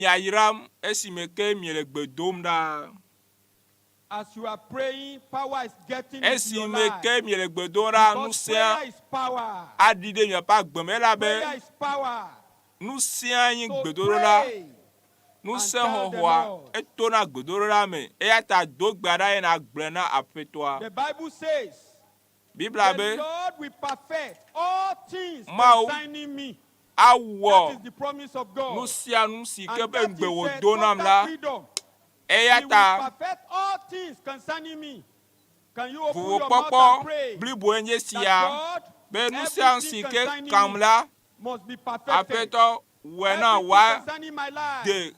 Miayram esime ke miele gbe dom ɖa. As you are praying, power is getting into your Esime life. ke miele gbe dom ɖa, Because ŋusẽa prayer is power. aɖi ɖe miaƒe agbe me elabe Prayer is power. ŋusẽa nye So gbedodoɖa. pray Ŋusẽ and tell the xɔxɔa Lord. etona gbedodoɖa me. Eya ta do gbe ɖa eye nàgblɔe na Aƒetɔa. The Bible says, Biblia The be, Lord will perfect all things Mawu concerning me. That awɔ is the promise of God. nu sia nu si ke And ƒe that ŋugbe is a wòdo nam total la. freedom. Eya He will ta perfect all things concerning me. Can you open your mouth vovokpɔkpɔ and pray bliboe nye that sia God, be nu sia nu si everything ke concerning kam me la, must be perfected. Aƒetɔ wɔe na Everything wòa concerning my life, de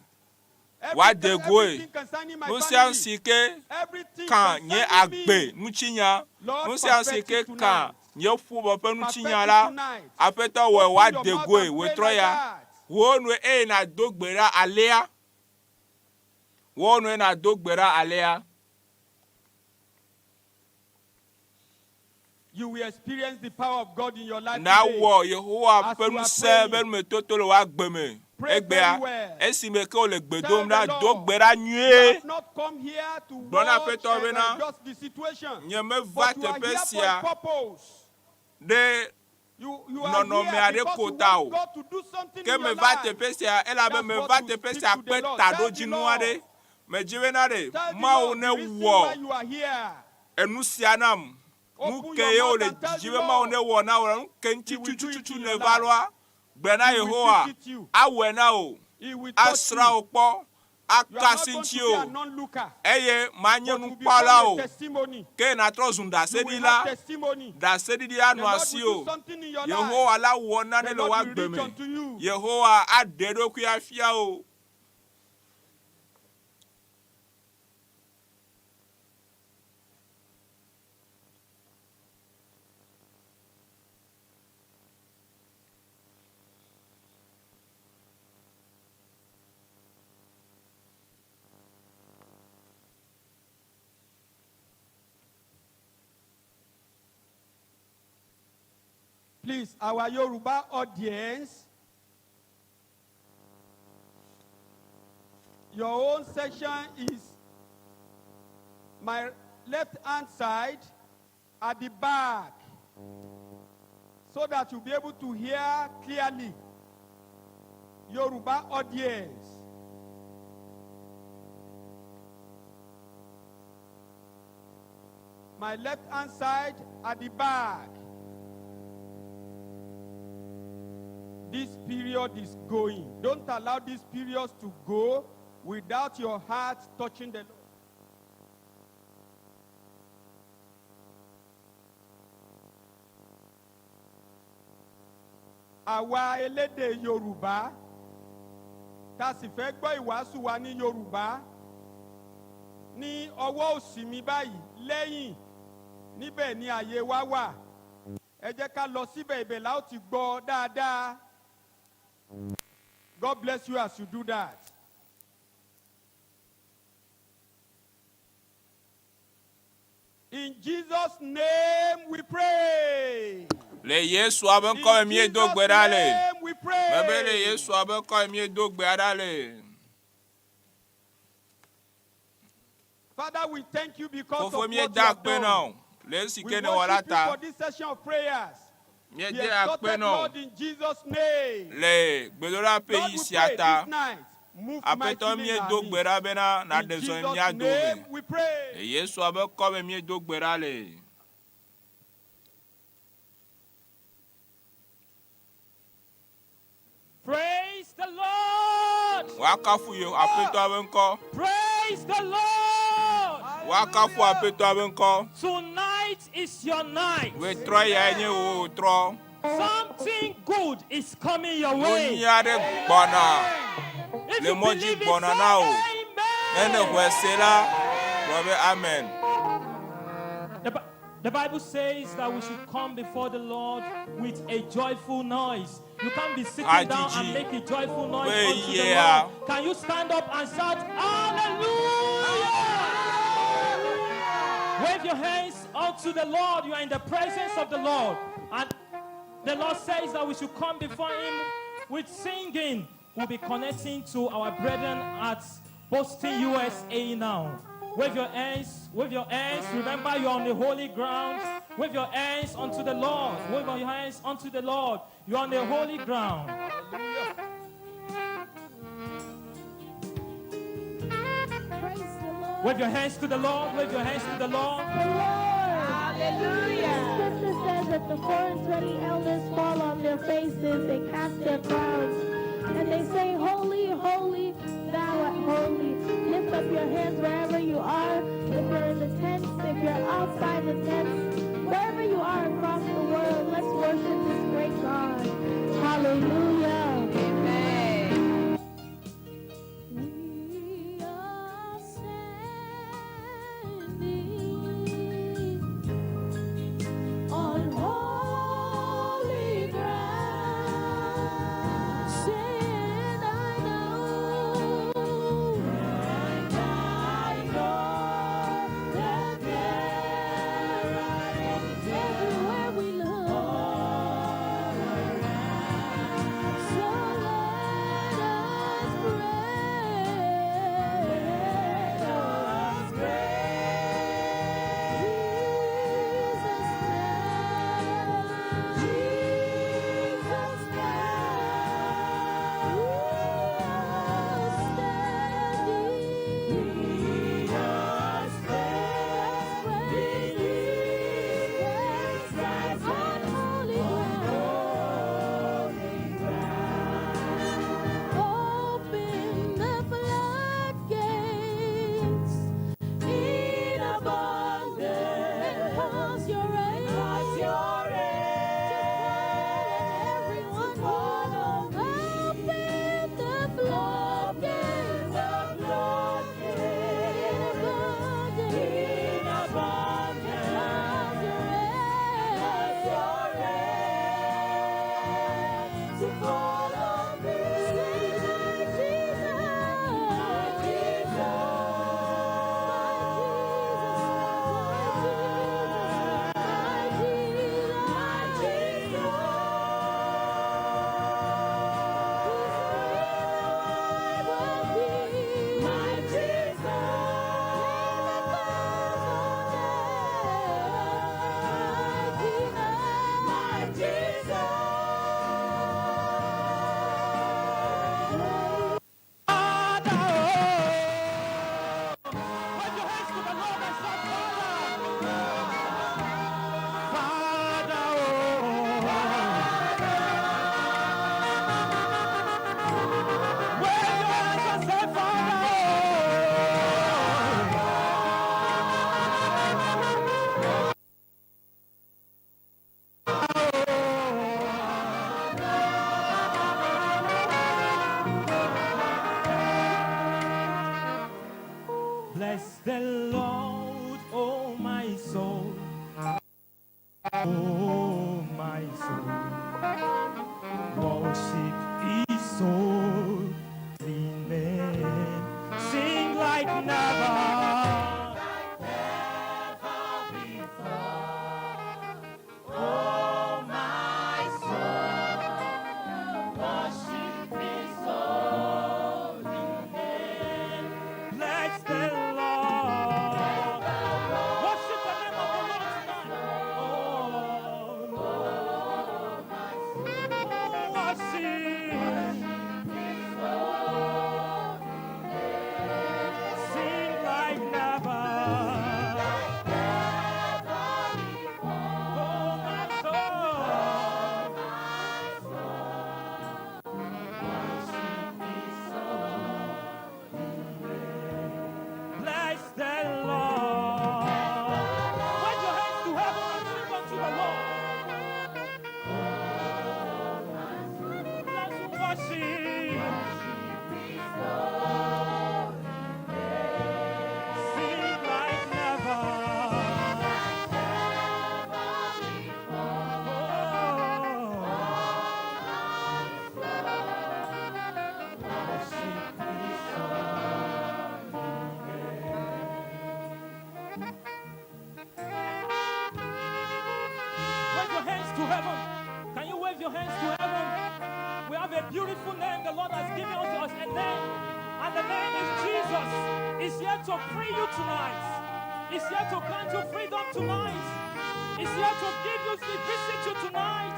wòa everything, de goe. everything concerning my Nu sia nu family, si ke everything kan nye concerning me, agbe ŋutinya, Lord, nu sia nu si perfect ke it kan tonight. nye ƒome ƒe ŋutinya Perfect it la, tonight. Aƒetɔ wɔe Open wòa your de mouth goe and pray wòetrɔ like ya. that. Wò nue eye nàdo gbe ɖa alea. Wò nue nàdo gbe ɖa alea. You will experience the power of God in your life today. Nawɔ Yehowa As ƒe you are ŋusẽ ƒe praying, numetoto le wò agbe me pray egbea. very well. Esime ke wòle gbe Tell dom the ɖa, do Lord, gbe ɖa you nyuie. have not come here to Gblɔ na watch Aƒetɔ bena, just the situation, Nyemeva but you are teƒe here for a sia purpose. ɖe You, you are nɔnɔme here aɖe because ko you ta want o. God to do something Ke in your meva life. teƒe sia elabe That's meva what you teƒe speak sia to kpe the Lord. Tell the taɖodzinu aɖe. Lord. Medzi bena ɖe Tell the Mawu Lord ne the reason wɔ why you are here. enu sia nam. Nu Open ke your ye mouth wòle and tell dzi the be Mawu Lord. ne wɔ na wò la, nu ke ŋuti He will do it tutututu in your nèva life. ɖoa, gblɔe na He will Yehowa. visit you. Awɔe na wò. He will touch Asrã you. wò kpɔ. You are Aka not asi going to ŋuti be o. an onlooker, Eye manye but you will nukpɔla become a o. testimony. Ke nàtrɔ zu You will ɖaseɖila. have testimony. Ɖaseɖiɖi The anɔ Lord will asiwò. do something in your life. Yehowa la wɔ nane The le Lord wò will agbe reach me. unto you. Yehowa aɖe eɖokui afia wò. Please, our Yoruba audience, your own section is my left hand side at the back so that you'll be able to hear clearly. Yoruba audience. My left hand side at the back. This period is going. Don't allow this period to go without your heart touching the Lord. Àwa elédè Yorùbá tá a sì fẹ́ gbọ́ ìwàásù wa ní Yorùbá ní ọwọ́ òsì mi báyìí lẹ́yìn níbẹ̀ ni àyè wa wà. Ẹ jẹ́ ká lọ síbẹ̀ ibẹ̀ la ó ti gbọ́ dáadáa. God bless you as you do that. In Jesus' name we pray. Le Yesua ƒe ŋkɔ me In míedo Jesus' gbe ɖa le. name we Mebe le pray. Yesua ƒe ŋkɔ me míedo gbe ɖa le. Father, we thank you because Fofo of what you míeda have akpe na done. wò le esi We ke nèwɔ la worship you ta. for this session of prayers. Be Míede akpe exalted, na wò Lord, in Jesus' name. le gbedoɖaƒe Lord, yi we sia pray ta. this night. Move Aƒetɔ mightily in our míedo gbe midst. ɖa bena In nàɖe zɔ Jesus' mía dome. name we Le pray. Yesua ƒe ŋkɔ me míedo gbe ɖa le. Praise the Lord. Woakafu Yeho Aƒetɔa ƒe ŋkɔ. Praise the Lord. Woakafu Aƒetɔa ƒe ŋkɔ. Tonight is your night. Wetrɔ yae nye wò trɔ. Something good is coming your Nu way. nyui aɖe gbɔna If le you mɔ dzi believe it, gbɔna say na wò. Ne amen. nèxɔe se la, gblɔ be amen. The, Bi- the Bible says that we should come before the Lord with a joyful noise. You can't be sitting down Hadzidzi and make a joyful noise ƒe unto the yea. Lord. Can you stand up and shout, Hallelujah? Wave your hands unto the Lord. You are in the presence of the Lord. And the Lord says that we should come before Him with singing. We'll be connecting to our brethren at Boston, USA now. Wave your hands, wave your hands. Remember, you're on the holy ground. Wave your hands unto the Lord. Wave your hands unto the Lord. You're on the holy ground. Praise the Lord. Wave your hands to the Lord. Wave your hands to the Lord. The Lord. Hallelujah. Scripture says that the 24 elders fall on their faces and cast their crowns. And they say, Holy, holy, thou art holy. Lift up your hands wherever you are. If you're in the tents, if you're outside the tents, wherever you are across the world, let's worship this great God. Hallelujah. Amen. We are standing on holy ground. And I know, and I know that there are everywhere we look, all around. So let us pray. Let us pray. Jesus name. Jesus name. We are standing. We are standing. On holy ground. Open the floodgates in abundance and cause your rain. Cause your rain. Just pour it everyone Open the floodgates. The floodgates. In abundance. In abundance. Cause your rain. Cause your rain. To fall on me. Say, Jesus. My Jesus. My Jesus. My Jesus. My Jesus. My Jesus. My Jesus. Father, oh. Wave your hands to the Lord and shout, Father. Father, oh. Wave your hands and say, Father, oh. Bless the Lord, oh my soul. Oh my soul. Worship his holy name. Sing like never. Oh my soul, worship his holy name. Bless the Lord. Worship the name of the Lord tonight. Oh, worship. Sing like never. Oh, my soul. Bless the Lord. Wave your hands to heaven and sing unto the Lord. Let's worship. Sing like never. Oh. Worship His holy name. Wave your hands to heaven. Can you wave your hands to heaven? We have a beautiful name. The Lord God has given unto us a name, and the name is Jesus. He's here to free you tonight. He's here to grant you freedom tonight. He's here to give you to visit you tonight.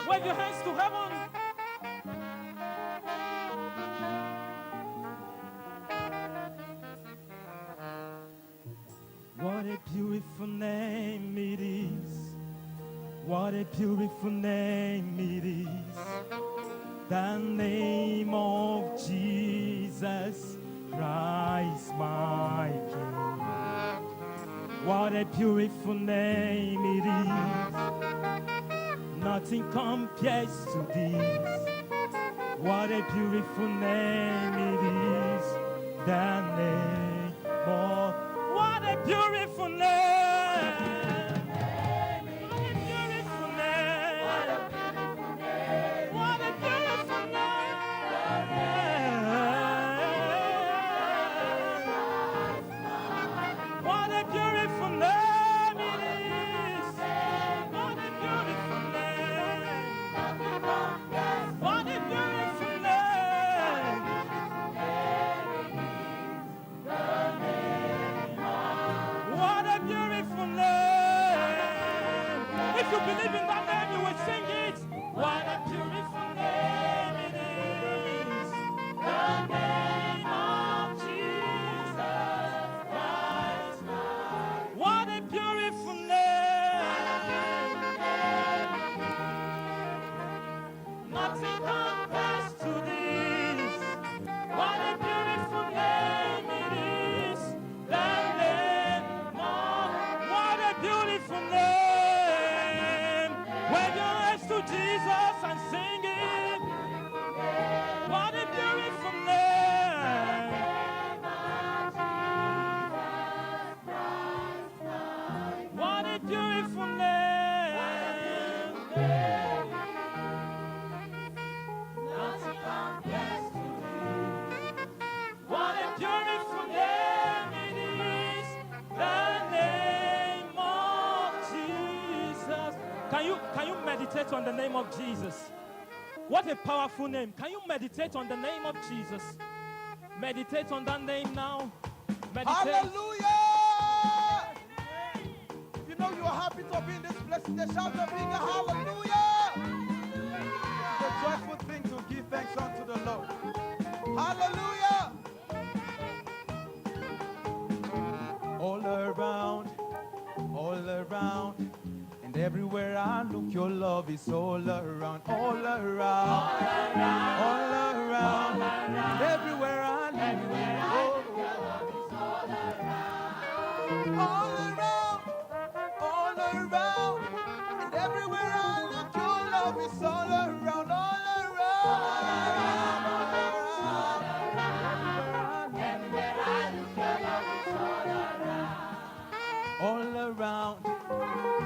Wave your hands to heaven. What a beautiful name it is. What a beautiful name it is. The name of Jesus Christ, my King. What a beautiful name it is. Nothing compares to this. What a beautiful name it is. The name of what a beautiful name. What a beautiful name. What a beautiful name. What a beautiful name it is. What a beautiful name. What a beautiful name. What a beautiful name. If you believe in that name, you will sing it. What a beautiful name it is. The name of Jesus Christ. What a beautiful name. Nothing compares to this. What a beautiful name it is. The name of what a beautiful name. Wave your hands to Jesus and sing it. What a beautiful name. What a beautiful name. Nothing compares to this. What a beautiful name it is. The name of Jesus. Can you meditate on the name of Jesus? What a powerful name. Can you meditate on the name of Jesus? Meditate on that name now. Meditate. Hallelujah! If you know you are happy to be in this place, then shout a bigger hallelujah! The joyful thing to give thanks unto the Lord. Hallelujah! All around, and everywhere I look, your love is all around, all around, all around, and everywhere I look, oh, all around, all around, and everywhere I look, your love is all around, all around, all around, everywhere I look, all around,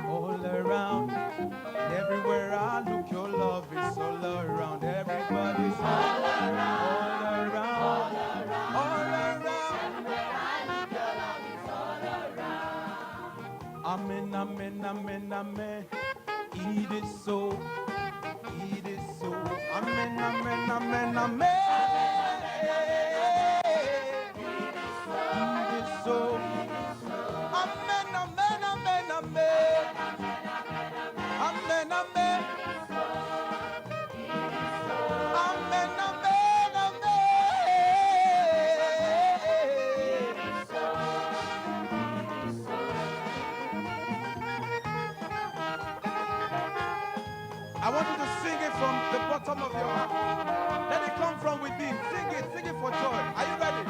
all around, and everywhere I look, your love is all around. Everybody's all around, all around, all around. Amen, amen, amen, amen. It is so, it is so. Amen, amen, amen, amen. It is so. Amen, amen, amen, amen. Amen, amen. Amen, amen, amen. I want you to sing it from the bottom of your heart. Let it come from within. Sing it for joy. Are you ready?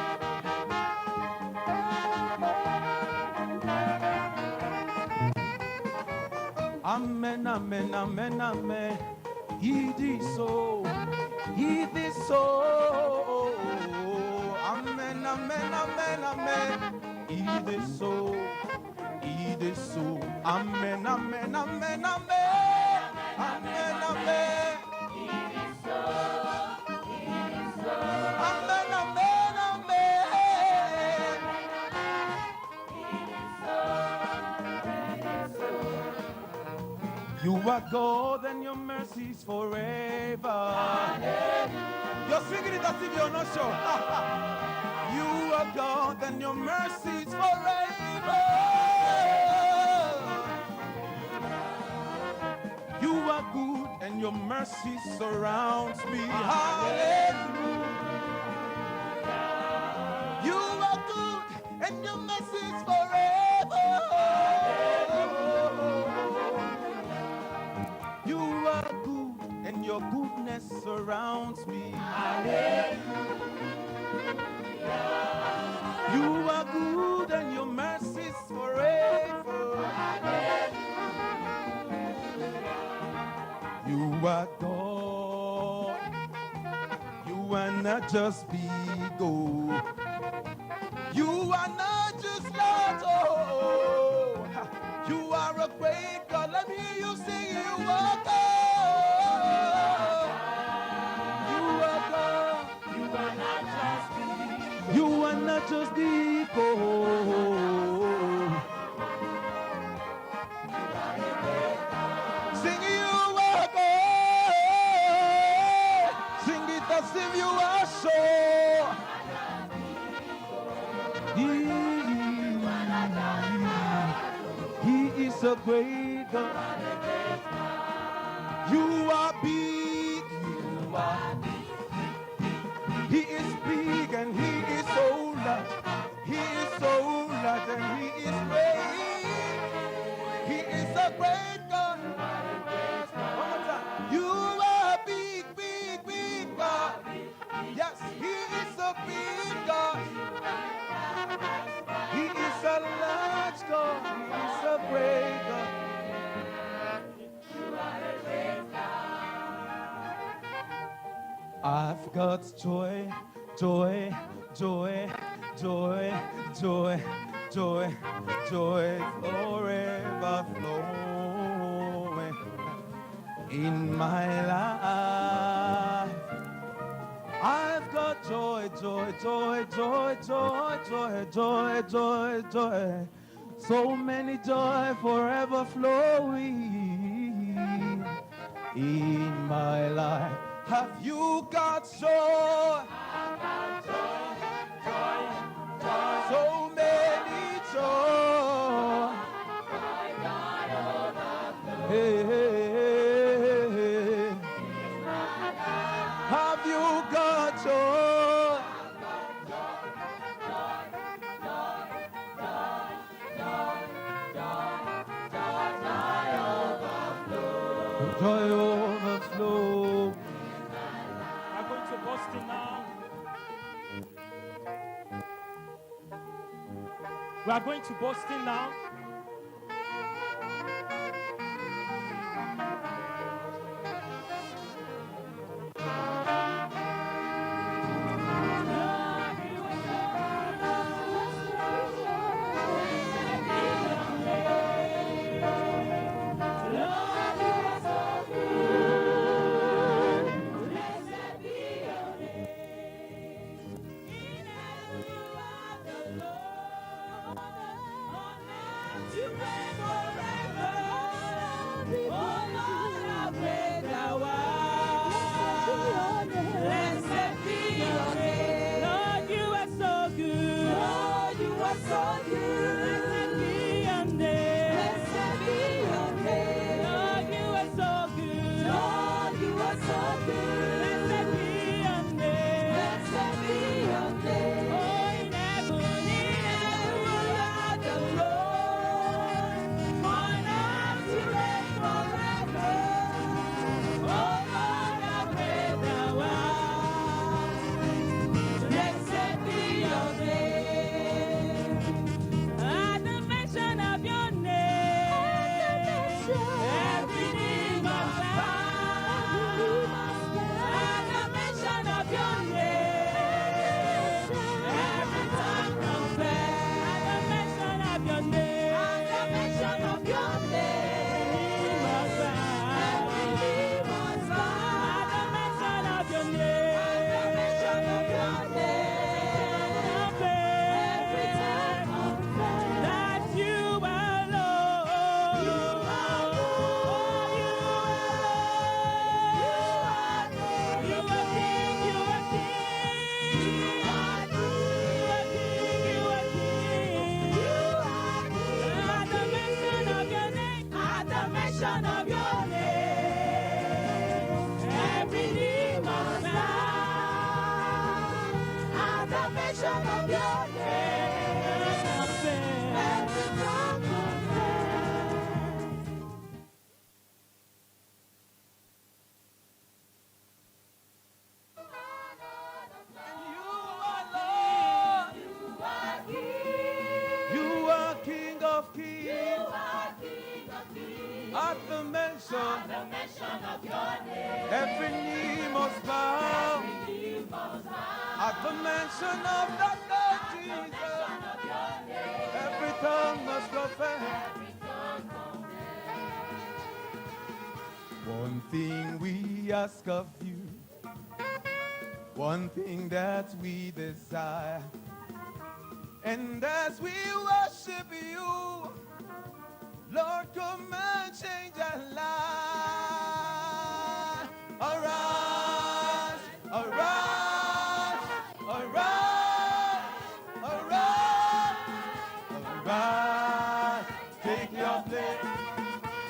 Amen, amen, amen, amen. It is so. It is so. Amen, amen, amen, amen. It is so. It is so. Amen, amen, amen, amen. Amen, amen. Amen, amen, amen. You are God and your mercies forever. You're singing it as if you're not sure. You are God and your mercies forever. You are good and your mercy surrounds me. Hallelujah. You are good and your mercy is forever. You are good and your goodness surrounds me. You are good and your mercy is forever. You are God. You are not just big. Oh. You are not just large. Oh. You are a great God. Let me hear you sing. You are God. You are God. You are not just big. You are not just big. Oh. Sing you are God. Sing it as if you are sure. He is a great God. You are big. You are big. He is big and he is so large. He is so large and he is great. He is a great God. One more time. You are big, big, big God. Yes, he is a big God. He is a large God. He is a great God. I've got joy, joy, joy, joy, joy, joy, joy forever flowing in my life. I've got joy, joy, joy, joy, joy, joy, joy, joy, joy. So many joy forever flowing in my life. Have you got joy? I've got joy, joy, joy. So many joy. Joy, joy overflow. Hey, hey, hey, hey. Have you got joy? I've got joy, joy, joy, joy, joy, joy, joy, joy overflow. Joy overflow. We are going to Boston now. We are going to Boston now. your name. Let Let the tongue confess. You are Lord. You are King of Kings. At the mention, every knee must bow. At the mention of that Lord Jesus, every tongue must confess. One thing we ask of you, one thing that we desire, and as we worship you, Lord, come and change our life. Arise, arise, arise, arise, arise. Take your place,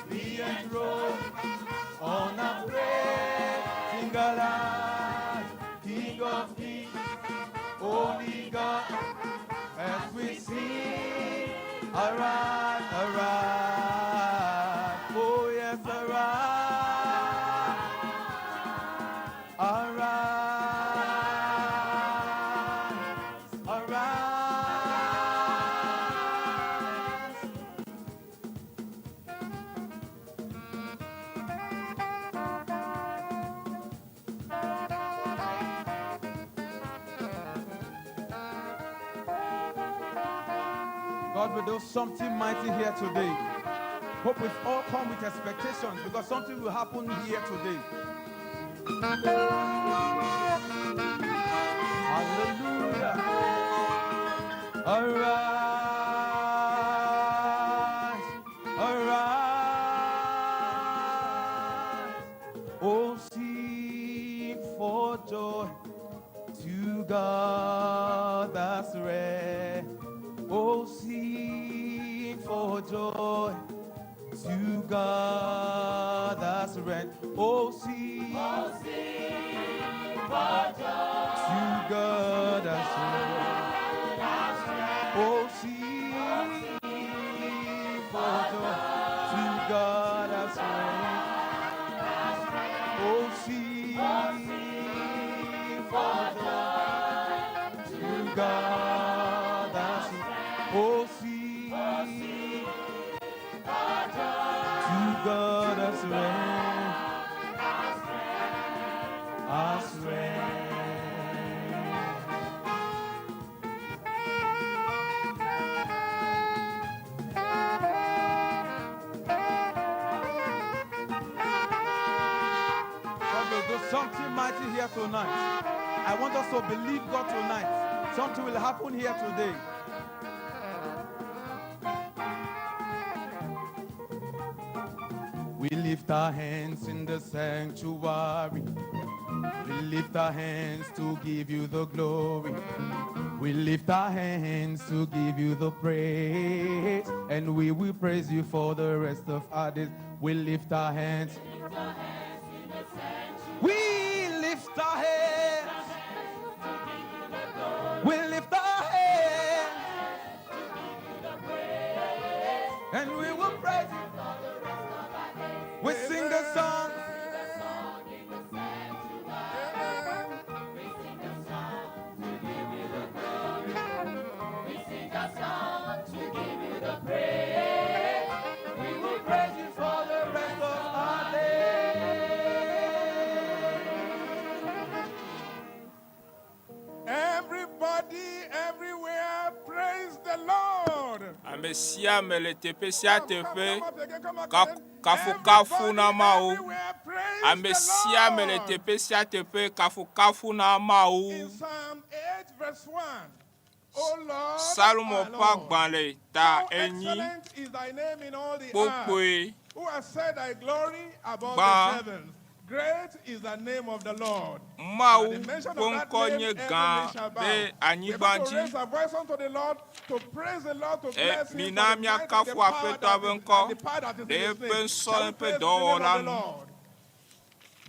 be enthroned on our prayer. Sing aloud, King of Kings, Holy God, as we sing, arise, arise, oh yes, arise, arise, arise. God will do something mighty here today. Hope we've all come with expectations because something will happen here today. Hallelujah. Arise, arise. Oh, sing for joy to God that's rare. Oh, sing for joy to God that's rare. Oh, sing, to God that's rare. Oh, sing for joy to God that's rare. Oh, sing for joy to God that's Oh, sing to God that's reign. Us reign. God will do something mighty here tonight. I want us to believe God tonight. Something will happen here today. We lift our hands in the sanctuary. We lift our hands to give you the glory. We lift our hands to give you the praise. And we will praise you for the rest of our days. We lift our hands. We lift our hands. We lift our hands. And we will praise you. We sing a song. We will praise you for the rest of our days. Everybody, everywhere, praise the Lord. Ame sia ame le teƒe sia Come, come, teƒe come up again, come up Ka- again. kafukafu na Everybody, Mawu. everywhere, praise Ame the sia ame le Lord. teƒe sia teƒe kafukafu na Mawu. In Psalm 8, verse 1. O Lord, Salomo our ƒe Lord, agbalẽ ta how enyi excellent is thy name in all the earth, kpokpoe who has set thy glory above Gbã. the heavens. Great is the name of the Lord. Mawu At the mention ƒe of that ŋkɔ name, nye every gã knee shall bow. ɖe We're going anyigba to dzi. raise our voice unto the Lord to praise the Lord, to E, bless him for mina the might and the míakafu power Aƒetɔa that ƒe is, ŋkɔ and the power that is ɖe in his eƒe name. ŋsɔ Shall we eƒe praise the name dɔwɔla of the nu. Lord?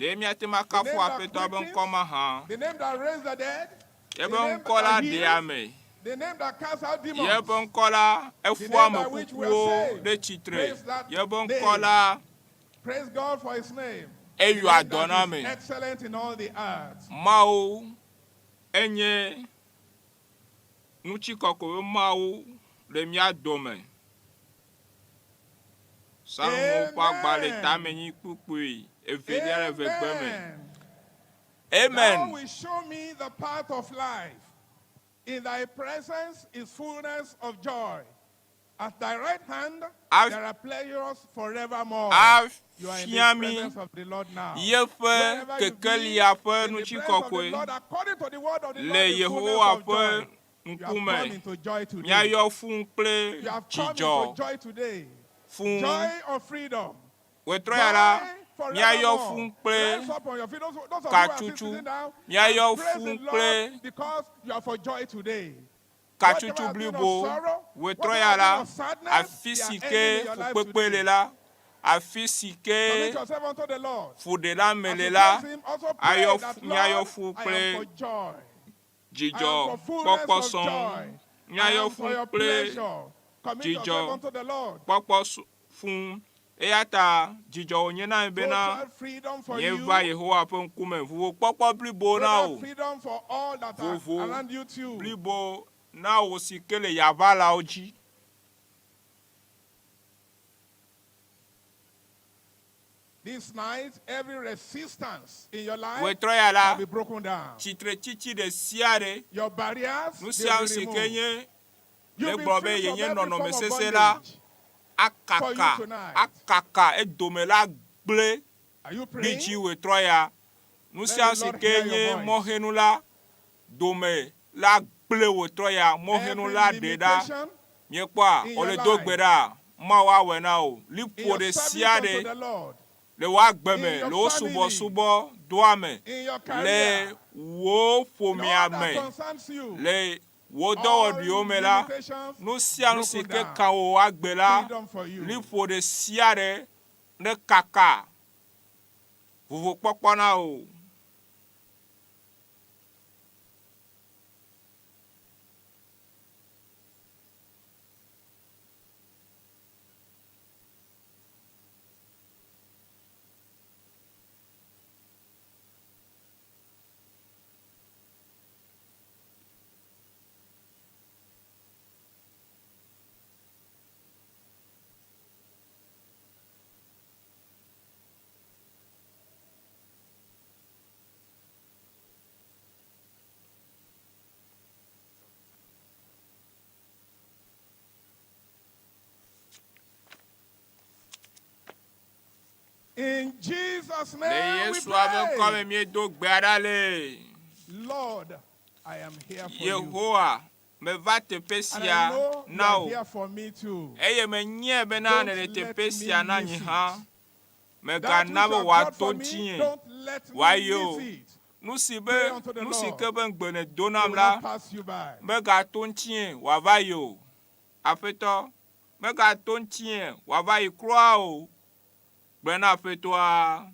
Ɖe míate ŋu The akafu name that Aƒetɔa ƒe quickens, ŋkɔ mahã? the name that raised the dead, the Eƒe name ŋkɔ la that ɖea heals, ame. The name that casts out demons. Yeƒe ŋkɔ la, The eƒoa name ame by which we are kukuwo saved. ɖe tsitre. Praise that Yeƒe ŋkɔ name. la, Praise God for his name. The eyɔa name dɔ that na is ame. excellent in all the earth. Mawu enye ŋutikɔkɔe ƒe Mawu le mía dome. Salomo ƒe agbalẽ Amen. tamenyi kpukpui evelia le evegbe me. Amen. Thou Amen. wilt show me the path of life. In thy presence is fullness of joy. At thy right hand A- there are pleasures forevermore. You are in the Afia mi presence of the Lord now. yeƒe Wherever you be, kekelia ƒe in the presence of the ŋutikɔkɔe Lord, according to the word of the le Lord, is fullness Yehowa of ƒe joy. You have come ŋkume. into joy today. Míayɔ fũu kple You have come into dzidzɔ joy today. fũu. Joy of freedom. Wòtrɔ ya la, Joy míayɔ forevermore. fũu kple Rise up on your feet. Those of you who are still katsutsu. sitting down, Míayɔ and praise fũu the kple Lord because you are for joy today. katsutsu Whatever has been of blibo. sorrow, Wòtrɔ whatever ya has la, been of sadness, afi they si are ke ending in your life fukpekpe today. le la, afi si ke Commit yourself unto the Lord. fuɖelame As le you la, praise him, also pray ayɔ that, fu- míayɔ Lord, fũu I am kple for joy. I dzidzɔ am for fullness kpɔkpɔ of sɔŋ. joy. I Míayɔ am for fũu your kple pleasure. Commit dzidzɔ yourself unto the Lord. kpɔkpɔ fũu. Eya ta dzidzɔ wònye na mi bena Total freedom for míeva you. Yehowa ƒe ŋkume. Vovokpɔkpɔ blibo na Total wò. freedom for all that are Vovo around you too. blibo na wò si ke le yaʋalawo dzi. This night, every resistance in your life Wòtrɔ ya la, shall be broken down. tsitretsitsi ɖe sia ɖe, Your barriers, nu they sia will nu be si ke removed. nye You'll be legblɔ be free from yenye every nɔnɔme form of sesẽ la, bondage. For you akaka, tonight. akaka edome la gblẽ Are you ɖi praying? dzi wòtrɔ ya. Nu Let sia the nu si Lord ke hear your nye voice. mɔxenu la, dome la gblẽ wòtrɔ ya. Mɔxenu Every la ɖe ɖa. limitation Míekpɔa, in your wòle do life, gbe ɖa, Mawu awɔe na wò. in Liƒo your ɖe service sia unto ɖe the Lord, le wò agbe in me, your le wò family, subɔsubɔ doa me, in your le career, wò in ƒomea all that me, concerns you, le wò all dɔwɔɖuiwo me la, limitations nu sia nu si broken ke down. ka wò agbe la, Freedom for you. liƒo ɖe sia ɖe ne kaka vovokpɔkpɔ na wò. In Jesus' Le name we Yesua ƒe ŋkɔ me pray. míedo gbe ɖa le. Lord, I am here for you. Yehowa, meva teƒe And sia I know you na are wò. here for me too. Eye menyae bena Don't nèle let teƒe me sia na nye miss hã. it. That Mègana which be you have got wòato for me, dzinye. don't let me Wòayi o. miss it. Nu si be Pray unto the nu si Lord. ke be ŋugbe nèdo It nam will la, not pass you by. megato ŋutinye wòava yi o. Aƒetɔ, megato ŋutinye wòava yi kura o. Gblɔe na Aƒetɔa.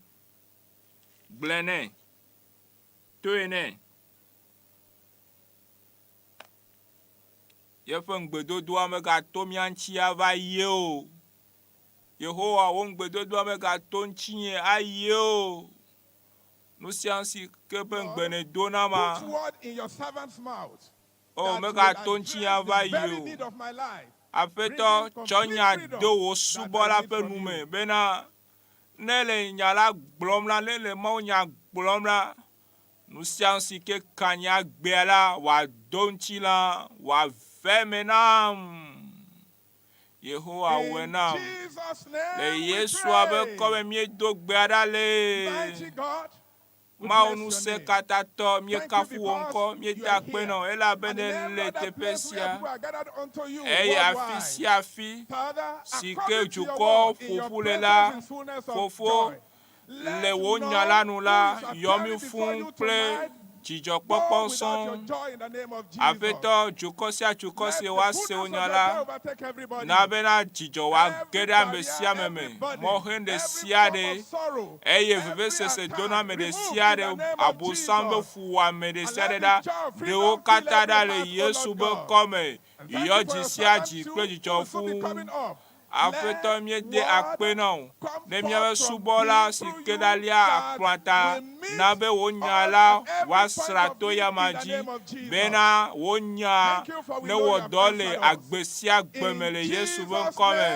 Gblɔe nɛ. Toe nɛ. Yeƒe ŋugbedodoa megato mía ŋuti ava yi o. Yehowa, wò ŋugbedodoa megato ŋutinye ayi o. Nu sia nu si ke ƒe ŋugbe Lord, nèdo nama, put word in your servant's mouth o that will megato ŋutinye address ava the yi very o. need of my life, Aƒetɔ, bringing tsɔ complete nya freedom do wò that I subɔla need ƒe from nu me you. bena ne le nya la gblɔm la, ne le Mawu nya gblɔm la, nu sia nu si ke ka nye agbea la, wòado ŋuti la, wòave me nam. Yehowa wɔe In nam. Jesus' Le name we Yesua ƒe pray. kɔme míedo gbea ɖa le. Mighty God, we Mawu bless your ŋusẽ name. katãtɔ, Thank you míekafu wò because ŋkɔ, you míeda are akpe here. na wò elabena And in every le other teƒe place where sia. people are gathered unto you Eye afi worldwide. sia afi Father, si ke according to your dukɔwo word, in your ƒo ƒu le la, presence is fullness of Fofo, joy. le Let wò nya la none nu who la, is yɔ mí appearing before fũu you kple tonight Dzidzɔkpɔkpɔ sɔŋ. Aƒetɔ, dukɔ sia dukɔ si woase wò nya la, na bena dzidzɔ wòage ɖe ame sia ame me, mɔxenu ɖe sia ɖe, eye vevesese doname ɖe sia ɖe, Abosam ƒe fuwɔame ɖe sia ɖe ɖa, ɖe wo katã ɖa le Yesu ƒe ŋkɔ me. Yɔ dzi sia dzi kple dzidzɔ fũu. Aƒetɔ, míede akpe na wò ɖe míaƒe subɔla si ke ɖe alia akplɔa ta na be wò nya la wòasra to eyama dzi bena wò nya newɔ dɔ le agbe sia agbe me le Yesu ƒe ŋkɔ me.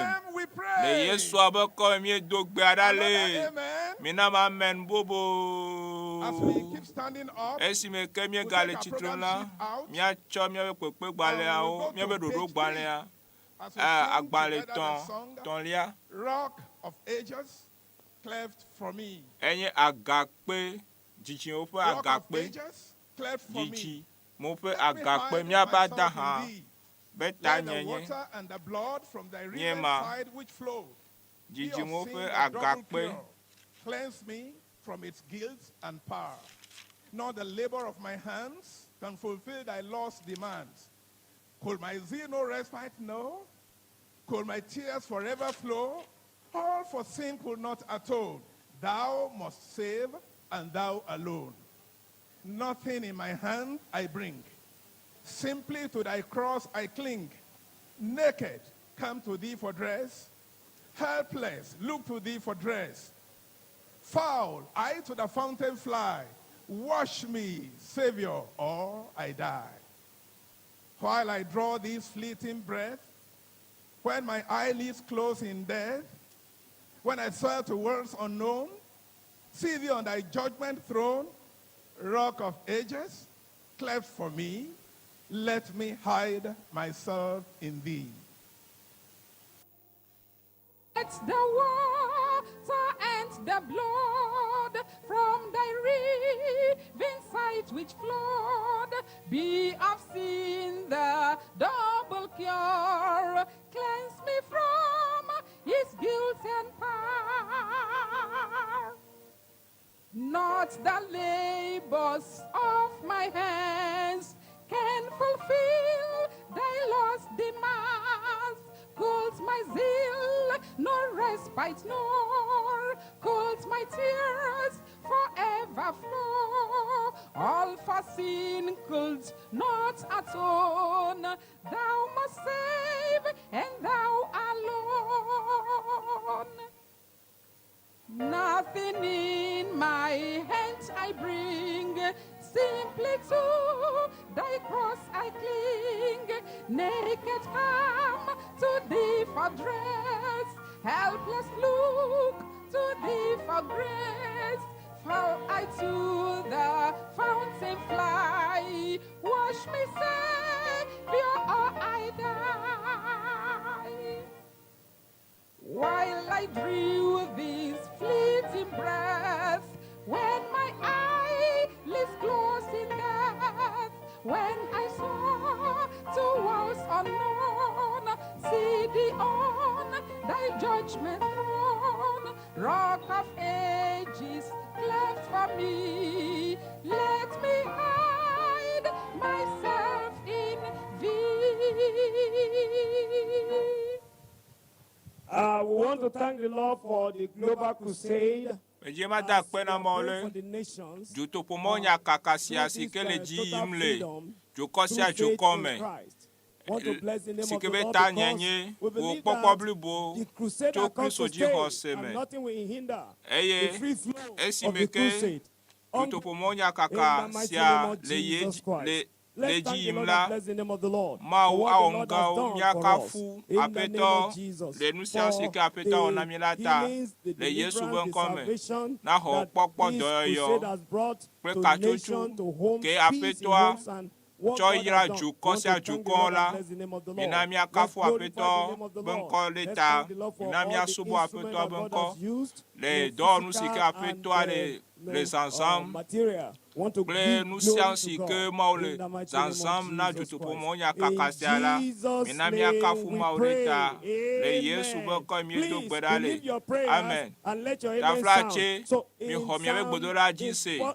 Le Yesua ƒe ŋkɔ me míedo gbea ɖa le. Mina amen bobo. Esime ke míegale tsitre la, míatsɔ míaƒe kpekpegbalẽawo, míaƒe ɖoɖogbalẽa agbalẽ tɔ̃, tɔ̃lia. Enye agakpe, dzidzimewo ƒe agakpe, dzidzimewo ƒe agakpe, míaƒe ada hã be tanye nye, nye ma, dzidzimewo ƒe agakpe. From its guilt and power. Nor the labor of my hands can fulfill thy law's demands. Could my zeal no respite know? Could my tears forever flow? All for sin could not atone. Thou must save, and thou alone. Nothing in my hand I bring. Simply to thy cross I cling. Naked, come to thee for dress. Helpless, look to thee for dress. Foul, I to the fountain fly. Wash me, Savior, or I die. While I draw this fleeting breath, when my eyelids close in death, when I sail to worlds unknown, see thee on thy judgment throne, rock of ages, cleft for me, let me hide myself in thee. Let the water and the blood from thy riven side which flowed be of sin the double cure. Cleanse me from his guilt and power. Not the labors of my hands can fulfill thy law's demands. Could my zeal no respite nor could my tears forever flow? All for sin could not atone. Thou must save, and thou alone. Nothing in my hand I bring, simply to thy cross I cling. Naked come to thee for dress, helpless look to thee for grace. Fall I to the fountain fly, wash me, Savior, or I die. While I drew this fleeting breath, when my eyelids closed in death, when I saw to worlds unknown, see thee on thy judgment throne, rock of ages, cleft for me, let me hide myself in thee. We want to thank the Lord for the global crusade. Medzi ma da akpe na Mawu Pray le for the nations dutoƒomɔ nyakaka sia si ke le dzi yim le dukɔ sia dukɔ me Want to bless the name si of ke the be Lord ta because nye nye we wò believe kpɔkpɔ that blibo the crusade tso has come Kristo to stay dzixɔse and me. nothing will hinder the Eye free flow of the esime ke crusade. dutoƒomɔ In nyakaka the mighty sia name of le ye Jesus le Christ. le Let's dzi thank the yim Lord la, and bless the name of the Lord for Mawu what the awɔ Lord has ŋgɔwo done for us. míakafu In the name Aƒetɔ of Jesus. le nu sia si For ke Aƒetɔ wɔ na the mí la ta healings, the le Yesu ƒe deliverance, the ŋkɔ me. salvation Na xɔ that kpɔkpɔ this dɔyɔyɔ crusade has brought kple to katsotso nation, to homes, ke peace in Aƒetɔa homes, and what tsɔ God has yra done. dukɔ Want sia to thank the dukɔ Lord la, and bless the name of the mina Lord. Let's míakafu glorify the Aƒetɔ name of the ƒe Lord. ŋkɔ le Let's ta. thank the Lord for Mina all the míasubɔ instruments Aƒetɔ that ƒe God ŋkɔ has used, le you know, dɔwɔnu si ke physical and Aƒetɔa le you le know, zazãm material. Want to kple give nu glory sia to si God ke Mawu le in the mighty name of zazãm na Jesus dutoƒomɔ Christ. nyakaka In sia la, Jesus' mina name míakafu we Mawu ɖe pray. ta. Le Yesu ƒe Amen. ŋkɔ míedo Please gbe ɖa le. believe your prayers Amen. and let your amen Taflatse, sound. So in mixɔ miaƒe Psalm gbedoɖa dzi in se.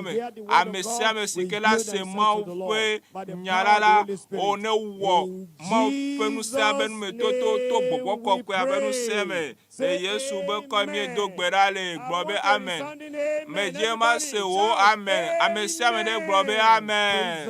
gbɔgbɔ me. Ame sia ame si ke la se Mawu ƒe nya la la, o ne wɔ Mawu ƒe ŋusẽa ƒe numetoto to gbɔgbɔ kɔkɔea ƒe ŋusẽ me. Le Yesu ƒe ŋkɔ míedo gbe ɖa le gblɔ be amen. Medie mase wò amen. Ame sia ame ɖe gblɔ be amen.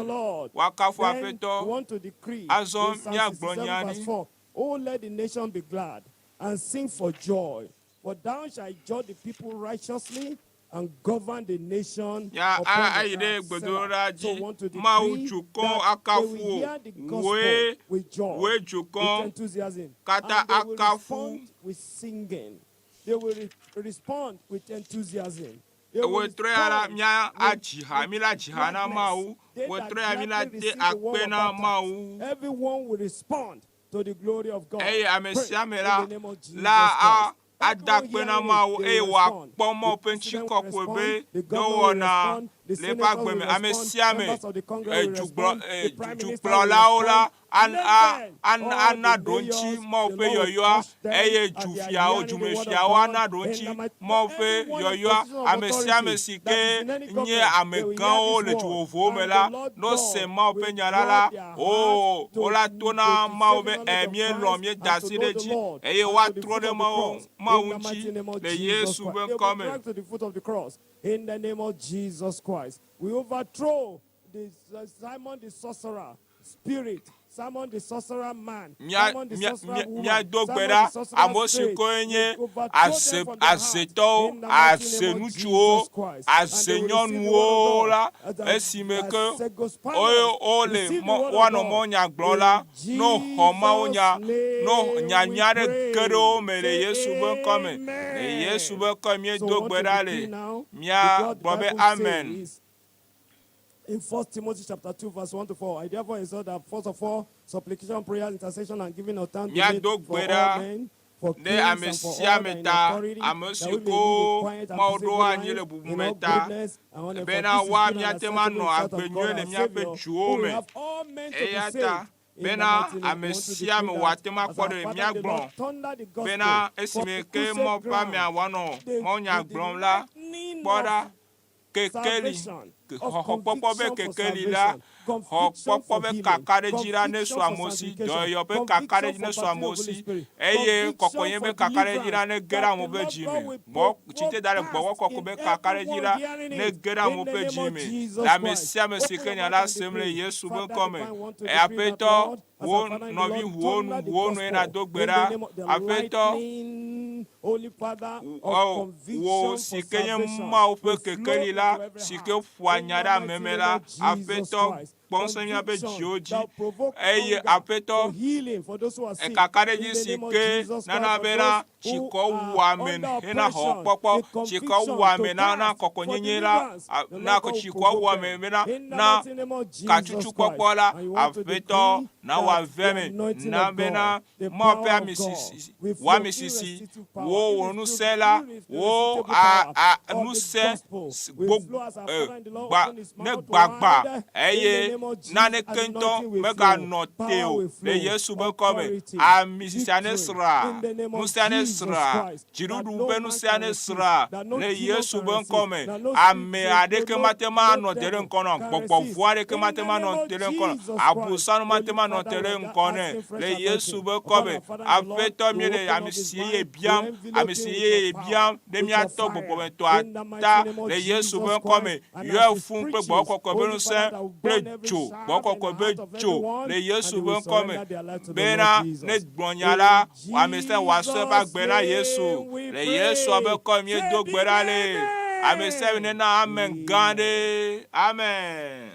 Woakafu Aƒetɔ. Azɔ míagblɔ nya ɖi. Oh, let the nation be glad and sing for joy. For thou shalt judge the people righteously and govern the nation Ya upon a the ayi ɖe earth. gbedodoɖa Selah. So dzi. want to Mawu decree dukɔ that they akafu will wò. hear the gospel Wòe with joy, wòe with dukɔ enthusiasm, katã and they will akafu. respond with singing. They will respond with enthusiasm. They will Wòtrɔ ya la respond mía with, adzi ha, with mi la dzi ha na gladness. Mawu. They that Wòtrɔ ya mi la gladly de receive the word akpe of na baptize. Mawu. Everyone will respond to the glory of God. Eye ame Pray sia ame in la the name of Jesus la Christ. a ada Everyone akpe na hearing it, Mawu they eye will respond. wòakpɔ The Mawu ƒe president will ŋutikɔkɔe respond, be the governor will dɔwɔna respond, the le eƒe senators agbe will me. Ame respond, sia ame members of the Congress will dugblɔ respond, the prime minister will dukplɔlawo la respond. an Name a them. an All ana the ɖo ŋuti mayors, Mawu the ƒe Lord will yɔyɔa touch them eye as they are dufiawo hearing the word of dumefiawo God. ana ɖo In ŋuti the mighty, Mawu ƒe everyone in yɔyɔa. position of Ame sia ame authority si that is ke in any nye government, they will hear amegãwo this le word, du vovovowo me and la the Lord ne wose God Mawu ƒe will nya la draw la their heart o to wola to to na the Mawu be saving ɛ knowledge of míelɔ̃ Christ míeda and to asi know ɖe the edzi Lord eye and to the woatrɔ foot ɖe of the Mawu cross. Mawu In the ŋuti mighty name of le Jesus Yesu Christ. ƒe They will ŋkɔ me. drag to the foot of the cross. In the name of Jesus Christ. We overthrow the Simon the sorcerer spirit, Simon the sorcerer man, Mía Simon the mía sorcerer mía woman, míado gbe Simon ɖa the sorcerer ame si spirit. koe We nye overthrow aze them from their heart azetɔwo, in the mighty name of azenutsuwo, Jesus Christ. And they will receive the word of azenyɔnuwo God. la As, esime as ke wo Segospanos wole receive the mɔ word of woanɔ God. mɔnya gblɔm la In ne woxɔ mawunya Jesus' ne name nya we nyui aɖe ge ɖe wo me le pray. Say Yesu ƒe ŋkɔ me. Le Yesu amen. ƒe ŋkɔ So míedo want gbe to ɖa decree le now because the míagblɔ be Bible amen. says in 1 Timothy chapter 2, verse 1 to 4. I therefore exhort that first of all, supplication, prayer, intercession, and giving of thanks be made Míado for gbe all ɖa men, for ɖe kings, ame and for sia all ame that are in ta, authority, ame that si we may ko live a quiet and Mawu ɖo peaceable anyi le life in bubume all ta goodness and honor. For bena this is woa good and míate ŋu acceptable anɔ in the sight agbe of nyuie God le our míaƒe Savior, dzuwo who will me. have all men to be Eya ta saved. In the bena mighty name, ame we want to sia decree ame that wòate ŋu as akpɔ our ɖe Father in the míagblɔ Lord thunder the gospel bena from esime the ke crusade Mawu ƒe amea ground, wòanɔ the, mawunya with the gblɔm la, lightning kpɔ of ɖa kekeli salvation, of xɔxɔkpɔkpɔ be conviction for kekeli la salvation, conviction xɔkpɔkpɔ for be healing, kakaɖedzi la ne su conviction for amewo si sanctification, dɔyɔyɔ ƒe conviction kakaɖedzi for ne su baptism amewo of Holy si Spirit, eye conviction kɔkɔnye for be kakaɖedzi la deliverance, ne ge ɖe that the amewo ƒe Lord dzi God me will gbɔ provoke tsite da ɖe gbɔgbɔ past kɔkɔe in be kakaɖedzi everyone la hearing ne it ge ɖe in amewo the ƒe name dzi of me Jesus le ame Christ. sia ame si Open ke your nya mouth la and sem le decree. Yesu ƒe Father ŋkɔ me divine, want to E decree that, Aƒetɔ Lord, as wo our Father in the nɔvi Lord, ʋuwo nu thunder the ʋuwo nu ye gospel nàdo gbe in the ɖa name of the Aƒetɔ lightning, Holy Father, of wò conviction for si ke nye salvation Mawu ƒe will flow kekeli la into every si heart. ke ƒoa In nya the ɖe ame mighty me name la of Jesus Aƒetɔ Christ. kpɔ ŋusẽ míaƒe Conviction dziwo dzi that provoke eye hunger Aƒetɔ for healing for those who are sick. kakaɖedzi In the si name of ke Jesus nana Christ, for bena those who tsikɔ are wuame under hena oppression, xɔkpɔkpɔ the tsikɔ conviction to wuame na na thirst for kɔkɔnyenye la deliverance, a- the na Lord God will tsikɔ provoke wuame them. bena In the na mighty name of Jesus katsutsukpɔkpɔ Christ. la And you want to Aƒetɔ decree na that wòave the me anointing na of bena God, the Mawu ƒe power of ami God sisi will wò flow ami sisi irresistible power, wò wò ŋusẽ la wò irresistible a power a of the ŋusẽ gospel s- will gbo flow as our e Father in the Lord gba open his ne mouth gbagba wide. In the eye name of Jesus, naneke ŋutɔ anointing will flow, meganɔ te power o will le flow, Yesu ƒe ŋkɔ me. authority, Ami sisia ne victory. sra, In the name of ŋusẽa ne Jesus sra, Christ, that dziɖuɖu no ƒe man ŋusẽa can ne resist, sra that no le demon Yesu can ƒe ŋkɔ resist, me. that no Ame spirit, no, aɖeke no, mate ŋu no anɔ te ɖe devil ŋkɔ nɔ, can gbɔgbɔ resist. vɔ̃ aɖeke In mate the ŋu name anɔ of te ɖe ŋkɔ nɔ, Jesus Christ, abosanu mate Holy ŋu anɔ Father, te we ɖe are ŋkɔ nɛ asking fresh le Yesu anointing ƒe ŋkɔ upon me. our Father in the Lord Aƒetɔ to míele open ami up his si yeye mind, to biam, envelope ami him si with yeye your power, biam ɖe with your míatɔ fire. gbɔgbɔmetɔa In the mighty ta name of le Yesu Jesus ƒe ŋkɔ me. Christ, and Yɔe as he fũ kple preaches, gbɔgbɔ kɔkɔe ƒe Holy ŋusẽ Father, that will kple burn every dzo, shaft gbɔgbɔ in the kɔkɔe ƒe heart of dzo everyone, le and Yesu they ƒe will ŋkɔ me surrender their life to the Lord bena ne Jesus. gblɔ nya la, In ame sia wòasɔ eƒe Jesus' agbe na Yesu. name we Le Yesua ƒe pray. ŋkɔ me Say míedo big gbe ɖa le. Ame sia ame amen. nena amen gã Amen. ɖe. Amen.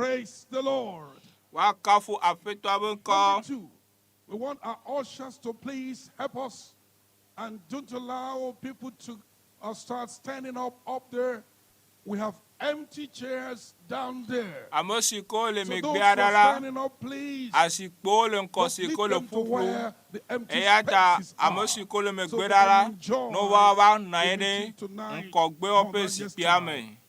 Praise the Lord. Woakafu Aƒetɔa ƒe Number ŋkɔ. two, we want our ushers to please help us and don't allow people to start standing up there. We have empty chairs down there. Ame si ke wole So those megbe who aɖa are la, standing up, please azikpuiwo le ŋkɔ just si lead ke wole them to ƒuƒlu. where the empty Eya ta spaces ame are si ke wole so megbe they ɖa can la, enjoy ne wova va nɔ the anyi ɖe meeting tonight ŋgɔgbewo more ƒe than zikpuia yesterday. me.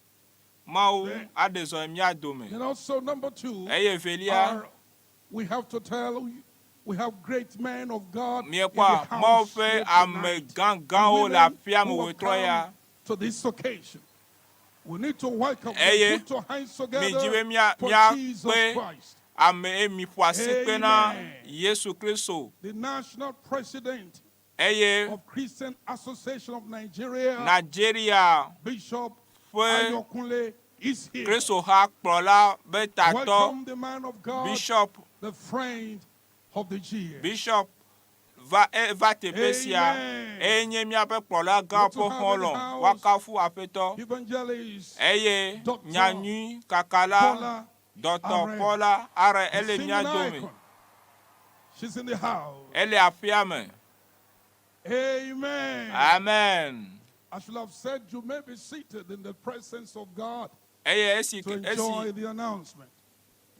Mawu Then, aɖe zɔ le mía dome. and also number two, Eye evelia, are we have to tell you, we have great men of God in the míekpɔa Mawu house ƒe here ame tonight and gãgãwo le women aƒea me who have wòtrɔ ya. come to this occasion. We need to welcome them. Eye Put your hands midzi be together mía for míakpe Jesus Christ. ame eye miƒo asi kpe na Amen. Yesu Kristo. The national president Eye of Christian Association of Nigeria, Nigeria Bishop ƒe Ayokunle, is here. Kristoha kplɔla be tatɔ Welcome the man of God, Bishop the friend of the GA. Bishop va eva teƒe sia Amen. eye nye míaƒe kplɔla gã Good to ƒe have in the xɔlɔ̃. house Woakafu Aƒetɔ. Evangelist Eye Dr. nyanyui kakala Paula Dr. Are, Paula Are the ele singing mía dome. icon. She's in the house. Ele aƒea me. Amen. Amen. I should have said you may be seated in the presence of God Eye esi to esi enjoy the announcement.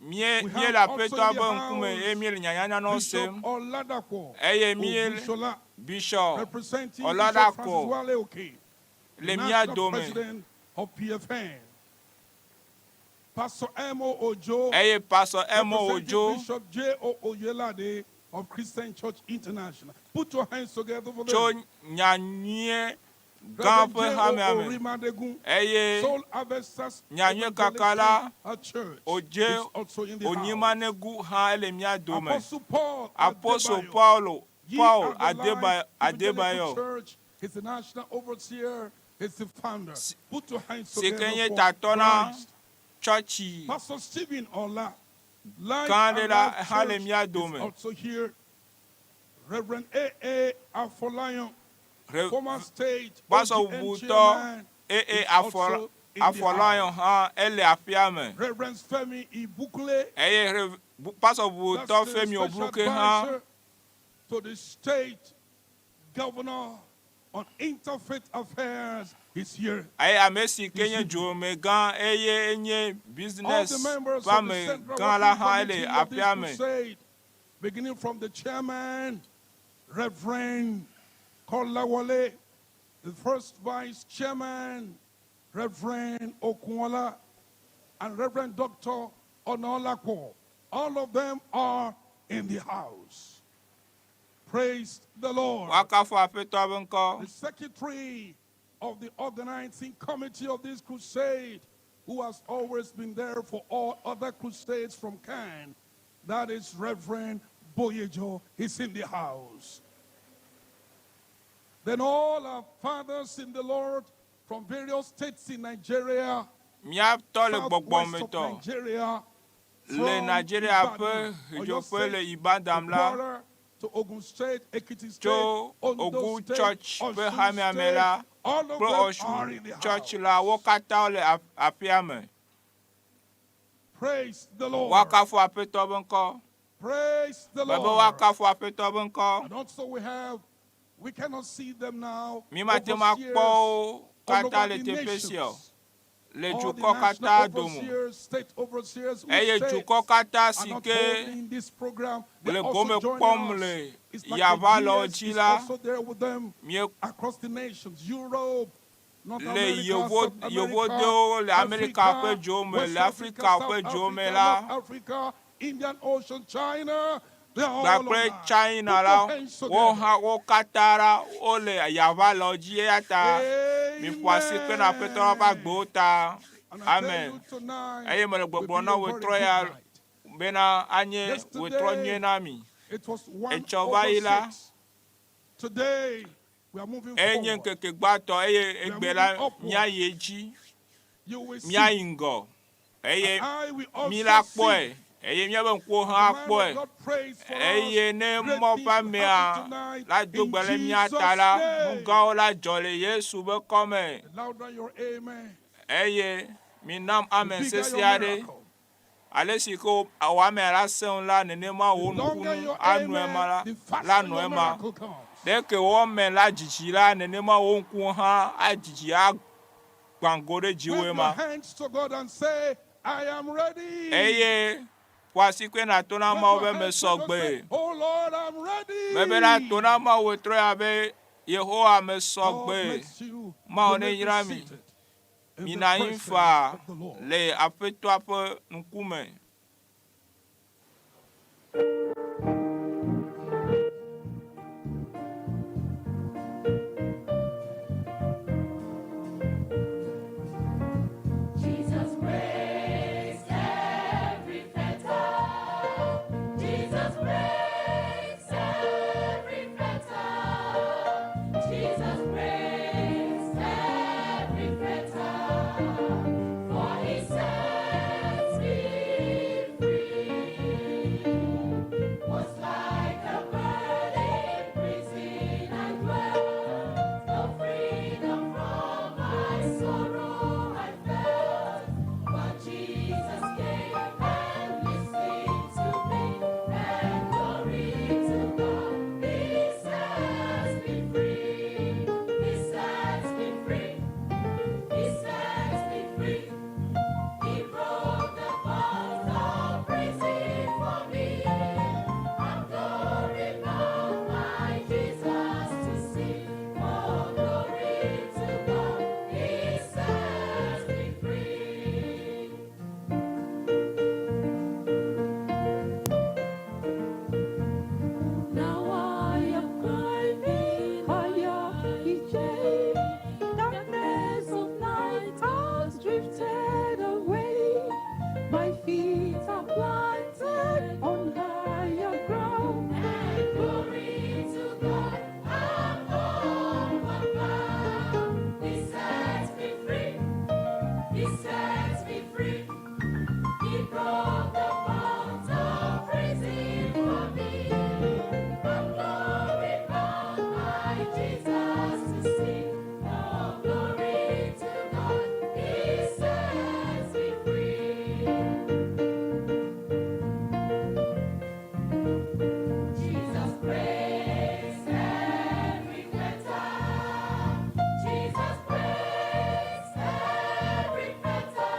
mie We mie have le also in Aƒetɔa the ƒe ŋkume eye house mie le nyanyanya nɔ Bishop sem. Oladapo Eye mie Olushola, Bishop representing Bishop Oladapo Francis Wale Oke, le mía National dome. President of PFN. Pastor M.O. Ojo, Eye Pastor M.O. representing Ojo Bishop J.O. Oyelade of Christian Church International. Put your hands together for tso them. nyanyui gã Reverend ƒe hamea J.O. me. Orimadegun, Eye Soul Harvesters nyanyui kaka la Evangelistic Church Oje is also in the house. Onyimanegu hã ele mía dome. Apostle Paul Apostle Adebayo, Paulo Ye Paul are the Adebayo Light Evangelical Adebayo Church. He's the national overseer. He's the founder. Put your hands si ke together nye for tatɔ na Christ. tsɔtsi Pastor Stephen Ola, Life gã aɖe and la Life hã le Church mía is dome. also here. Reverend A.A. Afolayan, Re- former state Pastor OGN Butɔ chairman, A.A. is also in the Afolayan house. hã ele aƒea me. Reverend Femi Ibukule, Eye Rev- Bu- Pastor that's Butɔ the Femi special Obuke hã advisor to the state governor on interfaith affairs is here eye ame si ke this nye evening. dzomegã eye enye All the business members ƒe of the ame Central gã la Working hã ele Committee of this aƒea me. crusade, beginning from the chairman, Reverend Kolawole, the first vice chairman, Reverend Okunwala, and Reverend Dr. Onolakwo. All of them are in the house. Praise the Lord. Woakafu Aƒetɔa ƒe ŋkɔ. The secretary of the organizing committee of this crusade, who has always been there for all other crusades from Cannes, that is Reverend Boyejo, he's in the house. Then all our fathers in the Lord from various states in Nigeria, Míatɔ le southwest of gbɔgbɔmetɔ Nigeria, le from Nigeria ƒe Ibadan, Oyo ɣedzeƒe le State, to Ibadan la Kwara, to Ogun State, Ekiti State, tso Ondo Ogun State, Church ƒe Osun hamea me State, la all of kple them are Osun in the Church house. la wo katã wole aƒea me. Praise the Lord. Woakafu Aƒetɔ ƒe ŋkɔ. Praise the Be be Lord. woakafu Aƒetɔ ƒe ŋkɔ. And also we have, we cannot see them now. Mi mate ŋu akpɔ Overseers wo all katã over le the teƒe sia o. nations. Le All the dukɔ national katã dome. overseers, state overseers, whose Eye states dukɔ katã are si not ke holding this program, le they're also gome joining kpɔm us. le It's like the yaʋa le wo GS dzi is la, also there with them mie across the nations, Europe, North le America, yevo South America, yevodewo le Amerika ƒe Africa, dzowo me, West le Africa, Afrika South ƒe dzowo me Africa, la, North Africa, Indian Ocean, China, they are all kpakple online. China Put la, your hands wo together. hã wo katã la wole yaʋa le wo dzi eya ta miƒo asi kpe na Aƒetɔ la ƒe Amen. agbewo ta. And I tell Amen. you tonight Eye mele will gbɔgblɔm be na a wò very trɔ good ya night. bena anye wòtrɔ nyuie Yesterday, na mi. it was 1 Etsɔ over va yi la, 6. Today, we are moving enye forward. ŋkeke gbãtɔ eye We are egbe moving la upward. míayi edzi, You will see. míayi ŋgɔ eye And I will mí also la see. kpɔe eye míaƒe ŋkuwo The hã man of akpɔe. God prays for us. Eye ne Great Mawu things ƒe will amea happen tonight la do in gbe le mía ta Jesus' la, nu name. gãwo la dzɔ le Yesu ƒe kɔme. The louder your amen, Eye minam the amen bigger sesẽ your aɖe. miracle. Ale si ke wò amea la sẽ ŋu la, nenema wò The longer nukunu your anɔ amen, ema la, the la faster nɔ your ema. miracle comes. Ɖe ke wò ame la dzidzi la, nenema wò ŋkuwo hã adzidzi agbã go ɖe dziwò Wave your ema. hands to God and say, I am ready. Eye ƒo asikpe nàto na Wave Mawu your be hands mesɔ to God gbe. say, Oh Lord, I'm ready. Mebe nato na Mawu trɔ ya be Yehowa mesɔ God gbe. bless you. Mawu You may be neyra mi. seated in the Mina anyi presence faa of the Lord. le Aƒetɔa ƒe ŋkume. Jesus breaks every fetter. Jesus breaks every fetter. Jesus breaks every fetter. For he sets me free. Was like a bird in prison I dwelt. No freedom from my sorrow I felt. But Jesus came and listened to me, and glory to God, He sets me free. He sets me free. He sets me free. He broke the bonds of prison for me. I'm glory bound, my Jesus to see. Oh, glory to God, He sets me free. Now I am climbing higher each day. Darkness of night has drifted away. My feet are planted on higher ground. And glory to God, I'm homeward bound. He sets me free. He sets me free. He broke the bonds of prison for me. I'm glory bound, my Jesus to see. Oh, glory to God, He sets me free. Jesus breaks every fetter. Jesus breaks every fetter.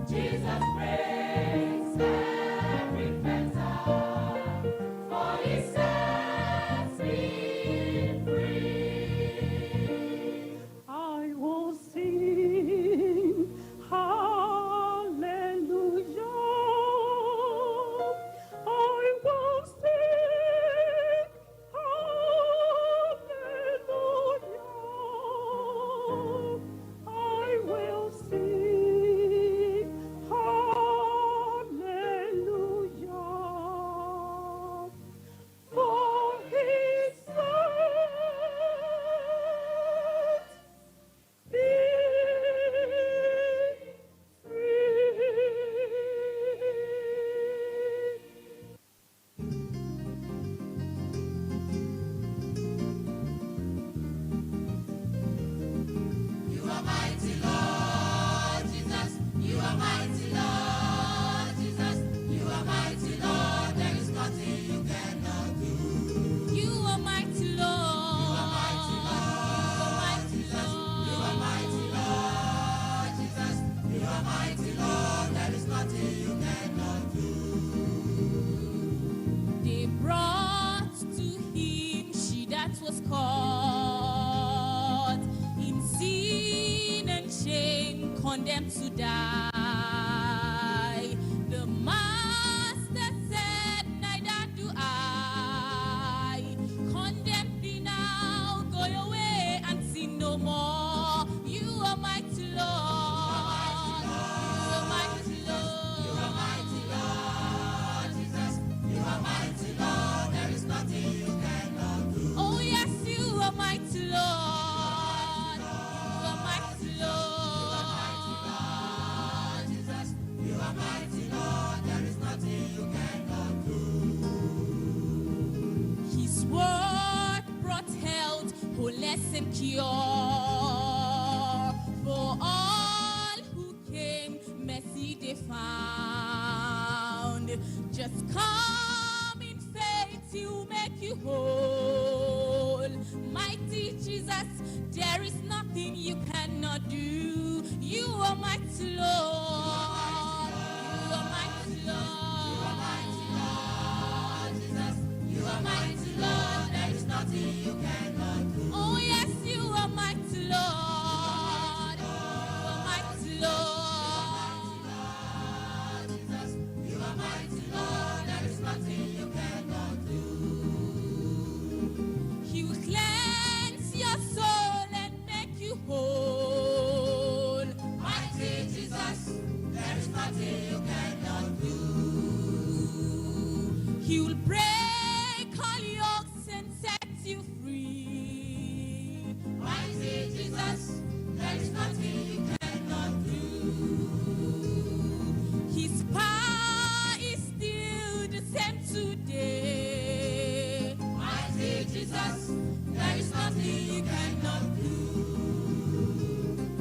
Jesus breaks every fetter. For he sets me free. I will sing hallelujah. I will sing hallelujah. I will sing hallelujah. For he set me free. You are mighty, Lord Jesus. You are mighty, Lord Jesus. You are mighty, Lord. There is nothing you cannot do. You are mighty, Lord. You are mighty, Lord Jesus. You are mighty, Lord Jesus. You are mighty, Lord. There is nothing you cannot do. They brought to him she that was caught in sin and shame, condemned to die. The master said, Neither do I condemn thee now. Go your way and sin no more. You are mighty, Lord. You are mighty, Lord. You are mighty, Lord Jesus. You are mighty, Lord. There is nothing you cannot do. Oh, yes, you are mighty, Lord. You are mighty, Lord. Jesus. You are mighty, Lord. There is nothing you cannot do. His word brought health, wholeness, and cure for all who came. Mercy they found. Just come in faith, he'll make you whole. Mighty Jesus, there is nothing you cannot do. You are mighty Lord. You are mighty Lord. You are mighty Lord, Jesus. You are mighty Lord. There is nothing you cannot do. Oh yes, you are mighty Lord. You are mighty Lord. Jesus. You are mighty Lord. There is nothing you cannot do. He will cleanse your soul and make you whole. Mighty Jesus, there is nothing you cannot do. He will break all yokes and set you free. Mighty Jesus, there is nothing you cannot do. His power is still the same today. Mighty Jesus, there is nothing you cannot do.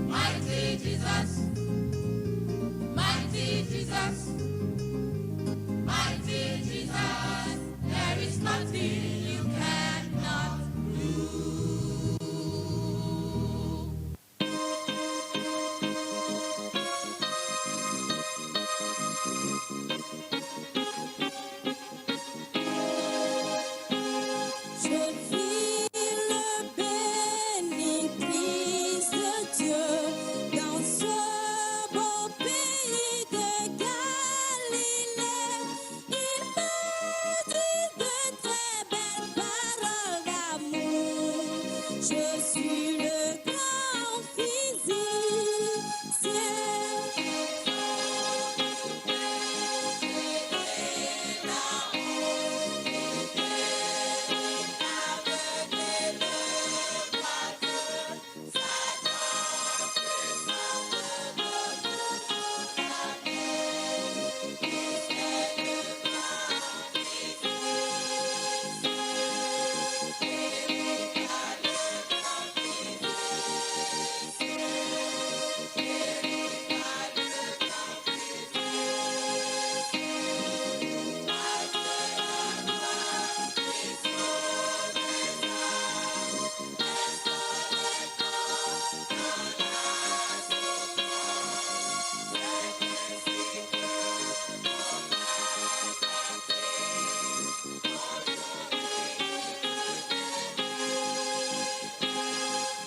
Mighty Jesus, mighty Jesus, mighty Jesus, there is nothing you cannot do. Je vis le bénéfice de Dieu dans ce beau pays de Galilée. Il m'a dit de très belles paroles d'amour. Je suis le grand physicien.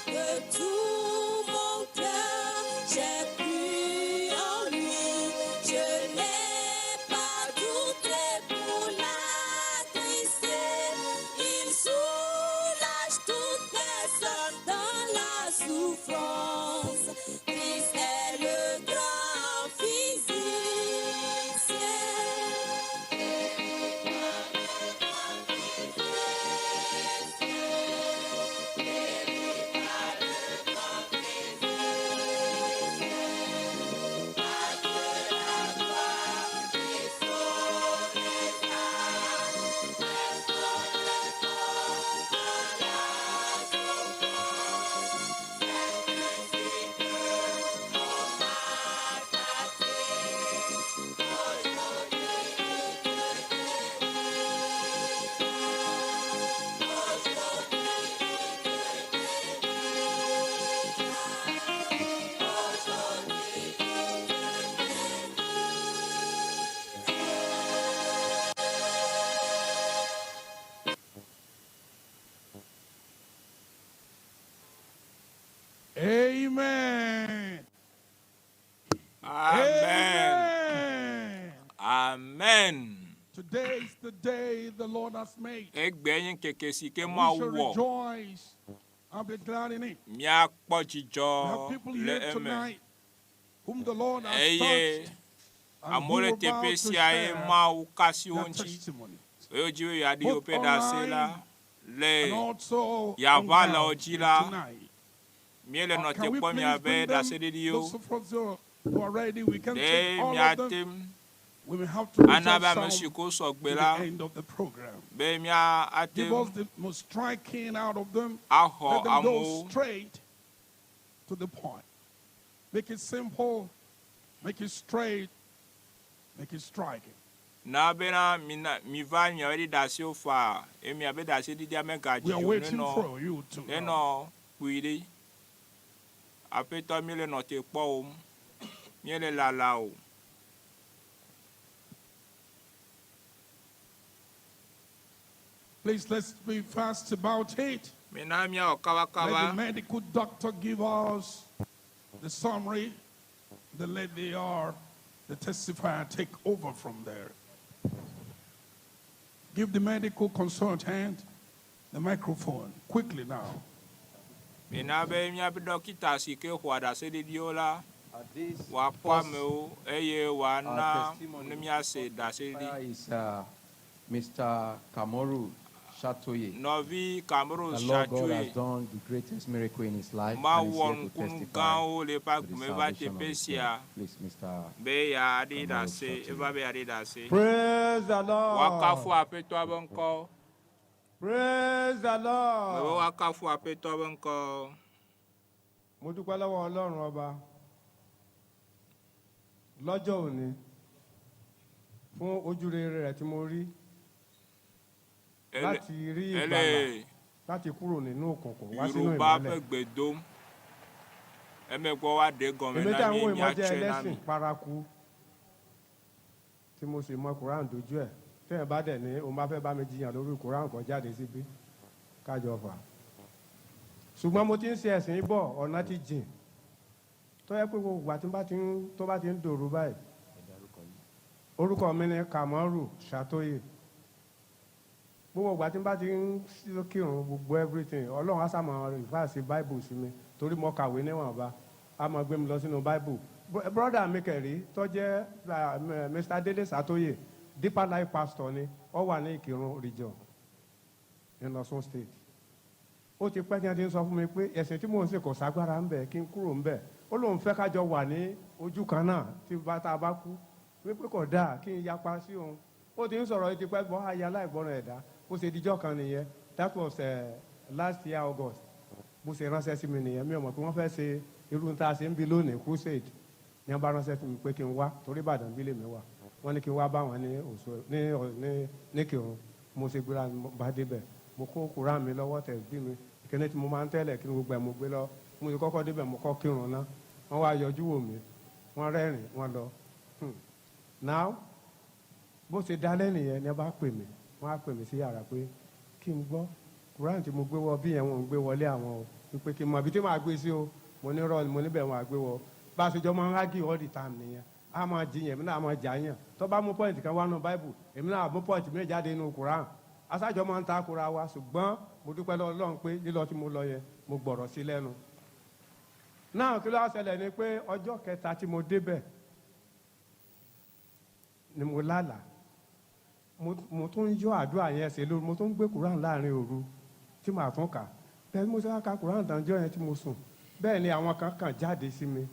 De tout mon cœur, j'ai cru en lui. Je n'ai pas douté pour l'attrister. Il soulage toute personne dans la souffrance. Christ est le grand physicien. Amen. Amen. Amen. Amen. Today is the day the Lord has made. Egbe nye ŋkeke si ke We Mawu shall wɔ. rejoice and be glad in it. Míakpɔ We have dzidzɔ people le here eme. tonight whom the Lord has Eye touched and amewo who le are about teƒe to sia ye share Mawu ka asi wo their ŋuti. testimony. Eye wodzi be yeaɖi Both woƒe ɖase la online le and also on yeava le wo ground dzi here la, tonight. míele nɔ te Can we kpɔm please miabe bring them, ɖaseɖiɖiwo. those of us who are ready, we can Ɖe take all of them. míate ŋu We may have to ana reserve be ame some si ko sɔgbe to la the end of the program. be míate Give ŋu us the most striking out of them. axɔ Let them go amewo. straight to the point. Make it simple, make it straight, make it striking. Na bena mina miva miabe ɖi ɖasewo faa eye miabe ɖaseɖiɖia We are megadzi o waiting nenɔ for you to come. nenɔ kpuiɖe. Aƒetɔ míele nɔ te kpɔwòm. Míele lala o. Please let's be fast about it. Mina míawɔ Let the kabakaba. medical doctor give us the summary. Then let the or the testifier take over from there. Give the medical consultant the microphone quickly now. Mina be míabe ɖɔkita si ke xɔa ɖaseɖiɖiwo la At this wòakpɔ first, amewo eye our wòana ne testimony míase ɖaseɖiɖi. is Mr. Kamoru Shatoye. Nɔvi Cameroon The Lord God has Shatoye done the greatest miracle in his life and Mawu is wɔ here to nukunu testify gãwo le eƒe to the agbe me va salvation of teƒe his soul. sia Please, Mr. be yeaɖi Kamoru ɖase eva Shatoye. be yeaɖi ɖase. Praise the Woakafu Lord. Aƒetɔa be ŋkɔ. Praise the Mebe Lord. woakafu Aƒetɔa be ŋkɔ. Mo dúpẹ́ lọ́wọ́ Ọlọ́run ọba lọ́jọ́ òní fún ojúrere rẹ̀ tí mo rí Ele láti rí ìgbàlà ele láti kúrò nínú òkùnkùn wá sínú Yoruba ìmọ́lẹ̀. ƒe gbe dom. Emegbe woaɖe gɔme Èmi na tí à ń mi wò yìí mo jẹ́ miatsɔe na ẹlẹ́sìn mi. paraku tí mo sì mọ Quran dojú ẹ̀ téèyàn bá dẹ̀ ní òun bá fẹ́ bá mi jiyàn lórí Quran kó jáde síbí kájọ fà. Ṣùgbọ́n mo ti ń ṣe ẹ̀sìn yìí bọ̀ ọ̀nà ti jìn tó yẹ pé gbogbo ìgbà tí n bá ti ń tó bá ti ń dòru báyìí orúkọ mi ni Kamoru Shatoye gbogbo ìgbà tí n bá ti ń kírun gbogbo everything Ọlọ́run á sàmọ̀ rìfáà sí Bible sí mi torí mo kàwé níwọ̀nba á máa gbé mi lọ sínú Bible brother mi kẹ̀rí tó jẹ́ ah, Mr. Dele Shatoye Deeper Life pastor ni ó wà ní Ìkìrun region in Ọ̀ṣun state ó ti pẹ́ tí wọ́n ti ń sọ fún mi pé ẹ̀sìn tí mò ń sìn kò ságbára ń bẹ̀ kí n kúrò ń bẹ̀ ó lóun fẹ́ kájọ wà ní ojú kan náà tí bá tá a bá kú wípé kò dáa kí n yapa sí òun ó ti ń sọ̀rọ̀ yìí ti pẹ́ bọ́ aya aláìgbọràn ẹ̀dá bó ṣe dijọ́ kan nìyẹn that was last year August bó ṣe ránṣẹ́ sí mi nìyẹn mi ò mọ̀ pé wọ́n fẹ́ ṣe irú tá a ṣe ń bi lónìí crusade ní wọ́n bá ránṣẹ́ sí mi pé kí n wá torí Ìbàdàn bí lèmi wà wọ́n ní kí n wá bá wọn ní Òṣò ní ní ní Kírun mo ṣe gbéra mo bá débẹ̀ mo kó Kùránì mi lọ́wọ́ tẹ̀ bí mi ìkíní tí mo máa ń tẹ́lẹ̀ kí ni gbogbo ẹ̀ mo gbé lọ mo ti kọ́kọ́ débẹ̀ mo kọ́ kírun ná wọ́n wá yọjú wò mí wọ́n rẹ́rìn wọ́n lọ now bó ṣe dalẹ́ nìyẹn ni wọ́n bá pè mí wọ́n á pè mí sí yàrá pé kí n gbọ́ Kùránì tí mo gbé wọ bí yẹn wọn ò gbé wọlé àwọn o wípé kí n mọ ibi tí màá gbé sí o mo ní rọ́ọ̀lì mo níbẹ̀ wọn à gbé wọ bá a ṣe jọ máa ń argue all the time nìyẹn a máa jiyàn èmi náà a máa jà yàn tó bá mú point kan wá nù Bible èmi náà mú point mi jáde nínú Kùránì asájọ máa ń ta kura wa ṣùgbọ́n mo dúpẹ́ lọ́wọ́ Ọlọ́run pé lílọ tí mo lọ yẹn mo gbọ̀rọ̀ sí lẹ́nu náà kí ló wá ṣẹlẹ̀ ni pé ọjọ́ kẹta tí mo débẹ̀ ni mo lálàá mo tún ń yọ àdúrà yẹn ṣe lóru mo tún ń gbé Quran láàrin òru tí màá tún kà bẹ́ẹ̀ ni mo ṣe wá ka Quran tán jọ́ yẹn tí mo sùn bẹ́ẹ̀ ni àwọn kan kàn jáde sí mi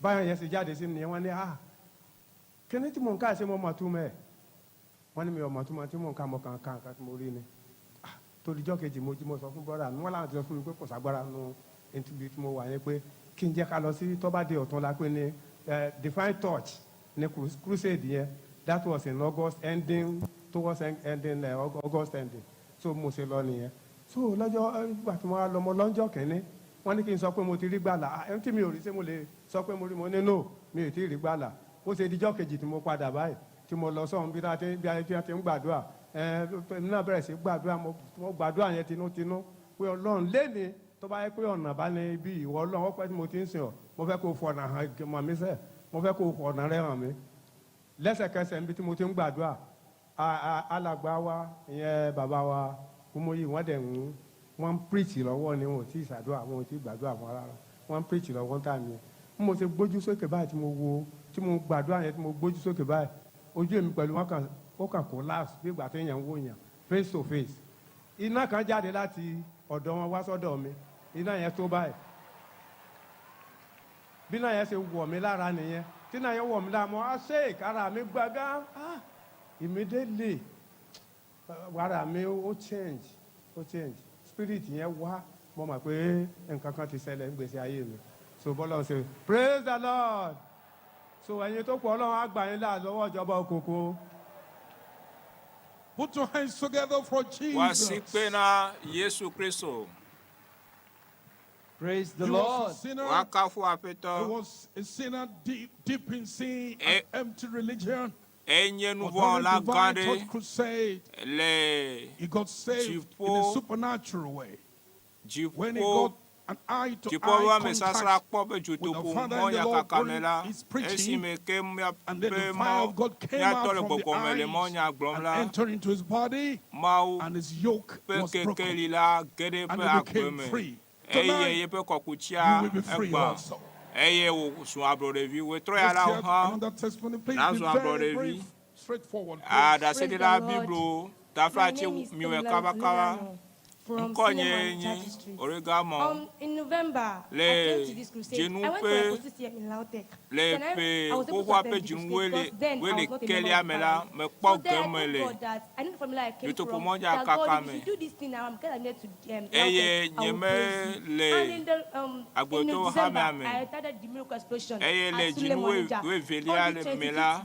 báyọ̀ yẹn ṣe jáde sí mi nìyẹn wọ́n ní ah kíní tí mò ń kà ṣe mo mọ̀ túmọ̀ ẹ̀ wọ́n ní mi ò mọ̀ túmọ̀ tí mò ń kà mọ̀ kàn kàn kàn tí mo rí ni ah torí ijọ́ kejì mo jí mo sọ fún brother mi wọ́n láwọn ti sọ fún mi pé kò ságbára nu ibi tí mo wà yẹn pé kí n jẹ́ ká lọ sí tó bá di ọ̀tún la pé ní divine touch ní crusade yẹn that was in August ending towards ending August ending so mo ṣe lọ nìyẹn so lọ́jọ́ ìgbà tí mo wá lọ mo lọ́jọ́ kìíní wọ́n ní kí n sọ pé mo ti rí gbàlà ah ẹni tí mi ò rí ṣé mo lè sọ pé mo rí mo ní no mi ò tí ì rí gbàlà ó ṣe dijọ́ kejì tí mo padà báyìí tí mo lọ sọ́hun bí a ti ń gbàdúrà ẹ èmi náà bẹ̀rẹ̀ sí gbàdúrà mo gbàdúrà yẹn tinútinú pé Ọlọ́run léni tó bá yẹ pé ọ̀nà bá ní ibi ìwọ Ọlọ́run ọpẹ́ tí mo ti ń sìn ọ́ mo fẹ́ kó o fọ̀nà hàn mọ̀ mí sẹ́ mo fẹ́ kó o fọ̀nà rẹ hàn mí lẹ́sẹ̀kẹsẹ̀ níbi tí mo ti ń gbàdúrà alàgbà wa ìyẹn bàbá wa Kúmóyì wọ́n dẹ̀ ń wọ́n ń preach lọ́wọ́ ni wọn ò tí ì ṣàdúrà wọn ò tí ì gbàdúrà fún rárá wọ́n ń preach lọ́wọ́ ń tà mí bí mo ṣe gbójú sókè báyìí tí mo wo tí mo gbàdúrà yẹn tí mo gbójú sókè báyìí ojú èmi pẹ̀lú wọn kàn ó kàn collapse bí ìgbà téèyàn ń wò yàn face to face iná kan jáde láti ọ̀dọ̀ wọn wá sọ́dọ̀ mi iná yẹn tó báyìí bí iná yẹn ṣe wọ̀ mí lára nìyẹn tí iná yẹn wọ̀ mí lára mo á shake ara mi gbàgán ah immediately ara mi ó change ó change spirit yẹn wá mo mọ̀ pé nǹkan kan ti ṣẹlẹ̀ ń gbèsè ayé mi so bọ́lá ṣe praise the lord so ẹ̀yin tó kù ọlọ́run á gbà yín là lọ́wọ́ ìjọba òkùnkùn. Put your hands together for Wɔ Jesus. asikpe na Yesu Kristo. Praise the He was Lord. a sinner. Woakafu He Aƒetɔ. was a sinner deep, deep in sin Eh. and empty religion. Enye But during nuvɔwɔla gã Divine ɖe Touch Crusade, le he got saved in a Dziƒo- supernatural way. When he dziƒo got an eye to dziƒo eye ƒe amesasra contact kpɔ be with the dzotoƒo Father mɔ and the Lord yakaka me during la his preaching, esime ke and then míaƒe the fire mɔ of God came míatɔ out le from the gbɔgbɔme le mɔ eyes nya gblɔm and la entered into his body, Mawu and his yoke ƒe was broken, kekeli la ge ɖe and eƒe he agbe became me free. eye Tonight, yeƒe kɔkutia you will be free egbã also. eye wòzu ablɔɖevi wòtrɔ ya Let's la hear hã another testimony. Please be nazu very ablɔɖevi brief, straightforward. Please. aɖaseɖila Praise the Lord. biblo My taflatse name is miwɔe Tomilayo kabakaba Olelano from ŋkɔ nye Suleiman nye Church Street. Oregamɔ In November, I Le came to this crusade. dzinu I went for ƒe Apostle CM in Lautech. le Then I, ƒe I was able to xoxoa ƒe attend the dzinu crusade wele because then I wele was not a member kelia of me la parliament. mekpɔ So then I geme told le God that I know the formula I came dutoƒo from. mɔdza That God, kaka if me you do this thing now, I'm glad I'm here to eye Lautech. I nye will me praise you. le And in the in agbeto December, hamea me I attended the miracle explosion eye le at dzinu Suleiman Onitsha. wuievelia On the le me 25th, la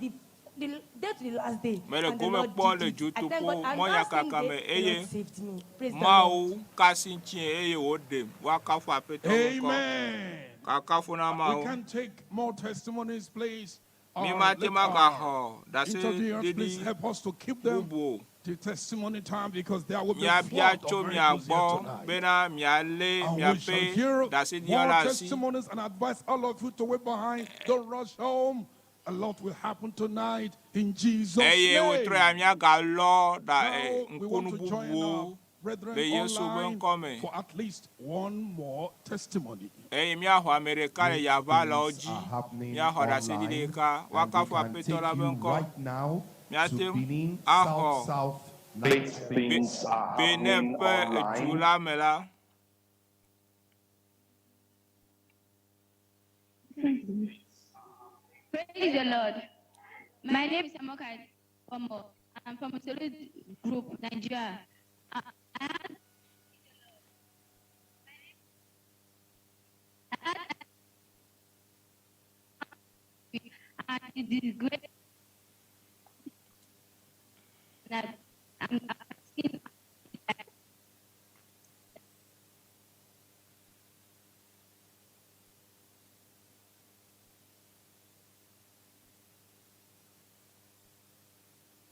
the day to the last day, mele and the gome Lord kpɔ did le it. I thank dzotoƒo God. And mɔ that same yakaka me day, the eye Lord saved me. Praise the Lord. Mawu kasi ŋutie eye wòɖem woakafu Aƒetɔ ƒe ŋkɔ Amen. kakafu na We Mawu can take more testimonies, please. mi Our, mate let ma our gaxɔ ɖase interviewers, please ɖiɖi help us to keep them bubu o the testimony time because there will be a miabia flood tso of mia miracles here gbɔ tonight. bena mialé And we shall miaƒe hear more ɖaseɖiɖia ɖe asi testimonies and advise all of you to wait behind. Don't rush home. A lot will happen tonight in Jesus' eye wòtrɔ ya name. miagalɔ ɖa Now we want ŋkunu to join bubuwo our brethren le Yesu ƒe online ŋkɔ me for at least one more testimony. eye míaxɔ ame ɖeka le Great yaʋalawo things dzi are happening míaxɔ ɖaseɖiɖi online, ɖeka and we woakafu can Aƒetɔ take la ƒe you ŋkɔ right now to míate ŋu Benin, axɔ South South, Great Nigeria. things are Benin happening ƒe edu online. la me la Praise the Lord. My name is Amoka Omo. I'm from Solid Group, Nigeria. I had, I had, and it is great that I'm asking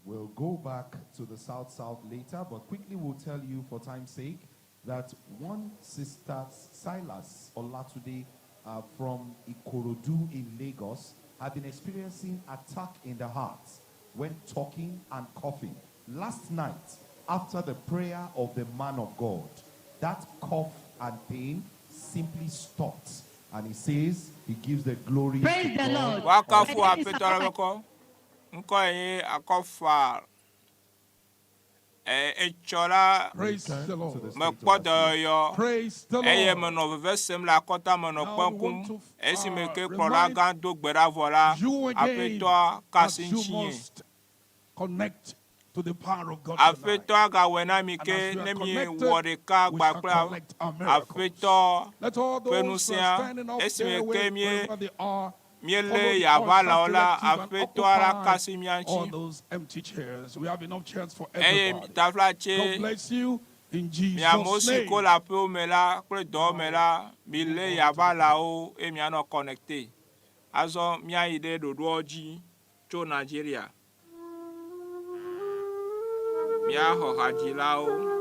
We'll go back to the South South later, but quickly we'll tell you, for time's sake, that one sister, Silas Olatude, from Ikorodu in Lagos, had been experiencing attack in the heart when talking and coughing. Last night, after the prayer of the man of God, that cough and pain simply stopped. And he says he gives the glory to Praise the God. Lord. woakafu My name is Aƒetɔ la ƒe Amoka ŋkɔ ŋkɔ ye akɔfa e etsɔ la Praise Return the to the Lord. state of mekpɔ Asiri. dɔyɔyɔ Praise the eye Lord. menɔ veve sem le akɔta menɔ Now kpe we kum want to esime ke kplɔla remind gã do gbe ɖa vɔ la you again Aƒetɔa that kasi you ŋutinye must connect to the power of God tonight. Aƒetɔa gawɔe na mi And ke as we ne are miewɔ connected, ɖeka we gba shall kple collect our miracles. Aƒetɔ Let all ƒe those who are ŋusẽa standing up esime there, ke where, mie wherever they are, míelé follow the yaʋalawo usher's la directive and Aƒetɔa la occupy kasi mía all ŋuti those empty chairs. We have enough chairs for eye everybody. taflatse God bless you in mi amewo Jesus' si ko name. le aƒewo me la kple dɔwɔ me Now la we milé move on to the yaʋalawo eye mianɔ connecté azɔ míayi ɖe ɖoɖoa dzi tso Nigeria míaxɔ hadzilawo.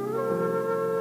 Thank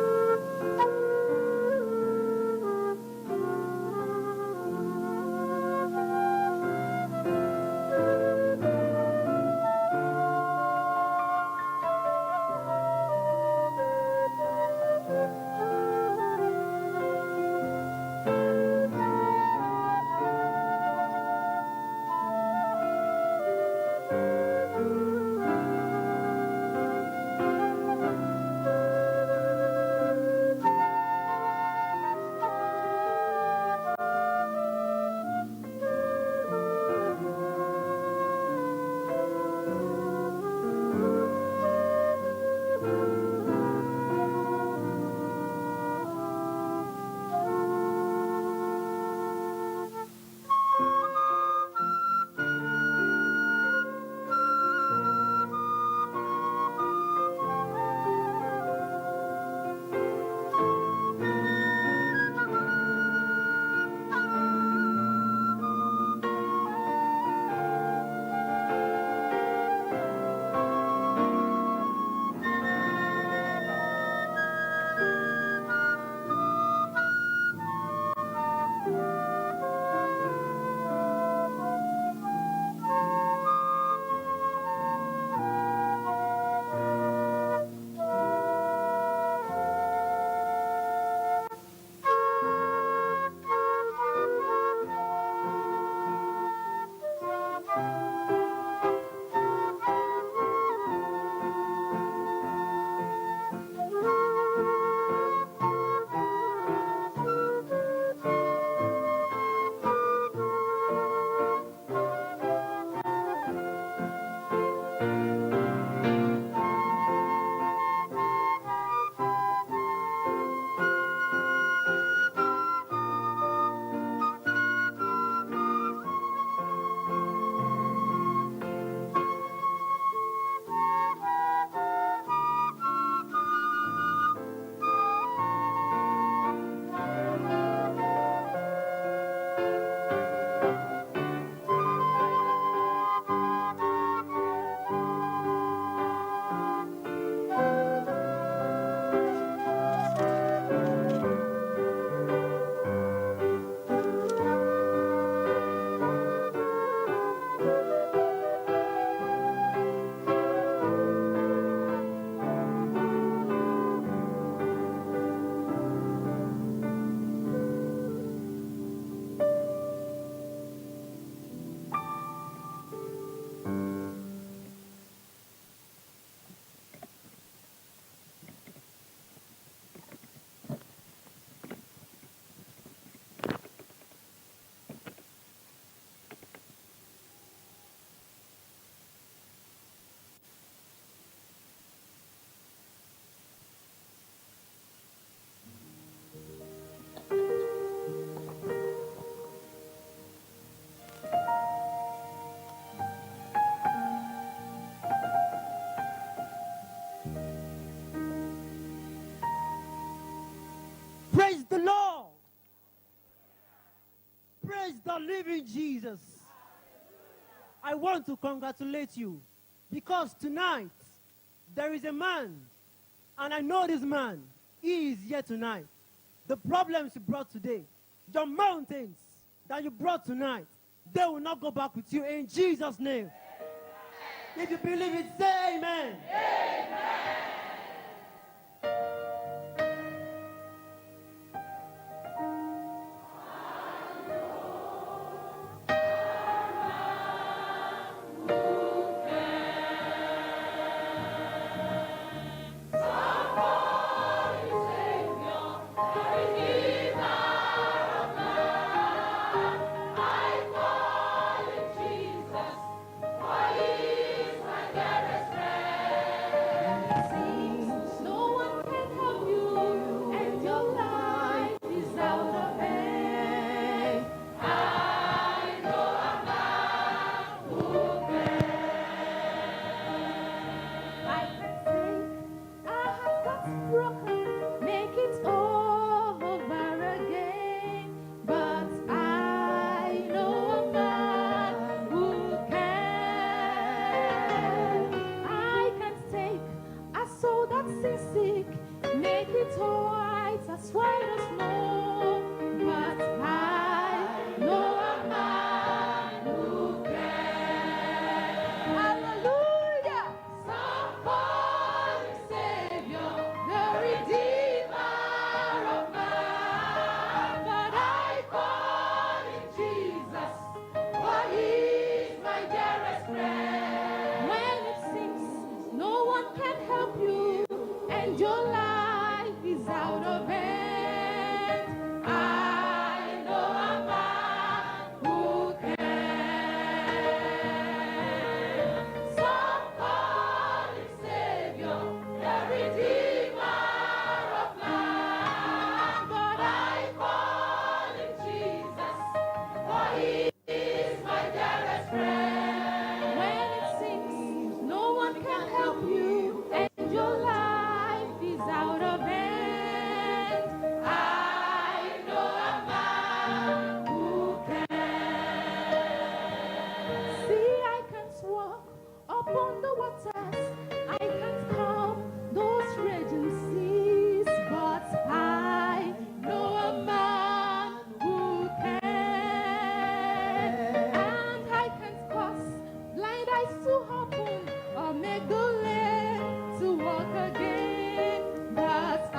believe in Jesus? I want to congratulate you because tonight there is a man, and I know this man. He is here tonight. The problems you brought today, your mountains that you brought tonight, they will not go back with you in Jesus' name. If you believe it, say amen. No one can help you, and your life is out of hand. I know a man who can. I can take a heart that's broken, make it over again. But I know a man who can. I can take a soul that's sick, make it white as white as snow. But I know a man who can. Hallelujah! Some call him Savior, the Redeemer of man. But I call him Jesus, for he's my dearest friend. When it seems no one can help you and your life is out of hand, I know a man who can. Some call him Savior, the Redeemer of man, but I call him Jesus, for he is my dearest friend. When it seems no one can help you and your life is out of hand, I know a man who can. See, I can't walk upon the waters. I can't calm those raging seas, but I know a man who can. And I can't cause blind eyes to open or make the lame to walk again. But I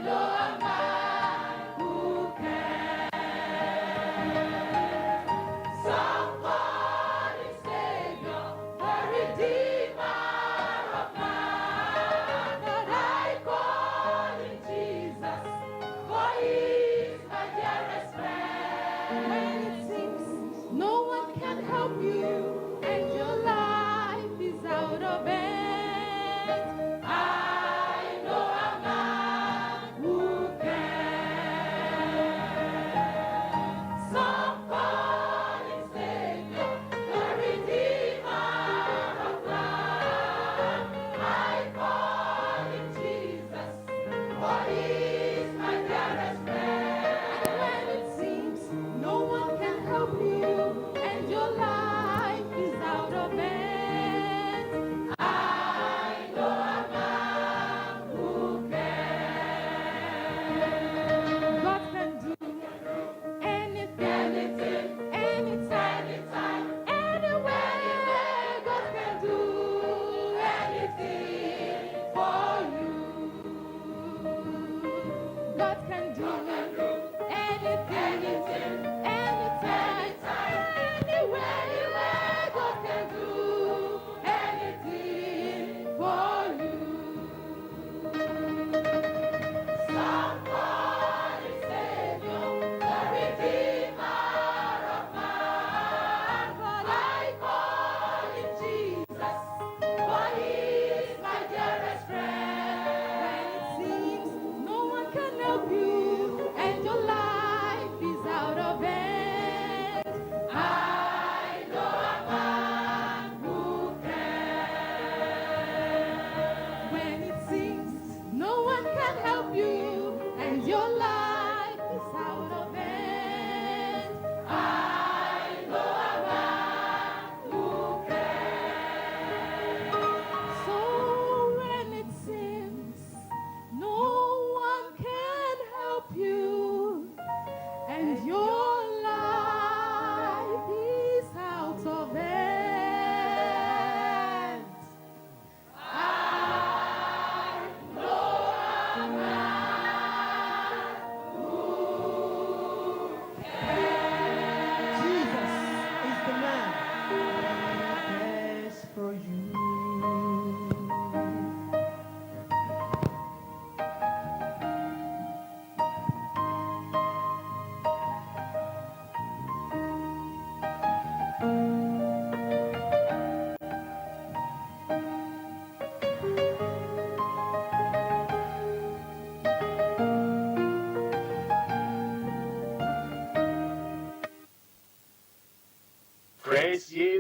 know a man who can. Some call him Savior, the Redeemer of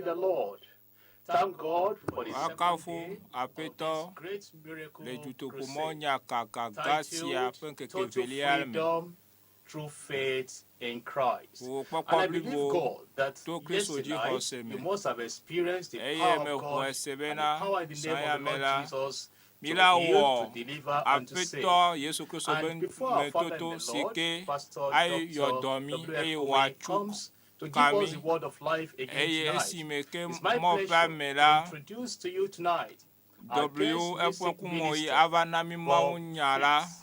the Lord. Thank God for the second Woakafu day Aƒetɔ great miracle le dutoƒomɔ crusade nyakaka gã sia titled ƒe ŋkeke Total evelia me. Freedom Through Faith in Christ. Wò And kpɔkpɔ I believe blibo God that to Kristo yesterday dzi night xɔse me. you must have experienced the Eye power of mexɔe God se and the bena power in the zã name ya of the me Lord la, Jesus mi to la heal, wɔ to deliver, and to save. Aƒetɔ Yesu Kristo ƒe And before our Father in metoto the si Lord, ke Pastor ayɔ Dr. dɔ mí W.F. eye Kumuyi wòatso comes to give ka us mí. the word of life again Eye tonight. esime ke It's my mɔ ƒe pleasure ame to la, introduce to you tonight our W guest eƒe music ŋkume yi minister, ava na mí Mawu Bob nya la. Fitts.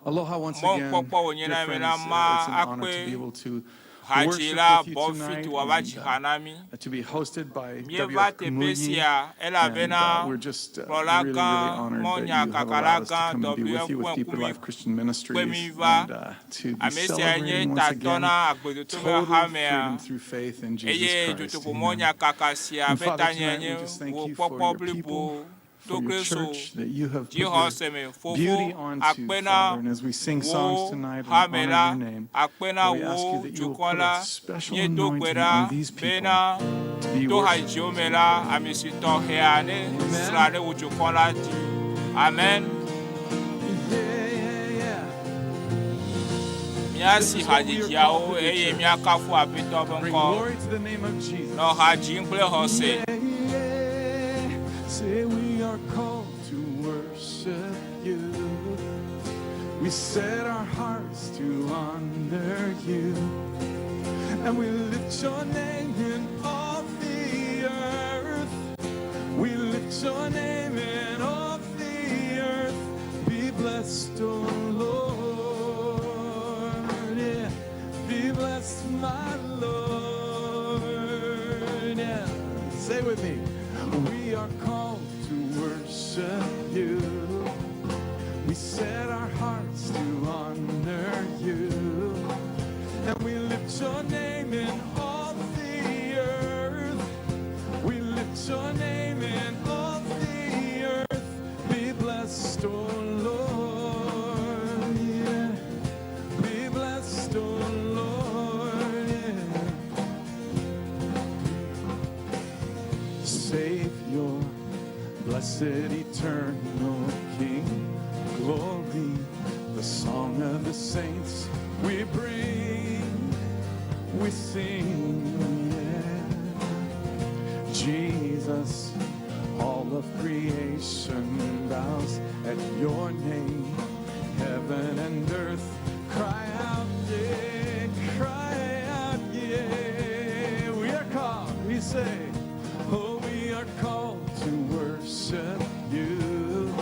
Aloha once again, Mɔkpɔkpɔ wònye dear na mi friends. la ma It's an honor to akpe be able to hadzila worship with you Bob tonight Fit wòava and dzi ha na mí. to be hosted by Míeva W.F. teƒe Kumuyi. sia And elabena we're just kplɔla really, really gã, honored that you have mɔnyakakala allowed us to gã come and be W. with you with F. Deeper Kumuyi Life Christian kpe mí Ministries va. and to be Ame siae nye celebrating once tatɔ again na agbedoto ƒe total hamea freedom through faith in Jesus eye Christ. dutoƒomɔ Amen. nyakaka sia And ƒe Father, tanyae tonight nye we just thank wò you for kpɔkpɔ your blibo people, to for your Kristo church, that you have put your dzixɔse me. Fofo, beauty onto, akpe na Father. And as we sing songs wò tonight and hame honor la, your name, akpe na we ask wò you that you will dukɔ put la. a special Míedo gbe anointing ɖa on these people bena to be to worshipers hadziwo me of la, you. ame si tɔxɛ ne sra Amen. ɖe wò dukɔ la dzi. Amen. Yeah, yeah, yeah. This Míasi is what we are hadzidziawo called to do, eye church. míakafu Aƒetɔ ƒe Bring ŋkɔ. glory to the name of Nɔ Jesus. ha dzim kple xɔse. Yeah, yeah. Say we are called to worship you. We set our hearts to honor you. And we lift your name in all the earth. We lift your name in all the earth. Be blessed, O Lord. Yeah. Be blessed, my Lord. Yeah. Say with me. We are called to worship you. We set our hearts to honor you. And we lift your name in all the earth. We lift your name in all the earth. Be blessed, O Lord. Yeah. Be blessed, O Lord. Yeah. Savior, blessed eternal King, glory, the song of the saints we bring, we sing, yeah. Jesus, all of creation bows at your name. Heaven and earth cry out, yeah, cry out, yeah. We are called, we say, oh, we are called to worship you.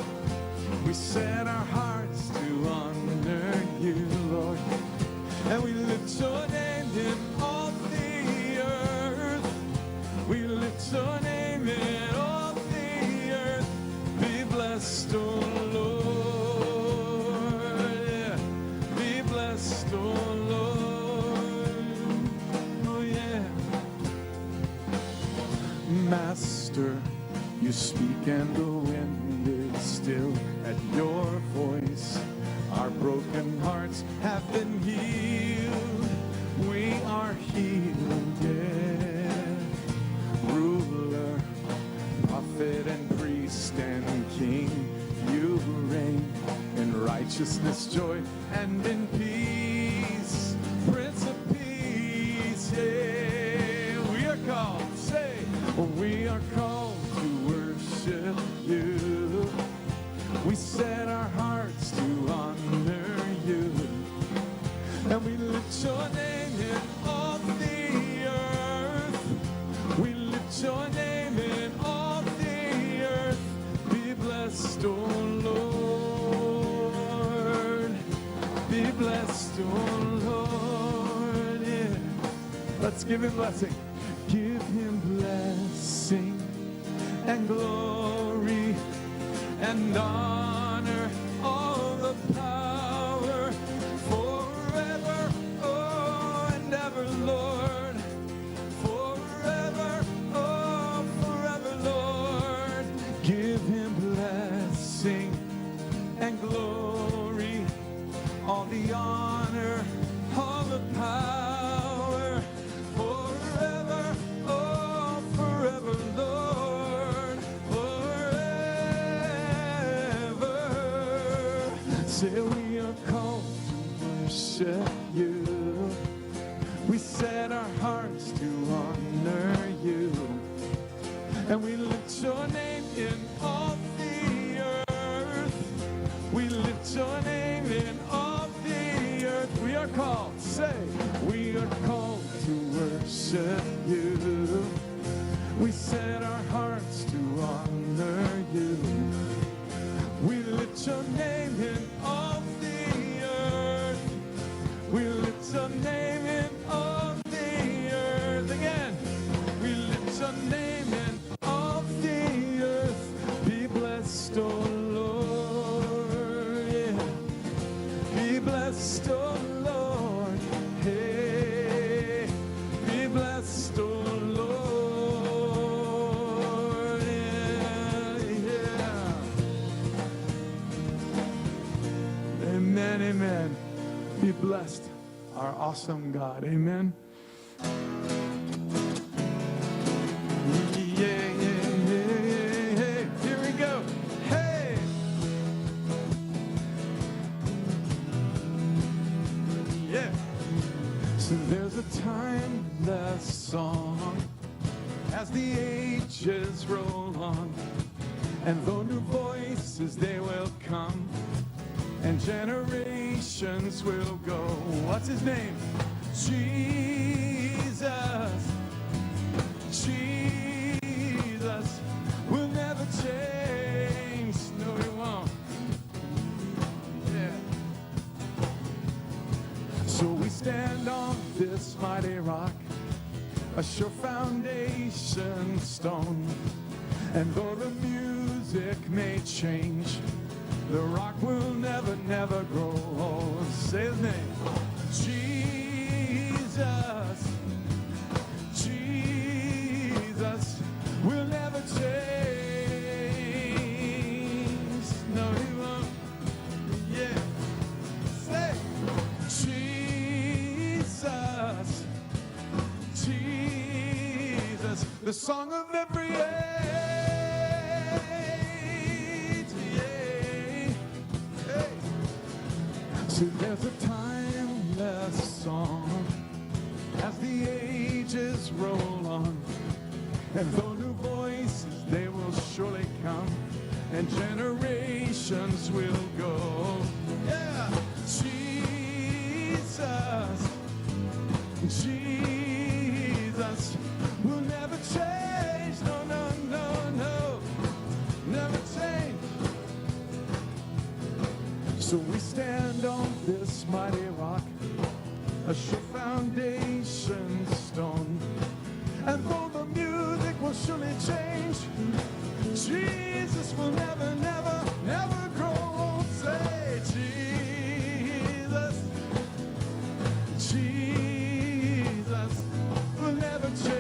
We set our hearts to honor you, Lord. And we lift your name in all the earth. We lift your name in all the earth. Be blessed, O Lord. Yeah. Be blessed, O Lord. Oh, yeah. Master, you speak and the wind is still at your voice. Our broken hearts have been healed. We are healed, yeah. Ruler, prophet and priest and king, you reign in righteousness, joy, and in peace. Prince of Peace, yeah. We are called, say, we are called to worship you. We set our hearts to honor you. And we lift your name in all the earth. We lift your name in all the earth. Be blessed, O Lord. Be blessed, O Lord. Yeah. Let's give him blessing. Give him blessing and glory and honor, all the power forever, oh, and ever, Lord. Forever, oh, forever, Lord. Give him blessing and glory, all the honor, all the power, forever, oh, forever. Say we are called to worship you. We set our hearts to honor you. And we lift your name in all the earth. We lift your name in all the earth. We are called, say, we are called to worship you. We set our hearts to honor you. We lift your name in all the earth. We lift your name in all the earth. Again, we lift your name in all the earth. Be blessed, O Lord. Yeah. Be blessed, O Lord. Hey. Be blessed, O Lord. Yeah, yeah. Amen, amen. Be blessed, our awesome God. Amen. Yeah, yeah, yeah, yeah, yeah. Here we go. Hey. Yeah. So there's a timeless song as the ages roll on, and though new voices they will come, and generations will go. What's his name? Jesus. Jesus will never change. No, he won't. Yeah. So we stand on this mighty rock, a sure foundation stone. And though the music may change, the rock will never, never grow old. Say his name. Jesus. Jesus will never change. No, he won't. Yeah. Say, Jesus. Jesus. The song of every age. Yeah. Hey. So there's a timeless song as the ages roll on, and though new voices they will surely come, and generations will go. Yeah, Jesus, Jesus will never change. No, no, no, no, never change. So we stand on this mighty rock, a sure foundation stone. And though the music will surely change, Jesus will never, never, never grow old. Say, Jesus, Jesus will never change,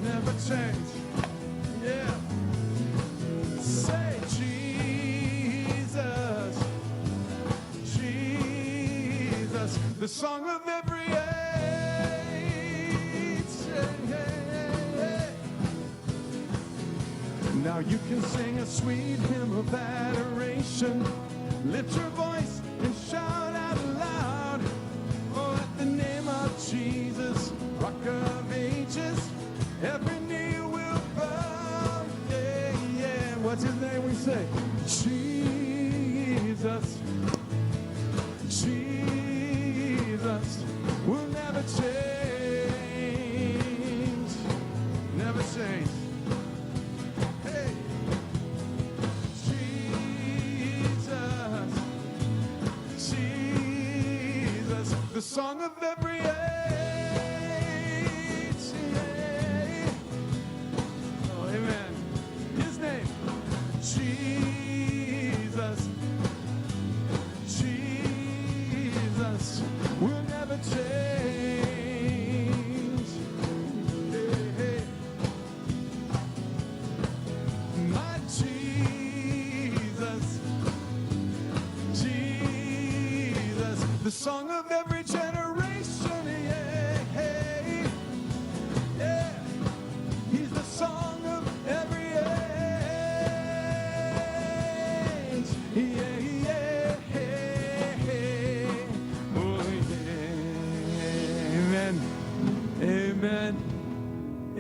never change. Yeah. Say, Jesus, Jesus, the song of every age. Yeah, yeah, yeah. Now you can sing a sweet hymn of adoration. Lift your voice and shout out loud. Oh, at the name of Jesus, Rock of Ages, every knee will bow. Yeah, yeah. What's his name? We say, Jesus. Jesus will never change, never change. Hey, Jesus, Jesus, the song of every age. Yeah. Oh, amen. His name, Jesus. Jesus will never change. Hey, hey. My Jesus, Jesus, the song of every generation.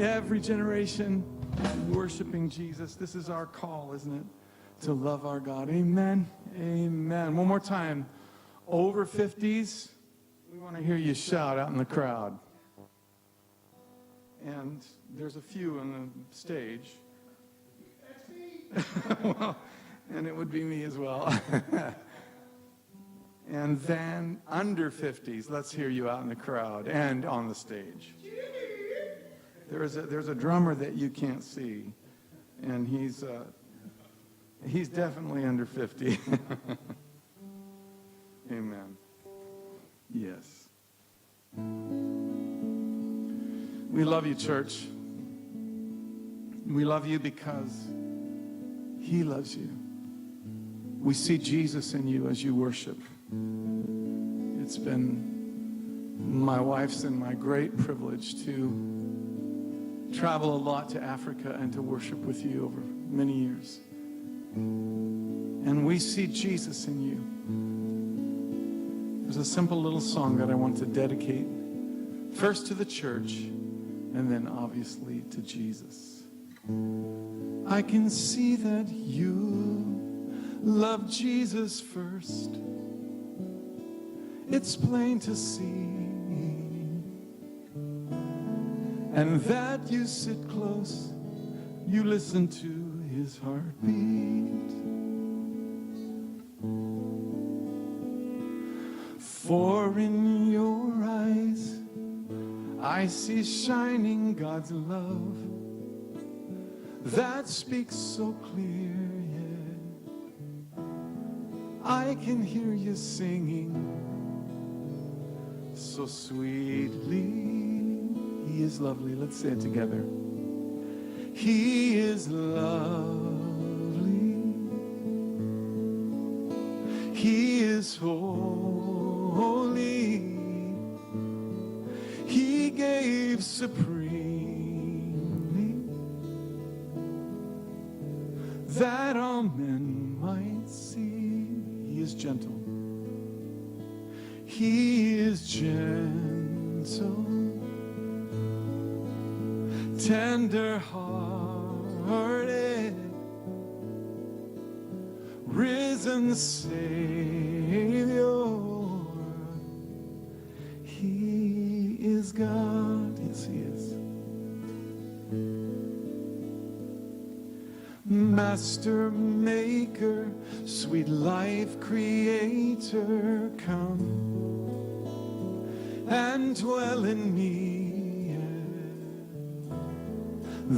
Every generation worshiping Jesus. This is our call, isn't it? To love our God. Amen. Amen. One more time. Over 50s, we want to hear you shout out in the crowd. And there's a few on the stage. Well, and it would be me as well. And then under 50s, let's hear you out in the crowd and on the stage. There's a drummer that you can't see, and he's definitely under 50. Amen. Yes. We love you, church. We love you because he loves you. We see Jesus in you as you worship. It's been my wife's and my great privilege to travel a lot to Africa and to worship with you over many years. And we see Jesus in you. There's a simple little song that I want to dedicate first to the church and then obviously to Jesus. I can see that you love Jesus first. It's plain to see. And that you sit close, you listen to his heartbeat. For in your eyes, I see shining God's love that speaks so clear, yeah. I can hear you singing so sweetly. He is lovely. Let's say it together. He is lovely. He is holy. He gave supremely that all men might see. He is gentle. He is gentle, tender-hearted, risen Savior. He is God. Yes, he is. Master Maker, sweet life creator, come and dwell in me, yeah,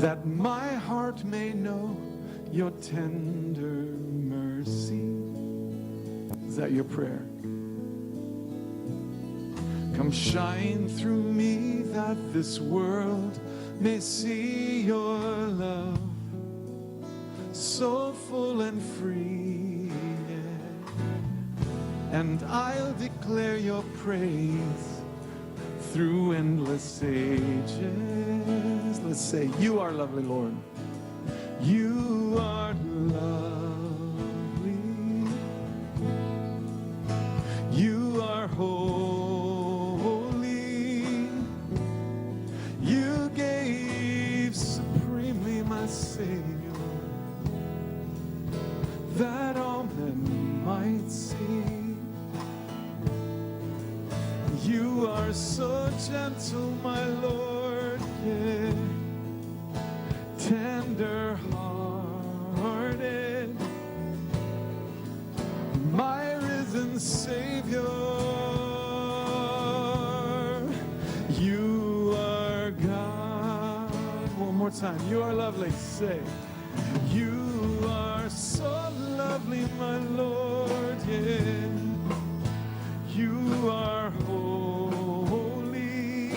that my heart may know your tender mercy. Is that your prayer? Come shine through me that this world may see your love so full and free, yeah. And I'll declare your praise through endless ages. Let's say, you are lovely, Lord. You are lovely. You are holy. You gave supremely, my Savior, that all men might see. You are so gentle, my Lord, yeah. Tender-hearted, my risen Savior. You are God. One more time. You are lovely. Say, you are so lovely, my Lord, yeah. You are holy.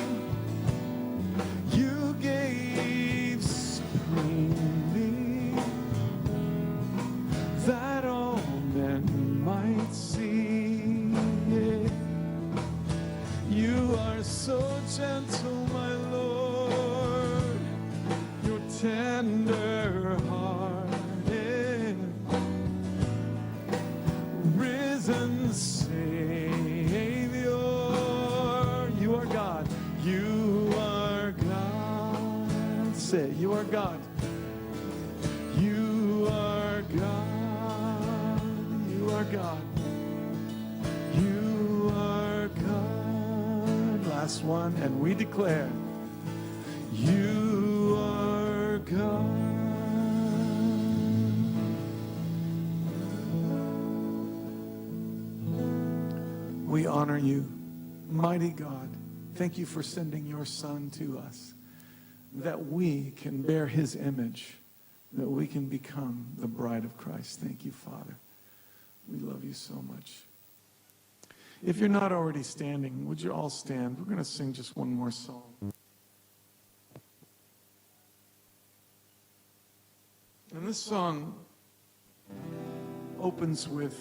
You gave supremely that all men might see. Yeah. You are so gentle, my Lord. You're tender-hearted, risen Savior. You are God. You are God. Say, You are God. You are God. You are God. You are God. Last one, and we declare, You are God. We honor you, mighty God. Thank you for sending your Son to us that we can bear his image, that we can become the bride of Christ. Thank you, Father. We love you so much. If you're not already standing, would you all stand? We're going to sing just one more song. And this song opens with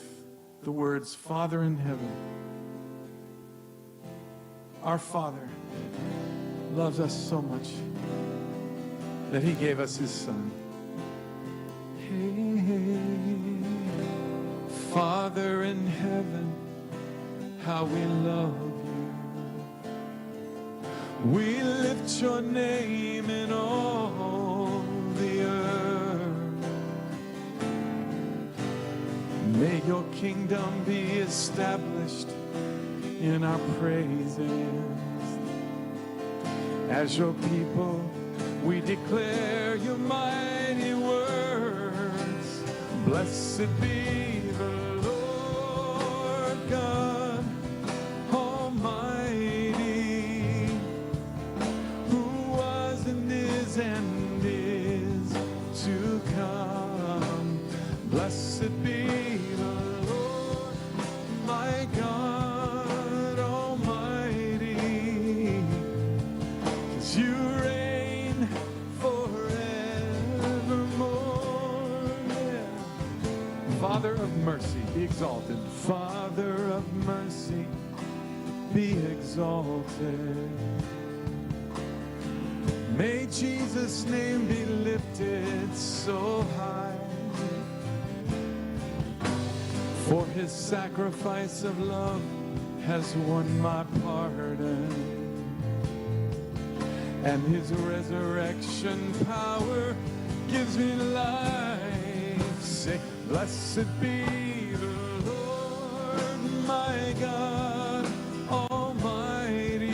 the words, Father in heaven. Our Father loves us so much that he gave us his Son. Hey, Father in heaven, how we love you. We lift your name in all the earth. May your kingdom be established in our praises. As your people, we declare your mighty words. Blessed be the Lord God Almighty, who was and is to come. Blessed be the Lord, my God Almighty, 'cause you reign forevermore. Yeah. Father of mercy, be exalted. Father of mercy, be exalted. May Jesus' name be lifted so high. For his sacrifice of love has won my pardon. And his resurrection power gives me life. Say, blessed be the Lord, my God Almighty,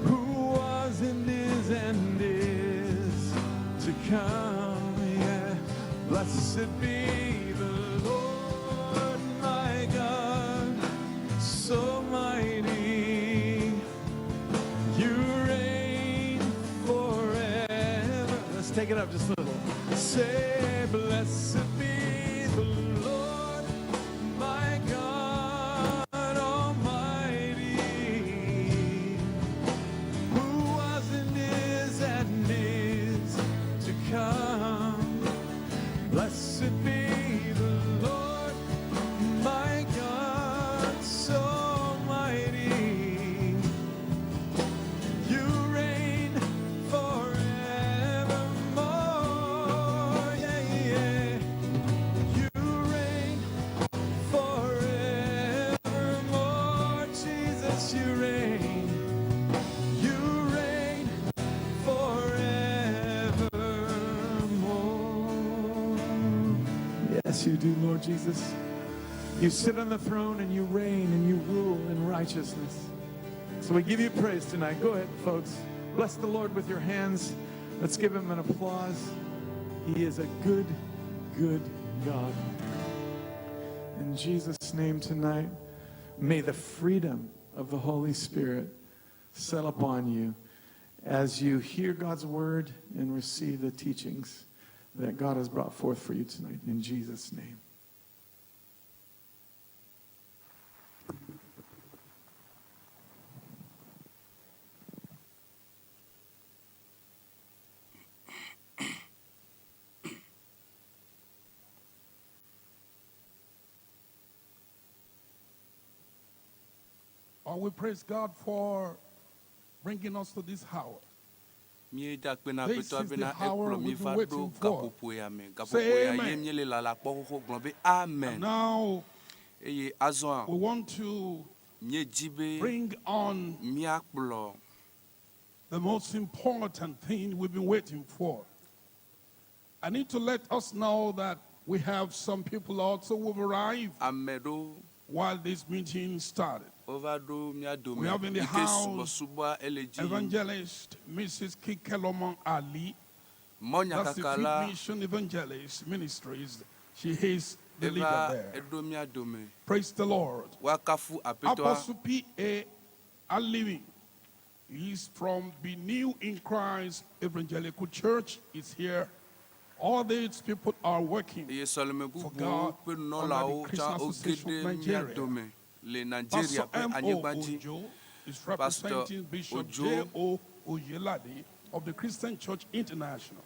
who was and is to come. Yeah. Blessed be the Lord, my God, so mighty. You reign forever. Let's take it up just a little. Say, blessed be the Lord, my God Almighty, who was and is to come. Blessed be the Lord, my God, so mighty. You reign forevermore. Yeah, yeah. You reign forevermore. Jesus, you reign. You reign forevermore. Yes, you do, Lord Jesus. You sit on the throne and you reign and you rule in righteousness. So we give you praise tonight. Go ahead, folks. Bless the Lord with your hands. Let's give him an applause. He is a good, good God. In Jesus' name tonight, may the freedom of the Holy Spirit settle upon you as you hear God's word and receive the teachings that God has brought forth for you tonight. In Jesus' name. Oh, we praise God for bringing us to this hour. Míeda akpe na This Aƒetɔ is the bena hour ekplɔ mí we've been va ɖo waiting for. gaƒoƒo ya me. Gaƒoƒo Say ya ye amen. míele lala kpɔ xoxo gblɔ be amen. And now Eye azɔa we want to míedzi be bring on míakplɔ The most important thing we've been waiting for. I need to let us know that we have some people also who've arrived Ame ɖewo while this meeting started. wova ɖo mía dome We have in the yi ke house subɔsubɔa ele dzi yim. Evangelist Mrs. Kikelomon Ali. That's the Mɔnyakaka Field la Mission Evangelist Ministries. She is the leader eva there. eɖo mía dome. Praise the Lord. Woakafu Aƒetɔa. Apostle P.A. Alimi. He's from Be New in Christ Evangelical Church. Is here. All these people are working Eye sɔleme for bubuwo God ƒe under the nunɔlawo Christian tsã woge Association ɖe of mía Nigeria. dome le Nigeria Pastor ƒe M.O. anyigba dzi. Ojo is Pastor representing Bishop Ojo J.O. Oyelade of the Christian Church International.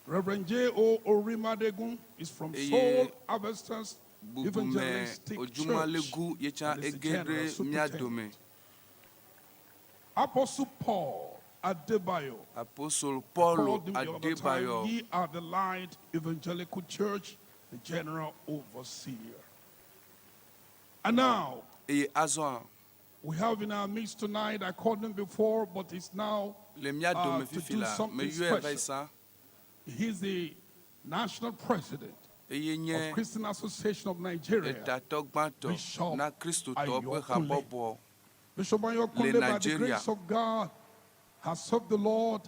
Reverend J.O. Orimadegun is from Eye Soul Harvesters bubume Evangelistic Church Ojumalegu ye tsã and is the ege general ɖe mía superintendent. dome. Apostle Paul Adebayo. Apostol I Paulo called him the other time. Adebayo Ye are the Light Evangelical Church, the general overseer. And now, eye azɔa we have in our midst tonight, I called him before, but it's now le mía dome to fifi do la something meyɔe va yi special. sa He's the national president eye of nye Christian Association of Nigeria, etatɔ gbãtɔ Bishop na kristotɔwo ƒe Ayokunle. habɔbɔ Bishop le Ayokunle, by the Nigeria. grace of God, has served the Lord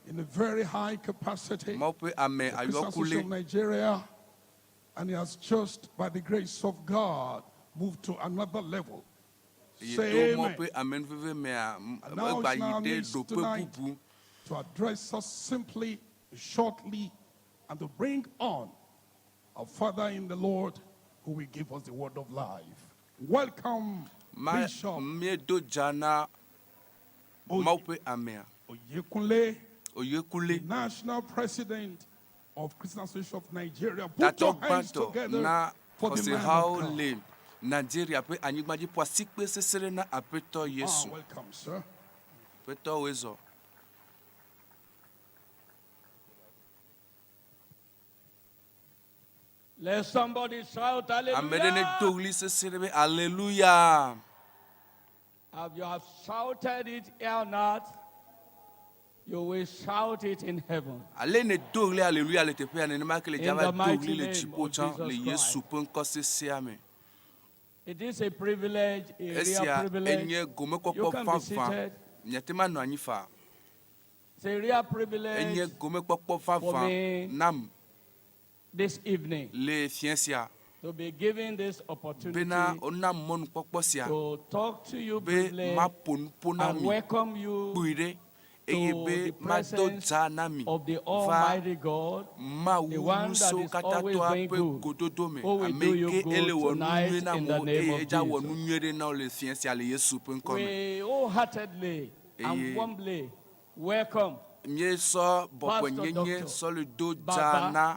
in a very high capacity. Mawu ƒe ame The Christian Association of Ayɔkule Nigeria, and he has just, by the grace of God, moved to another level. eye Say to Mawu amen. ƒe amenuveve mea m- And now egba it's yi now ɖe midst ɖoƒe tonight bubu. to address us simply, shortly, and to bring on our Father in the Lord who will give us the word of life. Welcome, Ma Bishop míedo dza na Mawu ƒe amea. Oyekunle, Oyekule the national president of Christian Association of Nigeria. Put tatɔ your hands gbãtɔ together na for the man of xɔsehawo God. le Nigeria ƒe anyigba dzi ƒo asikpe sese ɖe na Aƒetɔ Ah, Yesu. welcome, sir. Aƒetɔ woe zɔ. Let somebody shout Ame ɖe ne hallelujah. do ɣli sese ɖe be Hallelujah. If you have shouted it here or not, you will shout it in heaven. Ale ne do ɣli Hallelujah le teƒea nenema ke le In dzava the do mighty ɣli le name dziƒo of tsã Jesus le Christ. Yesu ƒe ŋkɔ sesea me. It is a privilege, a real Esia privilege. enye You gomekpɔkpɔ can be vavã. seated. Miate ŋu anɔ anyi faa. It's a real privilege Enye gomekpɔkpɔ for vavã me nam this evening le fiẽ sia to be given this opportunity bena wonam mɔnukpɔkpɔ sia to talk to you be briefly maƒo nuƒo na and mi welcome you kpui ɖe eye to be the mado presence dza na mi of the va Almighty God, the Mawu one that ŋusẽwo is katã always tɔa doing ƒe good, gododo me. who will Ame do yi you ke ele good wɔ nu tonight nyuie na in the amewo name eye of edza wɔ nu Jesus. nyuie ɖe na wo le fiẽ sia le Yesu ƒe ŋkɔ me. We wholeheartedly and Eye warmly welcome míesɔ Pastor bɔbɔnyenye Doctor sɔ le do dza Baba na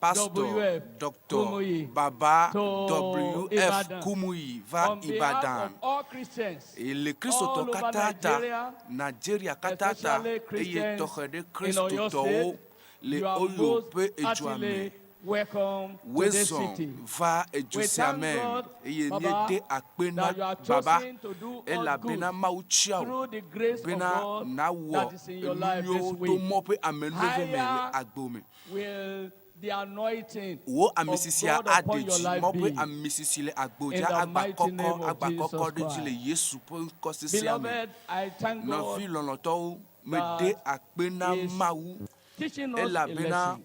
Pastor W.F. Dr. Kumuyi Baba to W.F. Ibadan. Kumuyi va On behalf Ibadan. of all Christians Le all Kristotɔ over katã ta, Nigeria, Nigeria katã ta, especially eye Christians tɔxɛ ɖe in Oyo Kristotɔwo State, le you are Oyo most ƒe edzua me. heartily welcome to this Woezɔ city. va edu We sia thank me God, eye Baba, míede akpe na that you are Baba chosen to do us elabena good Mawu tia wò through the grace of bena God nawɔ that is in your life this enunyuiwo to week. mɔ ƒe amenuveve me le Higher agbo me. will the anointing Wo of amisisia God upon aɖe your dzi life mɔ ƒe be. amisisi le agbo In dza the agba mighty kɔkɔ name of agba Jesus kɔkɔ ɖe dzi le Christ. Yesu ƒe ŋkɔ sesea me. Beloved, I thank God Nɔvi lɔlɔ̃tɔwo, mede that akpe na He is Mawu teaching us a elabena lesson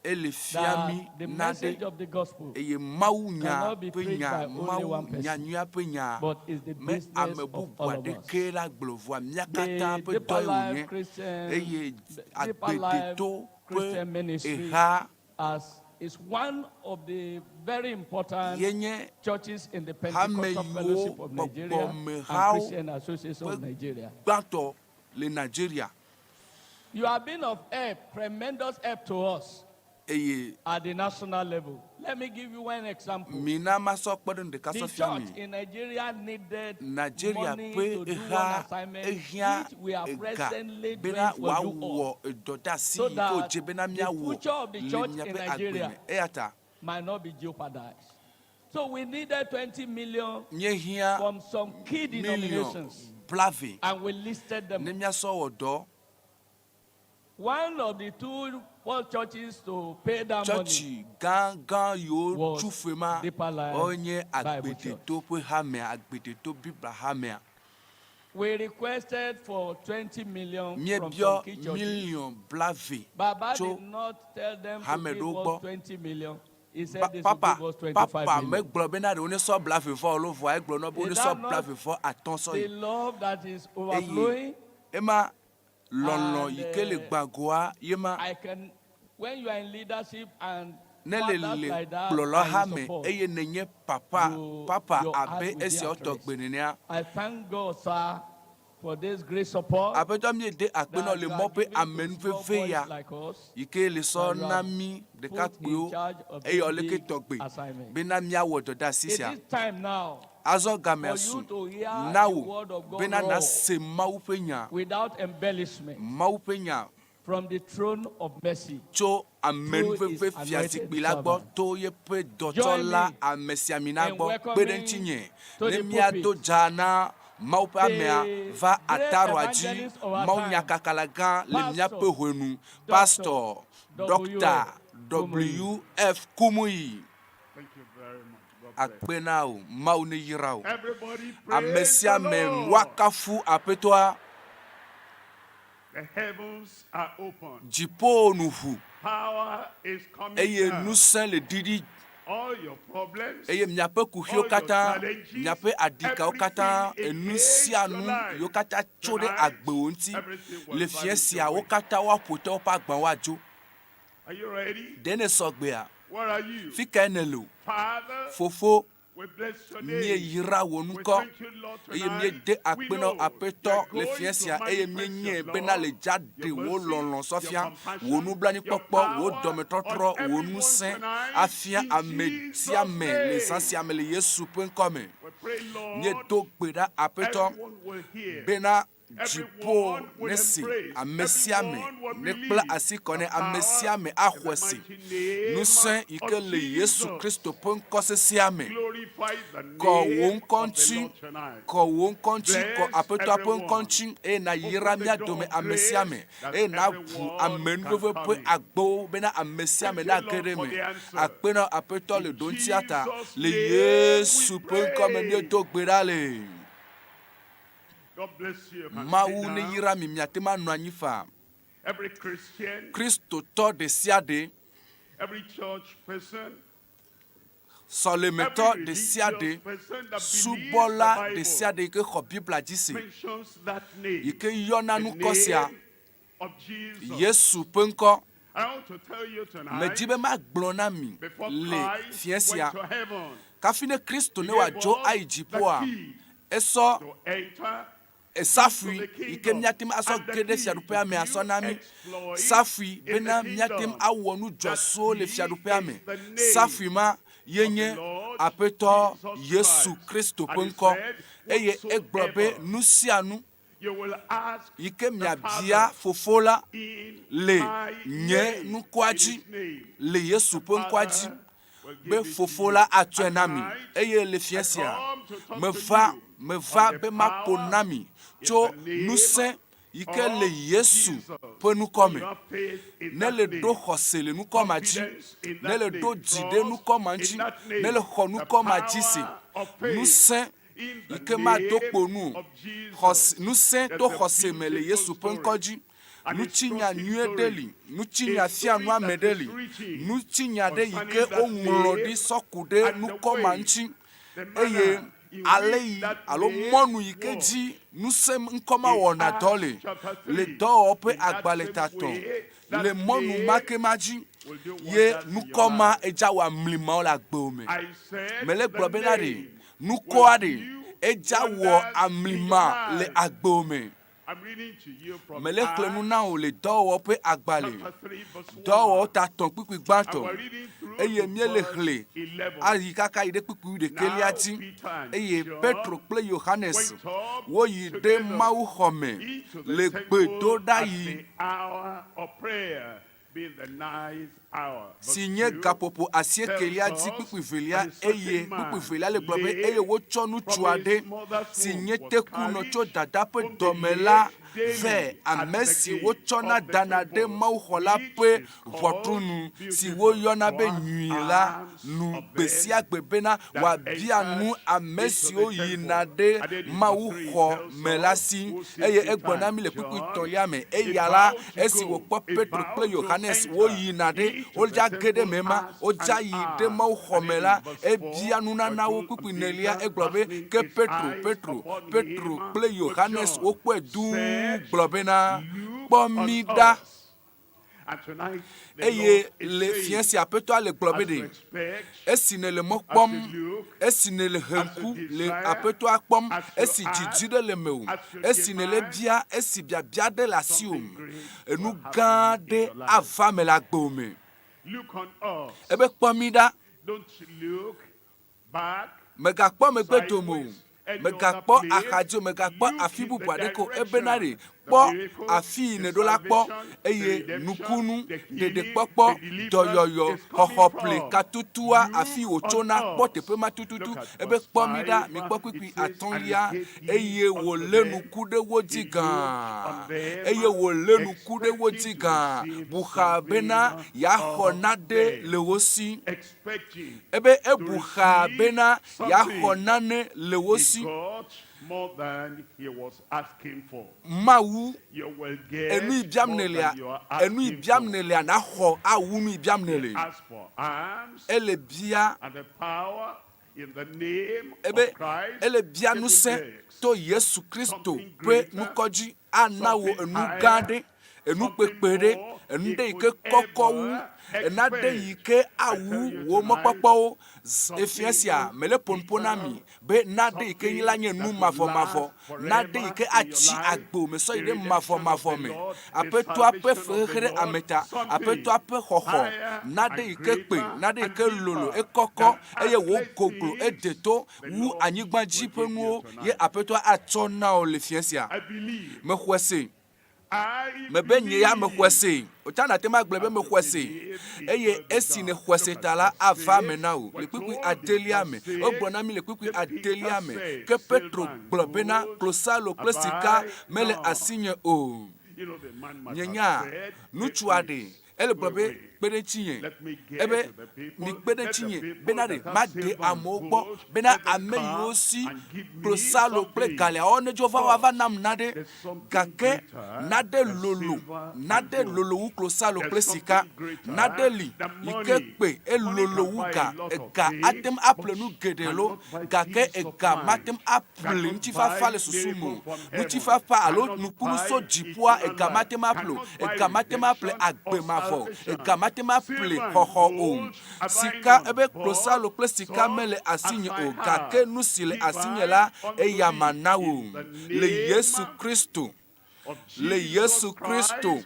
ele fia that mí the nane message of the gospel eye Mawu nya cannot be ƒe preached nya by only Mawu one person, nyanyuia ƒe nya but is the me business ame of bubu all of us. aɖeke la gblɔ vɔa mía katã The ƒe Deeper dɔe Life wònye Christian, eye the Deeper Life agbedeto ƒe Christian Ministry eha as is one of the very important yenye churches in the hame Pentecostal yiwo Fellowship of Nigeria and gbɔgbɔmehawo Christian Association ƒe of Nigeria. gbãtɔ le Nigeria You have been of help, tremendous help to us eye at the national level. Let me give you one example. mina masɔ kpe ɖe nu ɖeka The sɔ fia church mi. in Nigeria needed Nigeria money ƒe to do one eha assignment ehiã which we are ega presently doing bena for you all. wòawɔ edɔdeasi So yi ke that wòdze bena the míawɔ future of the le church in míaƒe agbe Nigeria me. Eya ta might not be jeopardized. So we needed 20 million míehiã from some key miliɔn denominations. blave And we listed them. ne míasɔ wɔ dɔ. One of the two first churches to pay that money Tsɔtsi gãgã yiwo was tsu fe ma Deeper Life wonye Bible Church. Agbedeto ƒe hamea, Agbedeto Biblia hamea. We requested for 20 million from Míebiɔ some key churches. miliɔn blave Baba tso did not tell them to hame give ɖewo us gbɔ. 20 million. He said Ba- they should Papa, give us 25 papa million. megblɔ bena ɖewo nesɔ blave vɔ alo vɔa egblɔ na wo be Is wonesɔ that not blave vɔ atɔ̃ sɔ the yi. love that is Eye overflowing? ema lɔlɔ̃ And yi ke le gbagoa ye ma. I can, when you are in leadership and Ne le fathers le like that, and you kplɔlɔha me support, eye nenye papa, you, papa your heart abe will be esiawo at rest. tɔgbe nenea. I thank God, sir, for this great support Aƒetɔ míede akpe nɔ that le you are mɔ ƒe giving to small amenuveve boys ya like us, yi ke le sɔ that you na have mí put in ɖekakpuiwo charge of eye this woleke big tɔgbe assignment. bena míawɔ dɔdeasi It sia. is time now Azɔ gamea for su you to hear na the wò word of God bena raw nàse Mawu ƒe nya, without embellishment Mawu ƒe nya from the throne of mercy tso through his amenuveve anointed fiazikpui la gbɔ servant. to yeƒe Join dɔtsɔla me amesiamina in gbɔ kpe ɖe welcoming ŋutinye to ne the míado pulpit dza na Mawu ƒe amea the va great ataroa dzi, evangelist of our Mawu time, nyakakala gã le míaƒe Pastor hɔenu, Dr. Pastor Dɔkta W.F. Kumuyi. W.F. Kumuyi. Thank you very much. God bless. Akpe na wò, Mawu neyra wò. Everybody Ame praise sia the ame Lord. woakafu Aƒetɔa. The heavens are open. Dziƒowo nu ʋu Power is coming eye down. ŋusẽ le ɖiɖi All your problems, eye miaƒe kuxiwo all your katã, challenges, miaƒe aɖikawo katã, everything enu against sia your nu life. yiwo katã tso ɖe Tonight, agbewo ŋuti everything will le fiẽ vanish sia, wo away. katã woaƒo te woƒe agbawo adzo. Are you ready? Ɖe nèsɔ gbea? Where are you? Fi kae nèle o? Father, Fofo, we bless your name. míeyra wò We ŋkɔ thank you, Lord, eye tonight. míede We akpe na know you Aƒetɔ are le going fiẽ to sia eye manifest míenyae your bena le love, dza your ɖe wò mercy, lɔlɔ̃ your sɔfia, wò compassion, your nublanuikpɔkpɔ, wò power dɔmetɔtrɔ, on wò everyone ŋusẽ tonight afia in ame sia Jesus' ame le zã name. sia me le Yesu ƒe ŋkɔ me. We pray, Lord, Míedo gbe ɖa Aƒetɔ everyone will hear, bena dziƒo everyone will nesi embrace, ame sia ame everyone will nekpla believe asi kɔ the ne ame power sia ame in the axɔe se. mighty name Ŋusẽ yi ke of le Yesu Jesus. Kristo ƒe ŋkɔ sesẽa me. Glorify the Kɔ wò name ŋkɔ of the ŋuti, Lord tonight. kɔ wò ŋkɔ ŋuti, kɔ Bless Aƒetɔa ƒe ŋkɔ everyone. ŋuti eye nàyra Open the mía door dome of ame sia grace ame that eye nàʋu everyone can amenuveve come ƒe in. agbowo bena ame sia ame Thank you, nage Lord, ɖe for eme. the answer. Akpe na Aƒetɔ le In ɖoŋutia ta. Jesus' Le name we Yesu ƒe ŋkɔ me pray. míedo gbe ɖa le. God bless you. You can sit Mawu down. neyra mi miate ŋu anɔ anyi faa. Every Christian, Kristotɔ ɖe sia ɖe, every church person, sɔlemetɔ every ɖe sia religious ɖe, person that believes the subɔla ɖe Bible sia ɖe yi ke xɔ Biblia dzi se, mentions that name, yi ke yɔna the ŋkɔ sia, name of Jesus. Yesu ƒe ŋkɔ. I want to tell you tonight, Medi be magblɔ na mi before le Christ fiẽ sia, went to heaven, kafi ne Kristo he ne gave wòadzo us ayi the dziƒoa, key esɔ to enter esafui into the yi ke kingdom míate ŋu asɔ and the ge ɖe key to fiaɖuƒea me asɔ do na mí. exploits Safui in the bena míate ŋu kingdom. awɔ nu That dzɔsuwo le key fiaɖuƒea me. is the name Safui ma ye of the nye Lord Aƒetɔ Jesus Yesu Christ. Kristo And ƒe he ŋkɔ. said, Eye egblɔ be whatsoever nu sia nu you will ask yi ke the miabia Father Fofo la in le my nye name, ŋkɔa in dzi, his name, le Yesu the ƒe ŋkɔa dzi, Father will be give it to Fofo you. la atsɔe And na mi. tonight, Eye le fiẽ I sia, come to talk to meva you meva on the be maƒo power na mi in tso the name ŋusẽ yi ke le of Yesu Jesus. ƒe ŋkɔ When me. you have faith in Ne that le ɖo name, xɔse le ŋkɔ ma dzi, confidence in ne that le name, ɖo dzi ɖe trust ŋkɔ ma in ŋuti, that ne name, le xɔ the ŋkɔ ma dzi se, power of faith ŋusẽ in yi the ke mado name kpo nu o, of Jesus. xɔse ŋusẽ There's to a xɔse me le beautiful Yesu ƒe ŋkɔ story, dzi. an Ŋutinya instructive nyui ɖe story, li, a ŋutinya story fianuame that ɖe is li, written ŋutinya ɖe yi concerning ke that woŋlɔ ɖi name sɔ ku ɖe and the ŋkɔ ma way, ŋuti the eye manner in ale which yi that alo name mɔnu yi ke works. dzi ŋusẽ ŋkɔ ma In wɔna dɔ Acts le chapter le 3, dɔwɔƒe in that agbalẽ same tatɔ way, le that mɔnu ma name ke ma dzi will do ye wonders in your ŋkɔ ma life. edza wɔ amlimawo le agbewo me. I said Mele the gblɔ bena ɖe name will ŋkɔa ɖe do edza wɔ wonders in your amlima le life. agbewo me. I'm reading to you from Mele xlẽ nu Acts na wò le dɔwɔwɔ ƒe agbalẽ, chapter 3, verse 1. dɔwɔwɔ ta tɔ̃ kpukpui And gbãtɔ we're reading through eye to míele verse xlẽ 11. ayi kaka yi ɖe kpukpui ɖekɛlia Now dzi. Peter and Eye John Petro kple Yohanes went up woyi ɖe together mawuxɔme into the le temple at gbedoɖaɣi. the hour of prayer. Si nye gaƒoƒo asiekelia dzi kpukpui velia, eye kpukpui velia le gblɔ be, Eye wotsɔ ŋutsu aɖe si nye tekunɔ tso dada ƒe dɔme la vɛ, ame si wotsɔna dana ɖe mawuxɔ la ƒe ʋɔtru nu, si woyɔna be Nyui la nu gbe sia gbe bena wòabia nu ame siwo yina ɖe mawuxɔ me la si. Eye egblɔ na mí le kpukpui etɔ̃lia me, Eya la, esi wòkpɔ Petro kple Yohanes woyina ɖe, wodza ge ɖe eme ma, wodza yi ɖe mawuxɔ me la, ebia nunana wo. Kpukpui enelia, egblɔ be, Ke Petro, Petro, Petro kple Yohanes wokpɔe dũu gblɔ bena, Kpɔ mí ɖa. Eye le fiẽ si Aƒetɔa le gblɔ be ɖe, esi nèle mɔ kpɔm, esi nèle he ŋku le Aƒetɔa kpɔm, esi didi ɖe le mewò, esi nèle bia, esi biabia ɖe le asiwò me, enu gã ɖe ava me le agbewò me. Ebe kpɔ mí ɖa. Mègakpɔ megbe dome o, mègakpɔ axadzi o, mègakpɔ afi bubu aɖeke o, ebena ɖe, kpɔ afi yi nèɖo la kpɔ, eye nukunu, ɖeɖekpɔkpɔ, dɔyɔyɔ, xɔxɔƒle, katutua, afi yi wòtsona, kpɔ teƒe ma tututu. Ebe kpɔ mí ɖa, mikpɔ kpukpui atɔ̃lia, eye wòlé ŋku ɖe wo dzi gãa, eye wòlé ŋku ɖe wo dzi gãa, bu xaa bena yeaxɔ nane le wo si. Ebe ebu xaa bena yeaxɔ nane le wo si. Mawu, enu yi biam nèlea, enu yi biam nèlea nàxɔ awu nu yi biam nèle. Ele bia, ebe ele bia ŋusẽ to Yesu Kristo ƒe ŋkɔ dzi ana wò enu gã ɖe. enu kpekpe ɖe, enu ɖe yi ke kɔkɔ wu, ena ɖe yi ke awu wò mɔkpɔkpɔwo. Efia sia mele ƒonuƒo na mi be naɖe yi ke la nye nu mavɔmavɔ, naɖe yi ke atsi agbo me sɔ yi ɖe mavɔmavɔ me. Aƒetɔa ƒe fexexe ɖe ame ta, Aƒetɔa ƒe xɔxɔ, naɖe yi ke kpe, naɖe yi ke lolo, ekɔkɔ eye wògoglo, ede to wu anyigba dzi ƒe nuwo ye Aƒetɔa atsɔ na wò le fiẽ sia. Mexɔe se. Mebe nye ya mexɔe se. Wò tsã nàte ŋu agblɔe be mexɔe se. Eye esi nèxɔe se ta la, ava eme na wò. Le kpukpui adelia me, wogblɔ na mí le kpukpui adelia me, Ke Petro gblɔ bena, Klosalo kple sika mele asinye o. Mienyaa, ŋutsua ɖe Ele gblɔ be, Kpe ɖe ŋutinye. Ebe, Mikpe ɖe ŋutinye, bena ɖe made amewo gbɔ, bena ame yiwo si klosalo kple galiawo nedzo va woava nam naɖe. Gake naɖe lolo, naɖe lolo wu klosalo kple sika. Naɖe li yi ke kpe elolo wu ga. Ega ate ŋu aƒle nu geɖe lo, gake ega mate ŋu aƒle ŋutifafa le susu me o. Ŋutifafa alo nukunu so dziƒoa, ega mate ŋu aƒle o. Ega mate ŋu aƒle agbe mavɔ o. Ega mate ŋu aƒle xɔxɔ o. Sika, ebe klosalo kple sika mele asinye o, gake nu si le asinye la, eya mana wò. Le Yesu Kristo, le Yesu Kristo,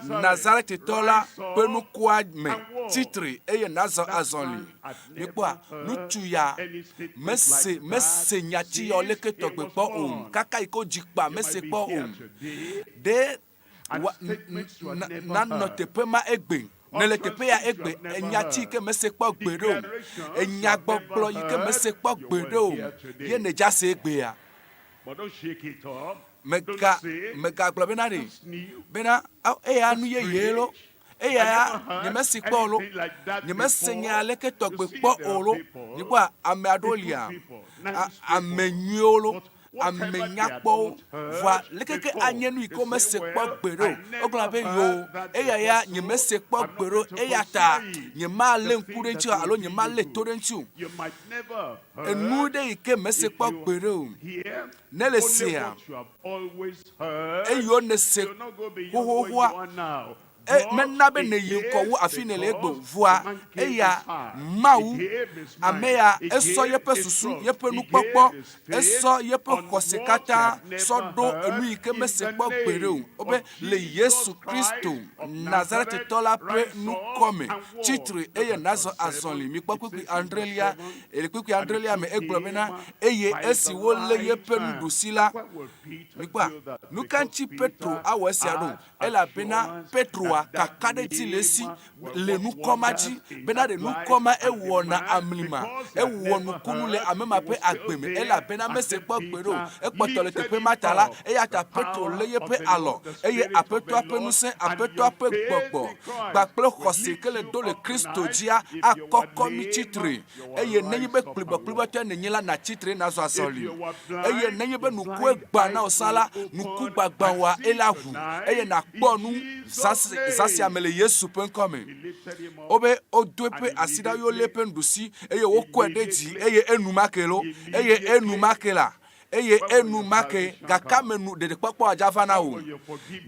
Nazaretitɔ la ƒe nukua me, tsi tre eye nàzɔ azɔli. Mikpɔa, ŋutsu ya mese, mese nyati yawo leke tɔgbe kpɔ o. Kaka yi ke wodzi kpa, mese kpɔ o. Ɖe wa, nanɔ teƒe ma egbe. Nèle teƒe ya egbe, enya ti yi ke mese kpɔ gbeɖe o, enyagbɔgblɔ yi ke mese kpɔ gbeɖe o, ye nèdza se egbea. Mega, megagblɔ bena ɖe, bena, ao, eya nu yeye lo, eya ya nyemesi kpɔ o lo, nyemese nya aleke tɔgbe kpɔ o lo. Mikpɔa, ame aɖewo lia, a, ame nyuiwo lo, ame nyakpɔwo. Vɔa leke ke anye nu yi ke womese kpɔ gbeɖe o? Wogblɔna be, Yoo, eya ya nyemese kpɔ gbeɖe o, eya ta nyemalé ŋku ɖe eŋuti o alo nyemalé to ɖe eŋuti o. Enu ɖe yi ke mese kpɔ gbeɖe o. Ne le sea, eyiwo nèse xoxoxoa, E, mena be nèyi ŋkɔ wu afi nèle egbe o. Vɔa eya, Mawu, ame ya, esɔ yeƒe susu, yeƒe nukpɔkpɔ, esɔ yeƒe xɔse katã sɔ ɖo enu yi ke mese kpɔ gbeɖe o. Wobe, Le Yesu Kristo, Nazaretitɔ la ƒe ŋkɔ me, tsi tre eye nàzɔ azɔli. Mikpɔ kpukpui adrelia. Le kpukpui adrelia me, egblɔ bena, Eye esi wolé yeƒe nuɖusi la, mikpɔa, nuka ŋuti Petro awɔ esia ɖo? Elabena Petroa. oa, kakaɖedzi le esi le nukɔ ma dzi bena ɖe nukɔ ma ewɔna amlima, ewɔ nukunu le ame ma ƒe agbe me elabena mese kpɔ gbeɖe o. Ekpɔtɔ le teƒe ma ta la, eya ta Petro lé yeƒe alɔ eye Aƒetɔa ƒe ŋusẽ, Aƒetɔa ƒe gbɔgbɔ kpakple xɔse yi ke le do le Kristo dzia akɔkɔ mí tsitre. Eye nenye be kplibɔkplibɔtɔe nènye la, nàtsi tre nàzɔ azɔli. Eye nenye be nukue gbã na wò sã la, nuku gbagbã wòa ela ʋu, eye nàkpɔ nu zã zã sia me le Yesu ƒe ŋkɔ me. Wobe wodo eƒe asi ɖa ye wolé eƒe nuɖusi eye wokɔe ɖe dzi eye enumake lo, eye enumake la, eye enumake gakame nu ɖeɖekpɔkpɔ adza va na wò.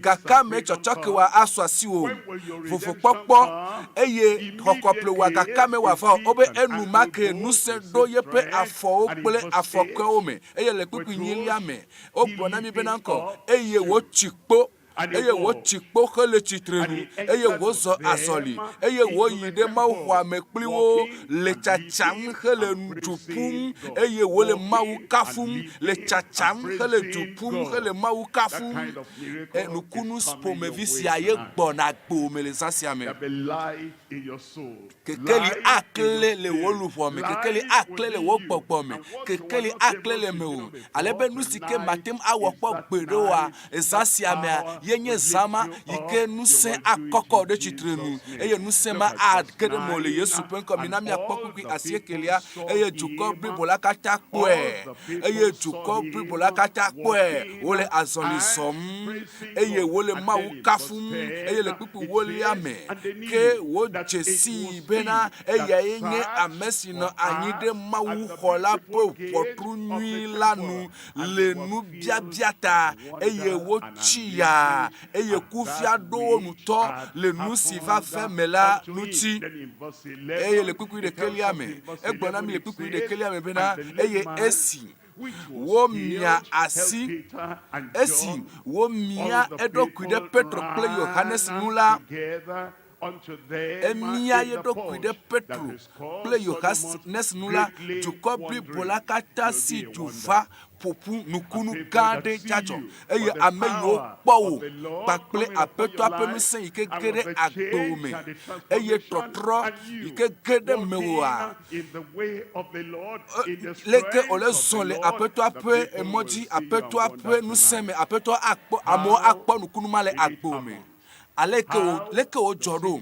Gakame tsɔtsɔke wa asu asiwò, vovokpɔkpɔ eye xɔkɔple wa gakame wa va wò. Wobe enumake ŋusẽ ɖo yeƒe afɔwo kple afɔkɔewo me eye le kpukpui nyilia me wogblɔ na mí bena ŋkɔ eye wòtsi kpo. Eye wòtsi kpo hele tsitrenu, eye wòzɔ azɔli, eye wòyi ɖe mawuxɔa me kpli wo le tsatsam hele du ƒum, eye wòle Mawu kafum, le tsatsam hele du ƒum hele Mawu kafum. E, nukunu ƒomevi sia ye gbɔna gbowò me le zã sia me. Kekeli aklẽ le wò luʋɔ me, kekeli aklẽ le wò gbɔgbɔ me, kekeli aklẽ le mewò, ale be nu si ke màte ŋu awɔ kpɔ gbeɖe oa, zã sia mea, ye nye zã ma yi ke ŋusẽ akɔkɔ ɖe tsitrenu, eye ŋusẽ ma age ɖe mewò le Yesu ƒe ŋkɔ me. Mina míakpɔ kpukpui asiekelia, eye dukɔ blibo la katã kpɔe, eye dukɔ blibo la katã kpɔe wole azɔli zɔm, eye wole Mawu kafum, eye le kpukpui ewolia me ke wodze sii bena eyae nye ame si nɔ anyi ɖe mawuxɔ la ƒe ʋɔtru nyui la nu le nubiabia ta, eye wotsi yaa, eye kufia ɖo wo ŋutɔ le nu si va ve me la ŋuti. Eye le kpukpui ɖekɛlia me, egblɔ na mí le kpukpui ɖekɛlia me bena, Eye esi womia asi, esi womia eɖokui ɖe Petro kple Yohanes ŋu la, emia ye ɖokui ɖe Petro kple Yohanes ŋu la, dukɔ blibo la katã si du va ƒo ƒu nukunu gã aɖe dzadzɔ, eye ame yiwo kpɔ wò kpakple Aƒetɔa ƒe ŋusẽ yi ke ge ɖe agbewò me, eye tɔtrɔ yi ke ge ɖe mewòa, leke wòle zɔ le Aƒetɔa ƒe mɔ dzi, Aƒetɔa ƒe ŋusẽ me, Aƒetɔa akpɔ, amewo akpɔ nukunu ma le agbewò me. Aleke wò, leke wòdzɔ ɖo?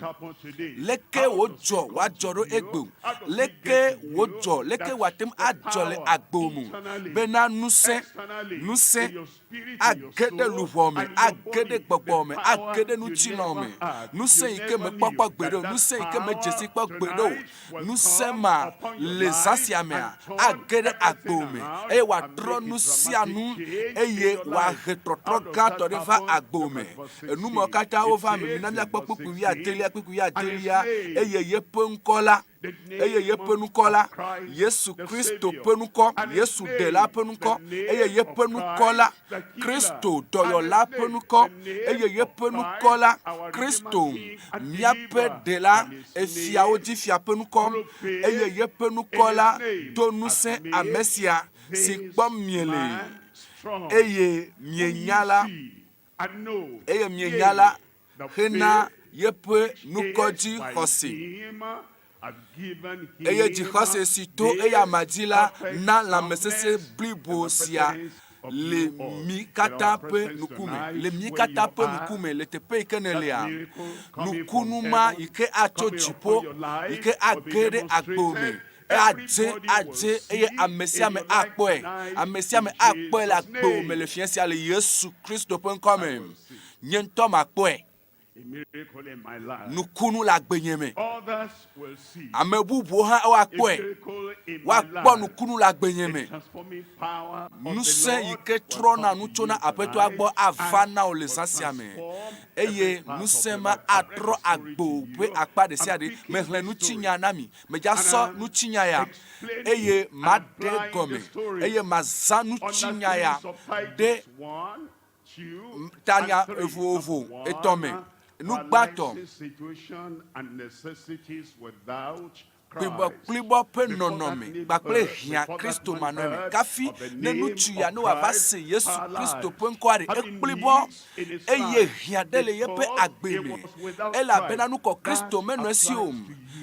Leke wòdzɔ wòadzɔ ɖo egbe? Leke wòdzɔ, leke wòate ŋu adzɔ le agbewò me bena ŋusẽ, ŋusẽ age ɖe luʋɔ me, age ɖe gbɔgbɔ me, age ɖe ŋutilã me. Ŋusẽ yi ke mekpɔ kpɔ gbeɖe o, ŋusẽ yi ke medze si kpɔ gbeɖe o, Ŋusẽ ma le zã sia mea, age ɖe agbewò me eye wòatrɔ nu sia nu eye wòahe trɔtrɔ gãtɔ ɖe va agbewò me. Enu mawo katã wova eme. Mina míakpɔ kpukpui wuiadelia, kpukpui wuiadelia, eye yeƒe ŋkɔ la, eye yeƒe ŋkɔ la, Yesu Kristo ƒe ŋkɔ, Yesu Ɖela ƒe ŋkɔ, eye yeƒe ŋkɔ la, Kristo dɔyɔla ƒe ŋkɔ, eye yeƒe ŋkɔ la, Kristo, míaƒe Ɖela, efiawo dzi fia ƒe ŋkɔ, eye yeƒe ŋkɔ la do ŋusẽ ame sia si kpɔm miele, eye mienya la, eye mienya la hena yeƒe ŋkɔdzixɔse. Eye dzixɔse si to eyama dzi la na lãmesesẽ blibo sia le mí katã ƒe ŋkume, le mí katã ƒe ŋkume le teƒe yi ke nèlea, nukunu ma yi ke atso dziƒo, yi ke age ɖe agbo me, adze, adze, eye ame sia ame akpɔe, ame sia ame akpɔe le agbo me le fiẽ sia le Yesu Kristo ƒe ŋkɔ me. Nye ŋutɔ makpɔe. Nukunu le agbenye me. Ame bubuwo hã woakpɔe. Woakpɔ nukunu le agbenye me. Ŋusẽ yi ke trɔna nu tsona Aƒetɔa gbɔ ava na wò le zã sia me. Eye ŋusẽ ma atrɔ agbo ƒe akpa ɖesiaɖe. Mexlẽ ŋutinya na mi. Medza sɔ ŋutinya ya eye maɖe egɔme eye mazã ŋutinya ya ɖe tanya vovovo etɔ̃ me. Nu gbãtɔ. Kplibɔkplibɔ ƒe nɔnɔme kpakple hiã Kristo manɔme. Kafi ne ŋutsu ya ne wòava se Yesu Kristo ƒe ŋkɔa ɖe, ekplibɔ eye hiã ɖe le yeƒe agbe me elabena nukɔ Kristo menɔ esi o.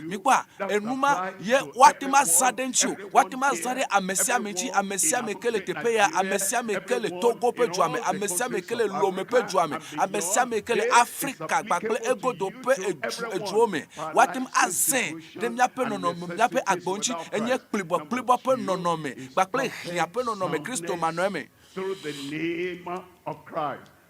Mikpɔa, enu ma ye woate ŋu azã ɖe ŋuti o. Woate ŋu azã ɖe ame sia ame ŋuti, ame sia ame ke le teƒe ya, ame sia ame ke le Togo ƒe dua me, ame sia ame ke le Lome ƒe dua me, ame sia ame ke le Afrika kpakple egodo ƒe edu, eduwo me. Woate ŋu azãe ɖe míaƒe nɔnɔme, míaƒe agbewo ŋuti. Enye kplibɔkplibɔ ƒe nɔnɔme kpakple hiã ƒe nɔnɔme Kristo manɔ eme.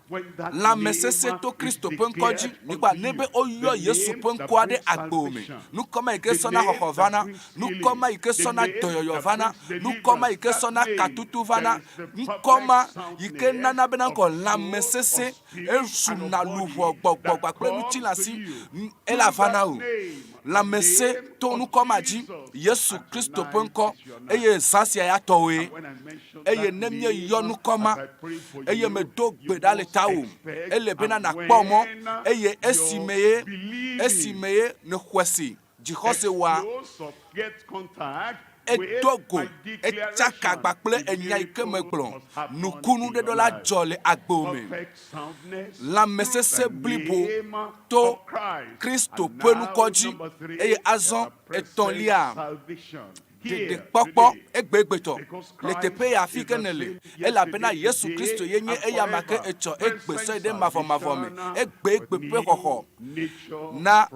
Lãmesesẽ to Kristo ƒe ŋkɔ dzi. Mikpɔa, ne be woyɔ Yesu ƒe ŋkɔa ɖe agbewò me, nukɔ ma yi ke sɔna xɔxɔ vana, nukɔ ma yi ke sɔna dɔyɔyɔ vana, nukɔ ma yi ke sɔna katutu vana, ŋkɔ ma yi ke nana bena ŋkɔ lãmesesẽ esuna luʋɔ, gbɔgbɔ kpakple ŋutilã si, ela vana o. Lãmesẽ to nukɔ ma dzi, Yesu Kristo ƒe ŋkɔ, eye zã sia ya tɔwoe. Eye ne míeyɔ ŋkɔ ma, eye medo gbe ɖa le tawò, ele bena nàkpɔ mɔ, eye esime ye, esime ye nèxɔe se, dzixɔse wɔa, edo go, etsaka agba kple enya yi ke megblɔ, nukunu ɖe ɖo la dzɔ le agbewò me. Lãmesesẽ blibo to Kristo ƒe ŋkɔ dzi, eye azɔ etɔ̃lia, Ɖeɖekpɔkpɔ egbegbetɔ le teƒe ya afi ke nèle, elabena Yesu Kristo ye nye eyama ke etsɔ egbe sɔe ɖe mavɔmavɔ me, egbegbe ƒe xɔxɔ na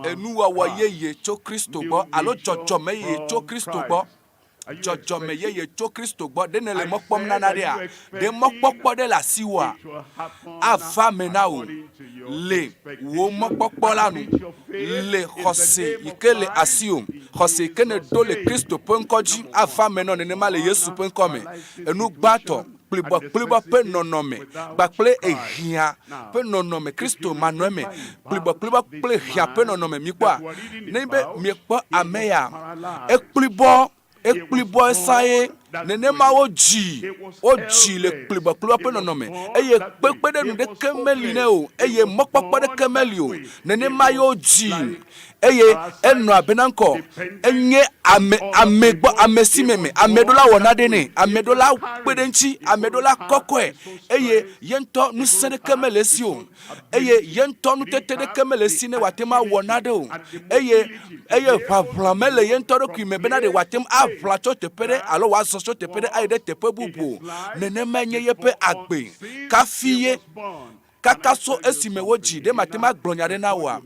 enuwɔwɔ yeye tso Kristo gbɔ, alo dzɔdzɔme yeye tso Kristo gbɔ. Dzɔdzɔme yeye tso Kristo gbɔ. Ɖe nèle mɔ kpɔm na naɖea? Ɖe mɔkpɔkpɔ ɖe le asiwòa? Ava eme na wò le wò mɔkpɔkpɔ la nu, le xɔse yi ke le asiwò, xɔse yi ke nèɖo le Kristo ƒe ŋkɔ dzi ava eme nɔ nenema le Yesu ƒe ŋkɔ me. Enu gbãtɔ, kplibɔkplibɔ ƒe nɔnɔme kpakple ehiã ƒe nɔnɔme, Kristo manɔ eme, kplibɔkplibɔ kple hiã ƒe nɔnɔme. Mikpɔa? Nenye be miekpɔ ame ya, ekplibɔ Ekplibɔe sã ye nenema wodzii. Wodzii le kplibɔkplibɔ ƒe nɔnɔme, eye kpekpeɖeŋu ɖeke meli nɛ o, eye mɔkpɔkpɔ ɖeke meli o. Nenema ye wodzii, eye enɔ abena ŋkɔ. Enye ame, ame gbɔ, amesi meme. Ame ɖo la wɔ naɖe nɛ, ame ɖo la kpe ɖe eŋuti, ame ɖo la kɔkɔe, eye ye ŋutɔ ŋusẽ ɖeke mele esi o. eye ye ŋutɔ nutete ɖeke mele esi ne wòate ŋu awɔ nane o, eye eye ʋaʋlã mele ye ŋutɔ ɖokui me bena ɖe wòate ŋu aʋlã tso teƒe ɖe alo wòazɔ tso teƒe ɖe ayi ɖe teƒe bubu o. Nenemae nye yeƒe agbe. Kafi ye, kaka so esime wodzi, ɖe mate ŋu agblɔ nya ɖe na wòa?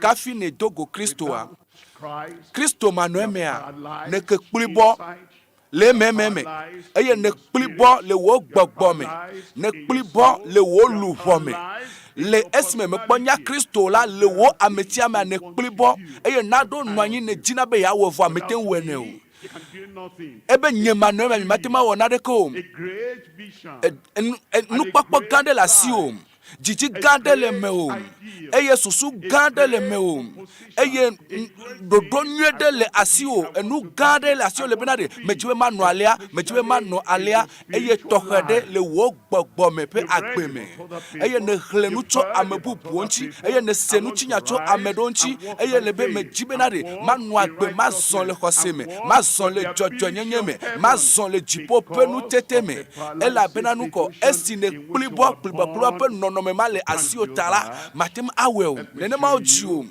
Kafi nèdo go Kristoa? Kristo manɔ emea, nèke kplibɔ. le ememe, eye nèkplibɔ le wò gbɔgbɔ me, nèkplibɔ le wò luʋɔ me. Le esime mèkpɔ nya Kristo o la, le wò ametia mea, nèkplibɔ, eye naɖo nɔ anyi nèdina be yeawɔe vɔa mète ŋu wɔe nɛ o. Ebe nye manɔ emea, nyemate ŋu awɔ naneke o. Nukpɔkpɔ gã aɖe le asiwò. Dzidzi gã aɖe le mewò, eye susu gã aɖe le mewò, eye ɖoɖo nyui aɖe le asiwò, enu gã aɖe le asiwò le bena ɖe medzi be manɔ alea, medzi be manɔ alea, eye tɔxɛ ɖe le wò gbɔgbɔ me ƒe agbe me, eye nèxlẽ nu tso ame bubuwo ŋuti, eye nèse ŋutinya tso ame ɖewo ŋuti, eye le be medzi bena ɖe manɔ agbe, mazɔ le xɔse me, mazɔ le dzɔdzɔenyenye me, mazɔ le dziƒo ƒe nutete me. Elabena nukɔ, esi nèkplibɔ kplibɔkplibɔ ƒe nɔnɔme ma le asiwò ta la, màte ŋu awɔe o. Nenema wodzi wò.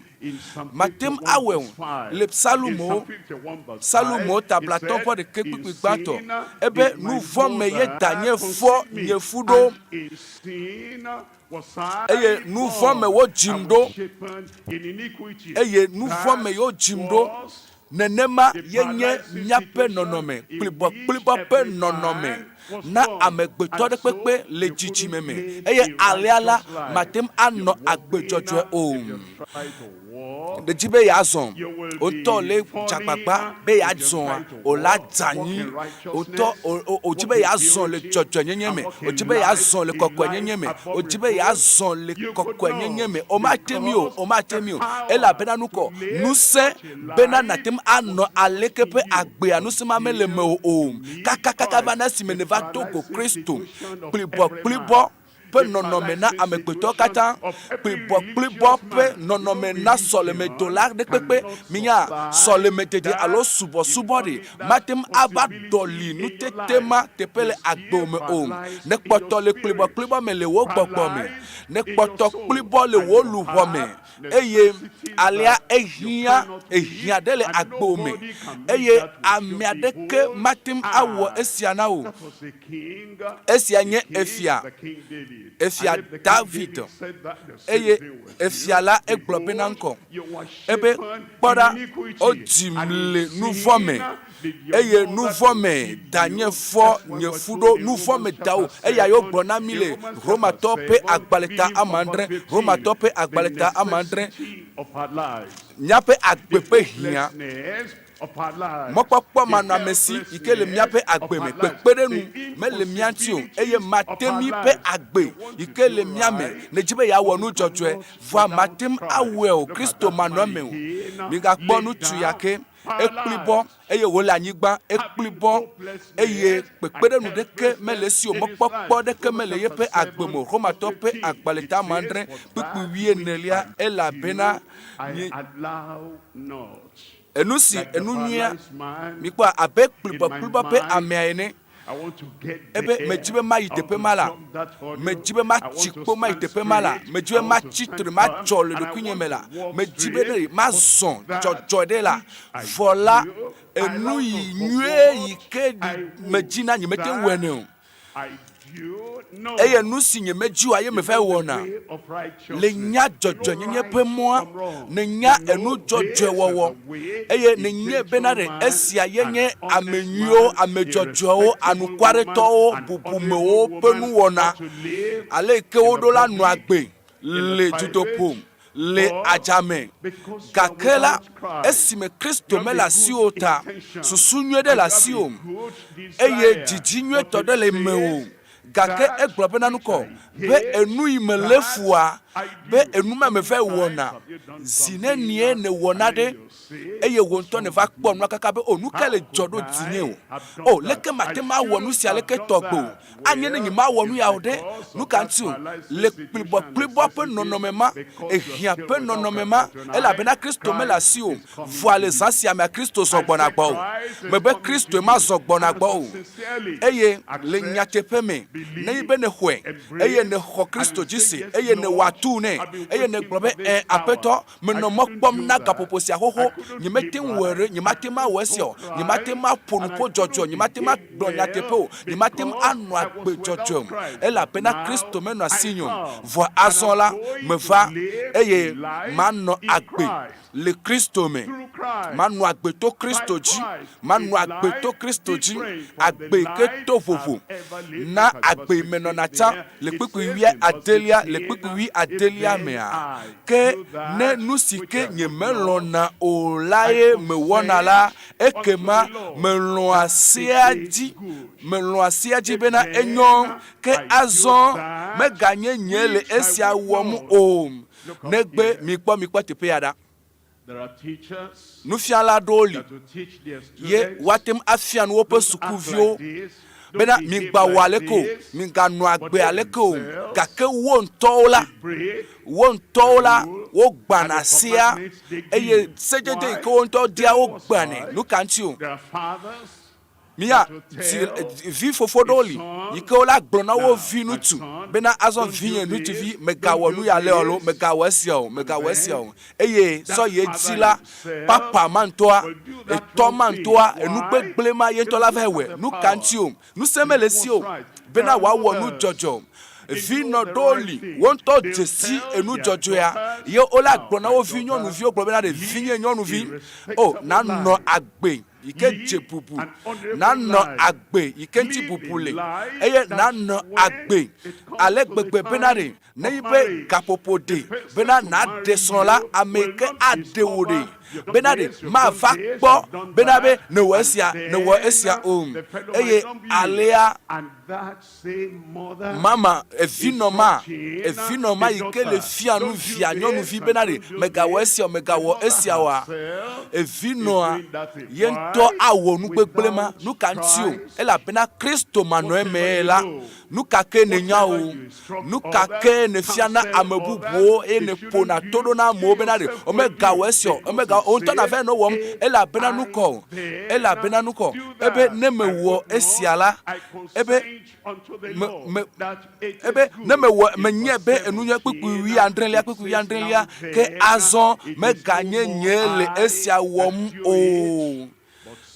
Màte ŋu awɔe o. Le Psalmowo, Psalmowo ta blatɔ̃ vɔ ɖekɛ kpukpui gbãtɔ, ebe, Nu vɔ̃ me ye danye fɔ nye fu ɖo, eye nu vɔ̃ me wodzim ɖo, eye nu vɔ̃ me ye wodzim ɖo. Nenema ye nye míaƒe nɔnɔme kplibɔkplibɔ ƒe nɔnɔme na amegbetɔ aɖe kpekpe le dzidzime me, eye alea la, mate ŋu anɔ agbe dzɔdzɔe o. Ɖe dzi be yeazɔ, wò ŋutɔ le dze agbagba be yeazɔa, wò la dze anyi. Wò ŋutɔ wò dzi be yeazɔ le dzɔdzɔenyenye me, wò dzi be yeazɔ le kɔkɔenyenye me, wò dzi be yeazɔ le kɔkɔenyenye me. Womate ŋui o, womate ŋui o, elabena nukɔ, ŋusẽ bena nàte ŋu anɔ aleke ƒe agbea ŋusẽ ma mele mewò o, kakakaka va na esime nèva do go Kristo kplibɔkplibɔ. ƒe nɔnɔme na amegbetɔwo katã, kplibɔkplibɔ ƒe nɔnɔme na sɔlemedola ɖe kpekpe. Minya, sɔlemedede alo subɔsubɔ ɖe mate ŋu ava ɖɔli nutete ma teƒe le agbewò me o. Nekpɔtɔ le kplibɔkplibɔ me le wò gbɔgbɔ me. Nekpɔtɔ kplibɔ le wò luʋɔ me. Eye alea ehiã, ehiã ɖe le agbewò me, eye ame aɖeke mate ŋu awɔ esia na wò. Esia nye efia, efia David. Eye efia la egblɔ bena ŋkɔ, ebe, Kpɔ ɖa, wodzim le nuvɔ̃ me, eye nuvɔ̃ me danye fɔ nye fu ɖo. Nuvɔ̃ me da wò. Eya ye wogblɔ na mí le Romatɔwo ƒe agbalẽta amadre, Romatɔwo ƒe agbalẽta amadre, míaƒe agbe ƒe hiã, mɔkpɔkpɔ manɔamesi yi ke le míaƒe agbe me, kpekpeɖeŋu mele mía ŋuti o, eye mate mí ƒe agbe yi ke le mía me. Nèdi be yeawɔ nu dzɔdzɔe, vɔa mate ŋu awɔe o, Kristo manɔ eme o. Migakpɔ ŋutsu ya ke. Ekplibɔ eye wòle anyigba, ekplibɔ eye kpekpeɖeŋu ɖeke mele esi o, mɔkpɔkpɔ ɖeke mele yeƒe agbe me o. Romatɔwo ƒe agbalẽ ta adre kpukpui wuienelia, Elabena mi, enu si enu nyuia, mikpɔa, abe kplibɔkplibɔ ƒe amea ene. Ebe, Medi be mayi teƒe ma la. Medi be matsi kpo mayi teƒe ma la. Medi be matsi tre matsɔ le ɖokuinye me la. Medi be ne mazɔ dzɔdzɔ ɖe la. Vɔ la, enu yi nyuie yi ke medina nyemete ŋu wɔnɛ o. Eye nu si nyemedi oa ye meva wɔna. Le nya dzɔdzɔenyenye ƒe mɔa, nènya enu dzɔdzɔe wɔwɔ, eye nènyae bena ɖe esia ye nye ame nyuiwo, ame dzɔdzɔewo, anukwaretɔwo, bubumewo ƒe nuwɔna, ale yi ke woɖo la nɔa agbe le dutoƒo, le adzame. Gake la, esime Kristo mele asiwò o ta, susu nyui ɖe le asiwò, eye didi nyuietɔ ɖe le mewò. Gake egblɔ bena nukɔ be enu yi melé fua, be enu ma meva wɔna. Zi nenie nèwɔna ɖe, eye wò ŋutɔ nèva kpɔ nua kaka be, O, nukae le dzɔ ɖo dzinye o? O, leke mate ŋu awɔ nu sia leke tɔgbe o? Anye ne nyemawɔ nu ya o ɖe, nu ka ŋuti o? Le kplibɔkplibɔ ƒe nɔnɔme ma, ehiã ƒe nɔnɔme ma, elabena Kristo mele asiwò o. Vɔa le zã sia mea, Kristo zɔ gbɔna gbɔwò. Mebe Kristoe ma zɔ gbɔna gbɔwò. Eye le nyateƒe me, nenye be nèxɔe, eye nèxɔ Kristo dzi se, eye nèwɔ atuu nɛ, eye nègblɔ be, Ẽ, Aƒetɔ, Menɔ mɔ kpɔm na gaƒoƒo sia xoxo. Nyemete ŋu wɔe ɖe. Nyemate ŋu awɔ esia o. Nyemate ŋu aƒo nuƒo dzɔdzɔe o. Nyemate ŋu agblɔ nyateƒe o. Nyemate ŋu anɔ agbe dzɔdzɔe o, elabena Kristo menɔ asinye o. Vɔ azɔ la, meva, eye manɔ agbe le Kristo me. Manɔ agbe to Kristo dzi. Manɔ agbe to Kristo dzi, agbe yi ke to vovo na agbe yi menɔna tsã le kpukpui wuiadelia, le kpukpui wuiadelia mea. Ke ne nu si ke nyemelɔ̃na o lae mewɔna la, ekema melɔ̃a sea dzi, melɔ̃a sea dzi bena enyo. Ke azɔ meganye nye le esia wɔm o, negbe mikpɔ, mikpɔ teƒe ya ɖa. Nufiala aɖewo li ye woate ŋu afia nu woƒe sukuviwo bena migbawɔ aleke o, miganɔ agbe aleke o, gake wo ŋutɔwo la, wo ŋutɔwo la, wogbãna sea eye sedzede yi ke wo ŋutɔ dia wogbãnɛ. Nu ka ŋuti o? Mía dzi, vi fofo ɖewo li yi ke wola gblɔ na wo vi ŋutsu bena, Azɔ vinye ŋutsuvi, mègawɔ nu ya alea o alo mègawɔ esia o, mègawɔ esia o. Eye sɔ yi edzi la, papa ma ŋutɔa, etɔ ma ŋutɔa, enu gbegblẽ ma ye ŋutɔ la vae wɔe. Nu ka ŋuti o? Ŋusẽ mele esi o bena wòawɔ nu dzɔdzɔ o. Vinɔ ɖewo li, wo ŋutɔ dze si enu dzɔdzɔea, ye wola gblɔ na wo vi nyɔnuviwo gblɔ bena, Ɖe vinye nyɔnuvi, o, nanɔ agbe yi ke dze bubu, nanɔ agbe yi ke ŋuti bubu le, eye nanɔ agbe ale gbegbe bena ɖe nenye be gaƒoƒo ɖe bena nàɖe srɔ̃ la, ame yi ke aɖe wò ɖe bena ɖe mava kpɔ bena be nèwɔ esia, nèwɔ esia o. Eye alea Mama, evinɔ ma, evinɔ ma yi ke le fia nu via nyɔnuvi bena ɖe megawɔ esia o, megawɔ esia oa, evinɔa ye ŋutɔ awɔ nu gbegblẽ ma. Nu ka ŋuti o? Elabena Kristo manɔ emee la, Nu ka ke nènya o, nu ka ke nèfia na ame bubuwo eye nèƒona to ɖo na amewo bena ɖe womegawɔ esia o, womegawɔ wò ŋutɔ nàvae nɔ ewɔm elabena nu kɔ o, elabena nu kɔ o. Ebe ne mewɔ esia la, ebe me, me, ebe ne mewɔ, menyae be enu nye kpukpui wuiadrelia, kpukpui wuiadrelia, ke azɔ meganye nye le esia wɔm o.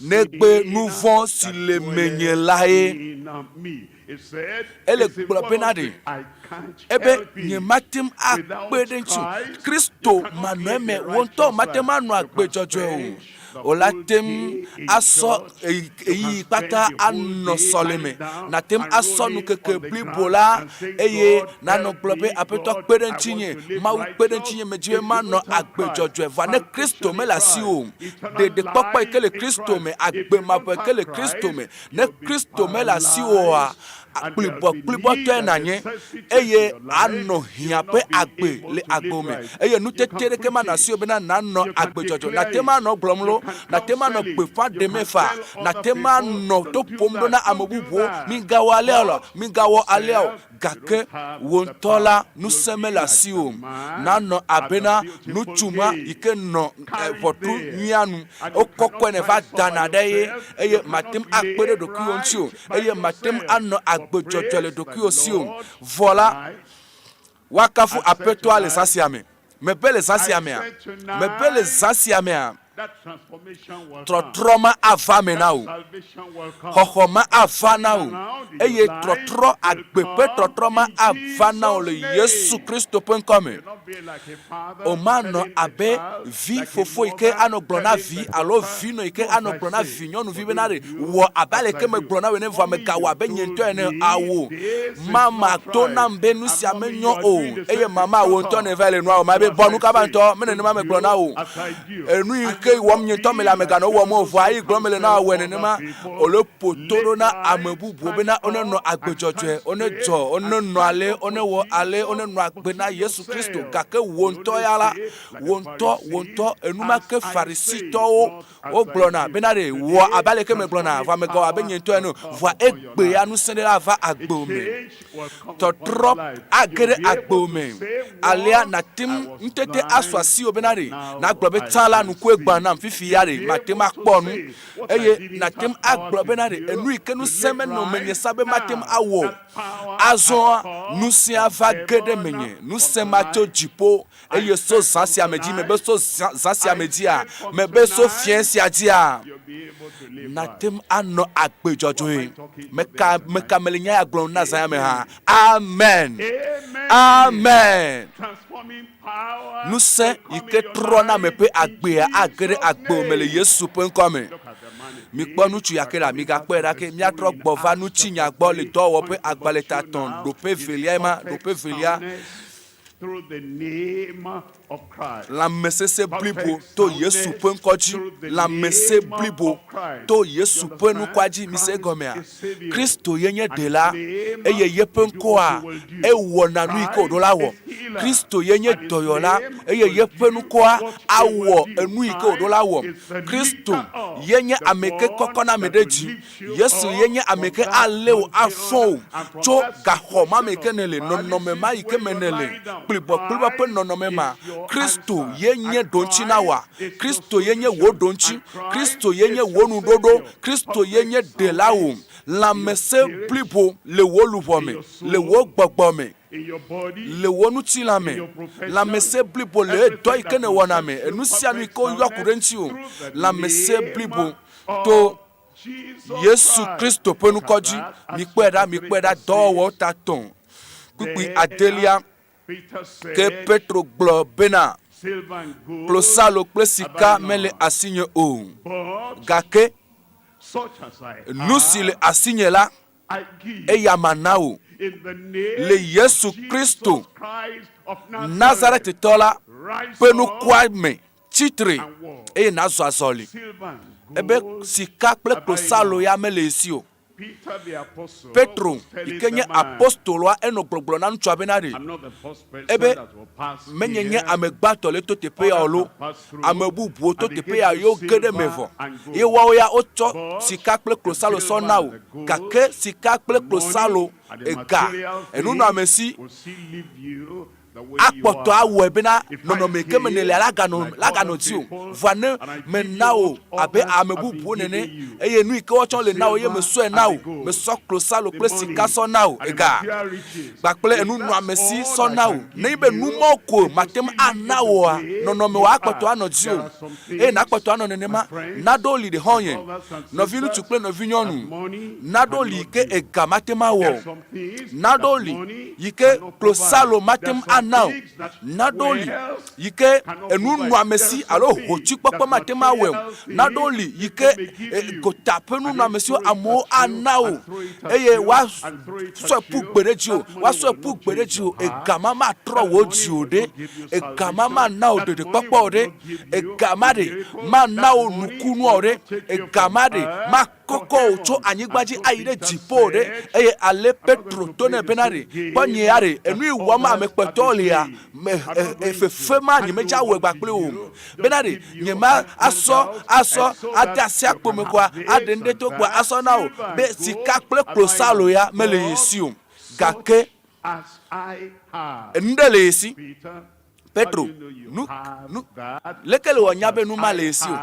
Negbe nu vɔ̃ si le menye lae. Ele gblɔ bena ɖe, ebe nyemate ŋu akpe ɖe ŋuti o. Kristo manɔ eme, wò ŋutɔ mate ŋu anɔ agbe dzɔdzɔe o. Wò la te ŋu asɔ ɣeyiɣi kpata anɔ sɔleme, nàte ŋu asɔ nukeke blibo la eye nànɔ gblɔ be, Aƒetɔ kpe ɖe ŋutinye, Mawu kpe ɖe ŋutinye, medi be manɔ agbe dzɔdzɔe. Vɔa ne Kristo mele asiwò o, ɖeɖekpɔkpɔ yi ke le Kristo me, agbe mavɔ yi ke le Kristo me, ne Kristo mele asiwò oa, kplibɔkplibɔtɔe nànye eye ànɔ hiã ƒe agbe le agbe me eye nutete ɖeke manɔ asiwò bena nànɔ agbe dzɔdzɔe. Nàte ŋu anɔ egblɔm loo, nàte ŋu anɔ gbeƒã ɖemee faa, nàte ŋu anɔ to ƒom ɖo na ame bubuwo, Migawɔ alea o, migawɔ alea o. Gake wò ŋutɔ la, ŋusẽ mele asiwò o. Nànɔ abena ŋutsu ma yi ke nɔ ʋɔtru nyuia nu. Wokɔkɔe nèva dana ɖe ye, eye màte ŋu akpe ɖe ɖokuiwò ŋuti o, eye màte ŋu anɔ agbe dzɔdzɔe le ɖokuiwò si o. Vɔ la, woakafu Aƒetɔa le zã sia me. Mebe le zã sia mea? Mebe le zã sia mea? Trɔtrɔ ma ava me na wò. Xɔxɔ ma ava na wò. Eye trɔtrɔ, agbe ƒe trɔtrɔ ma ava na wò le Yesu Kristo ƒe ŋkɔ me. Wòmanɔ abe vi fofo yi ke anɔ gblɔ na vi alo vinɔ yi ke anɔ gblɔ na vi nyɔnuvi bena ɖe wɔ abe aleke megblɔ na wò ene vɔa mègawɔ abe nye ŋutɔ ene ao. Mama to nam be nu sia menyo o eye mama wò ŋutɔ nèva le nua wɔm abe bɔ nu kaba ŋutɔ me nenema megblɔ na wò. Enu yi ke wɔm nye ŋutɔ mele ame ganɔ wɔm o vɔa eyi gblɔm mele na wò wɔe nenema. Wòle ƒo to ɖo na ame bubuwo bena wonenɔ agbe dzɔdzɔe, wonedzɔ, wonenɔ ale, wonewɔ ale, wonenɔ agbe na Yesu Kristo. Gake wò ŋutɔ ya la, wò ŋutɔ, wò ŋutɔ, enumake Farisitɔwo wogblɔna bena ɖe wɔ abe aleke megblɔna, vɔa megawɔ abe nye ŋutɔ ene o. Vɔa egbea ŋusẽ ɖe ava agbewò me. Tɔtrɔ age ɖe agbewò me. Alea nàte ŋu ŋutete asu asiwò bena ɖe nàgblɔ be tsã la nukue gbã nam, fifi ya ɖe mate ŋu akpɔ nu. Eye nàte ŋu agblɔ bena ɖe enu yi ke ŋusẽ menɔ menye sa be mate ŋu awɔ o. Azɔa ŋusẽa va ge ɖe menye. Ŋusẽ ma tso dziƒo Eye so zã sia me dzi, mebe so zã sia me dzia, mebe so fiẽ sia dzia, nàte ŋu anɔ agbe dzɔdzɔe. Meka, meka mele nya ya gblɔm na zã ya me hã. Amen. Amen. Ŋusẽ yi ke trɔna ame ƒe agbea age ɖe agbewò me le Yesu ƒe ŋkɔ me. Mikpɔ ŋutsu ya ke ɖa, migakpɔe ɖa ke míatrɔ gbɔ va ŋutinya gbɔ le dɔwɔwɔ ƒe agbalẽtatɔ̃ ɖoƒe evelia ma, ɖoƒe evelia. Lãmesesẽ blibo to Yesu ƒe ŋkɔ dzi. Lãmesẽ blibo to Yesu ƒe ŋkɔa dzi. Mise egɔmea? Kristo ye nye Ɖela eye yeƒe ŋkɔa ewɔna nu yi ke wòɖo la wɔ. Kristo ye nye Dɔyɔla eye yeƒe ŋkɔa awɔ enu yi ke wòɖo la wɔ. Kristo ye nye ame yi ke kɔkɔna ame ɖe dzi. Yesu ye nye ame ke alé wò afɔ wò tso gaxɔ ma me ke nèle, nɔnɔme ma yi ke me nèle, kplibɔkplibɔ ƒe nɔnɔme ma. Kristo ye nye ɖoŋtsi na wòa. Kristo ye nye wò ɖoŋtsi. Kristo ye nye wò nuɖoɖo. Kristo ye nye ɖela wò. Lãmesẽ blibo le wò luʋɔ me, le wò gbɔgbɔ me, le wò ŋutilã me. Lãmesẽ blibo le dɔ yi ke nèwɔna me, enu sia nu yi ke woyɔ ku ɖe ŋutiwò. Lãmesẽ blibo to Yesu Kristo ƒe ŋkɔ dzi. Mikpɔe ɖa, mikpɔe ɖa, dɔwɔwɔwo ta tɔ̃, kpukpui adelia. Ke Petro gblɔ bena, Klosalo kple sika mele asinye o, gake nu si le asinye la, eya mana wò. Le Yesu Kristo, Nazaretetɔ la ƒe ŋkɔa me, Tsi tre, eye nàzɔ azɔli. Ebe sika kple klosalo ya mele ye si o. Petro yi ke nye apostoloa enɔ gblɔgblɔ na ŋutsua bena ɖe ebe menye nye ame gbãtɔ le to teƒe ya o lo, ame bubuwo to teƒe ya yewo ge ɖe eme vɔ ye woawo ya wotsɔ sika kple klosalo sɔ na wò. Gake sika kple klosalo, ega, enunɔamesi, akpɔtɔ awɔe bena nɔnɔme yi ke me nèlea la ganɔ la ganɔ dziwò. Vɔa ne mena wò abe ame bubuwo nene eye nu yi ke woatsɔ le na wò ye mesɔe na wò, mesɔ klosalo kple sika sɔ na wò, ega kpakple enunɔamesi sɔ na wò. Nenye be nu mawo ko mate ŋu ana wòa, nɔnɔme wò akpɔtɔ anɔ dziwò eye nàkpɔtɔ anɔ nenema. Naɖo li ɖe xɔ̃nye, nɔviŋutsu kple nɔvinyɔnu, naɖo li yi ke ega mate ŋu awɔ o. Naɖewo li yi ke klosalo mate ŋu ana o. Naɖewo li yi ke enunɔamesi alo hotsuikpɔkpɔ mate ŋu awɔe o. Naɖewo li yi ke gota ƒe nunɔamesiwo amewo ana wò eye woasɔe ƒu gbe ɖe dziwò, woasɔe ƒu gbe ɖe dziwò. Ega ma matrɔ wò dzi o ɖe. Ega ma mana wò ɖeɖekpɔkpɔ o ɖe. Ega ma ɖe mana wò nukunua o ɖe. Ega ma ɖe ma Kɔkɔ wò tso anyigba dzi ayi ɖe dziƒo ɖe. Eye ale Petro to nɛ bena ɖe, Kpɔ nye ya ɖe, enu yi wɔm ame kpɔtɔwo lia, me, e, e, fefe ma nye medza wɔe gba kpli wò o. Bena ɖe, nye ma asɔ, asɔ ade asi akpo me kɔa, aɖe nuɖe to kpɔa asɔ na wò be sika kple klosalo ya mele ye si o. Gake enu ɖe le ye si. Petro, nu, nu, leke le wɔ nya be nu ma le esi o?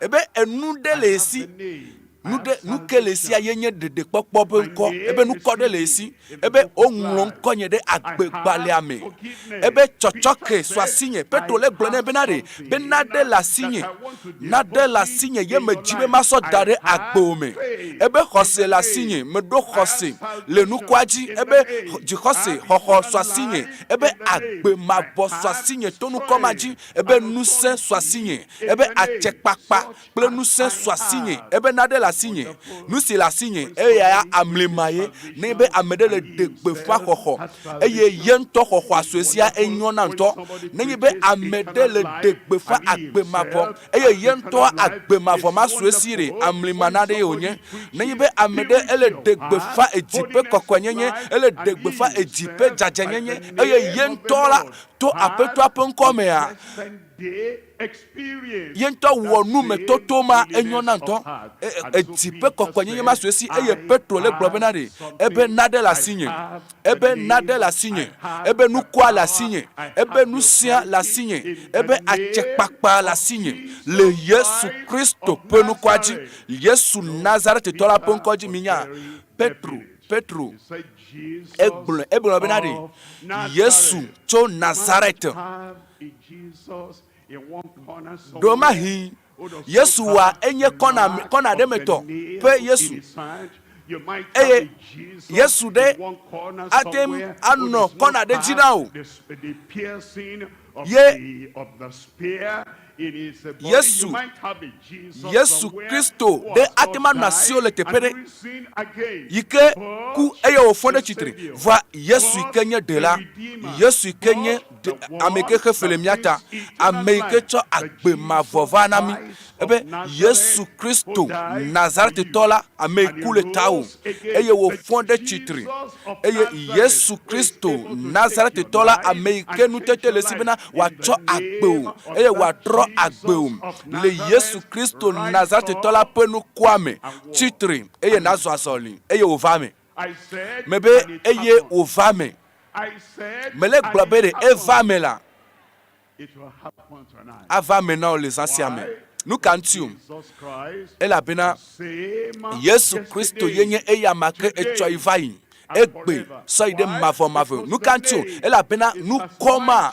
Ebe enu ɖe le esi. Nu ɖe, nu ke le esia ye nye ɖeɖekpɔkpɔ ƒe ŋkɔ. Ebe nukɔ ɖe le esi. Ebe woŋlɔ ŋkɔnye ɖe agbegbalẽa me. Ebe tsɔtsɔke su asinye. Petro le gblɔ nɛ bena ɖe, be naɖe le asinye. Naɖe le asinye ye medzi be masɔ da ɖe agbewò me. Ebe xɔse le asinye. Meɖo xɔse le nukua dzi. Ebe dzixɔse xɔxɔ su asinye. Ebe agbe mavɔ su asinye to nukɔ ma dzi. Ebe ŋusẽ su asinye. Ebe atsɛkpakpa kple ŋusẽ su asinye. Ebe naɖe le asinye. Nusi le asinye, eya ya amli ma ye. Nenye be ame ɖe le ɖe gbeƒã xɔxɔ eye ye ŋutɔ xɔxɔa sue sia, enyɔ na ŋutɔ. Nenye be ame ɖe le ɖe gbeƒã agbe mavɔ eye ye ŋutɔ agbe mavɔ ma sue si ɖe, amli ma na ɖee wònye. Nenye be ame ɖe ele ɖe gbeƒã edzi ƒe kɔkɔenyenye, ele ɖe gbeƒã edzi ƒe dzadzɛnyenye eye ye ŋutɔ la to Aƒetɔa ƒe ŋkɔ mea, ye ŋutɔ wɔ numetoto ma, enyo na ŋutɔ. Edzi ƒe kɔkɔenyenye ma su esi eye Petro le gblɔ bena ɖe, ebe naɖe le asinye, ebe naɖe le asinye, ebe nukua le asinye, ebe nusia le asinye, ebe atsekpakpa le asinye le Yesu Kristo ƒe nukua dzi, Yesu Nazaretetɔ la ƒe ŋkɔ dzi. Minya, Petro, Petro egblɔe, egblɔ bena ɖe, Yesu tso Nazaret. Ɖewomahi Yesu wa enye kɔna, kɔna ɖe me tɔ ƒe Yesu. Eye Yesu ɖe ate ŋu anɔ kɔna ɖe dzi na wò. Ye Yesu, Yesu Kristo ɖe ate ŋu anɔ asiwò le teƒe ɖe yi ke ku eye wòfɔ ɖe tsitre. Vɔa Yesu yi ke nye Ɖela, Yesu yi ke nye ame yi ke xe fe le mía ta, ame yi ke tsɔ agbe mavɔ va na mí. Ebe Yesu Kristo, Nazaretetɔ la, ame yi ku le tawò eye wòfɔ ɖe tsitre. Eye Yesu Kristo, Nazaretetɔ la, ame yi ke nutete le esi bena wòatsɔ agbe wò eye wòatrɔ agbe wò le Yesu Kristo, Nazaretetɔ la ƒe nukua me, tsitre eye nàzɔ azɔli eye wòva eme. Mebe eye wòva eme. Mele gblɔ be ɖe eva eme la, ava eme na wò le zã sia me. Nu ka ŋuti o? Elabena Yesu Kristo ye nye eyama ke etsɔ yi va yi, egbe sɔ yi ɖe mavɔmavɔ. Nu ka ŋuti o? Elabena nukɔ ma,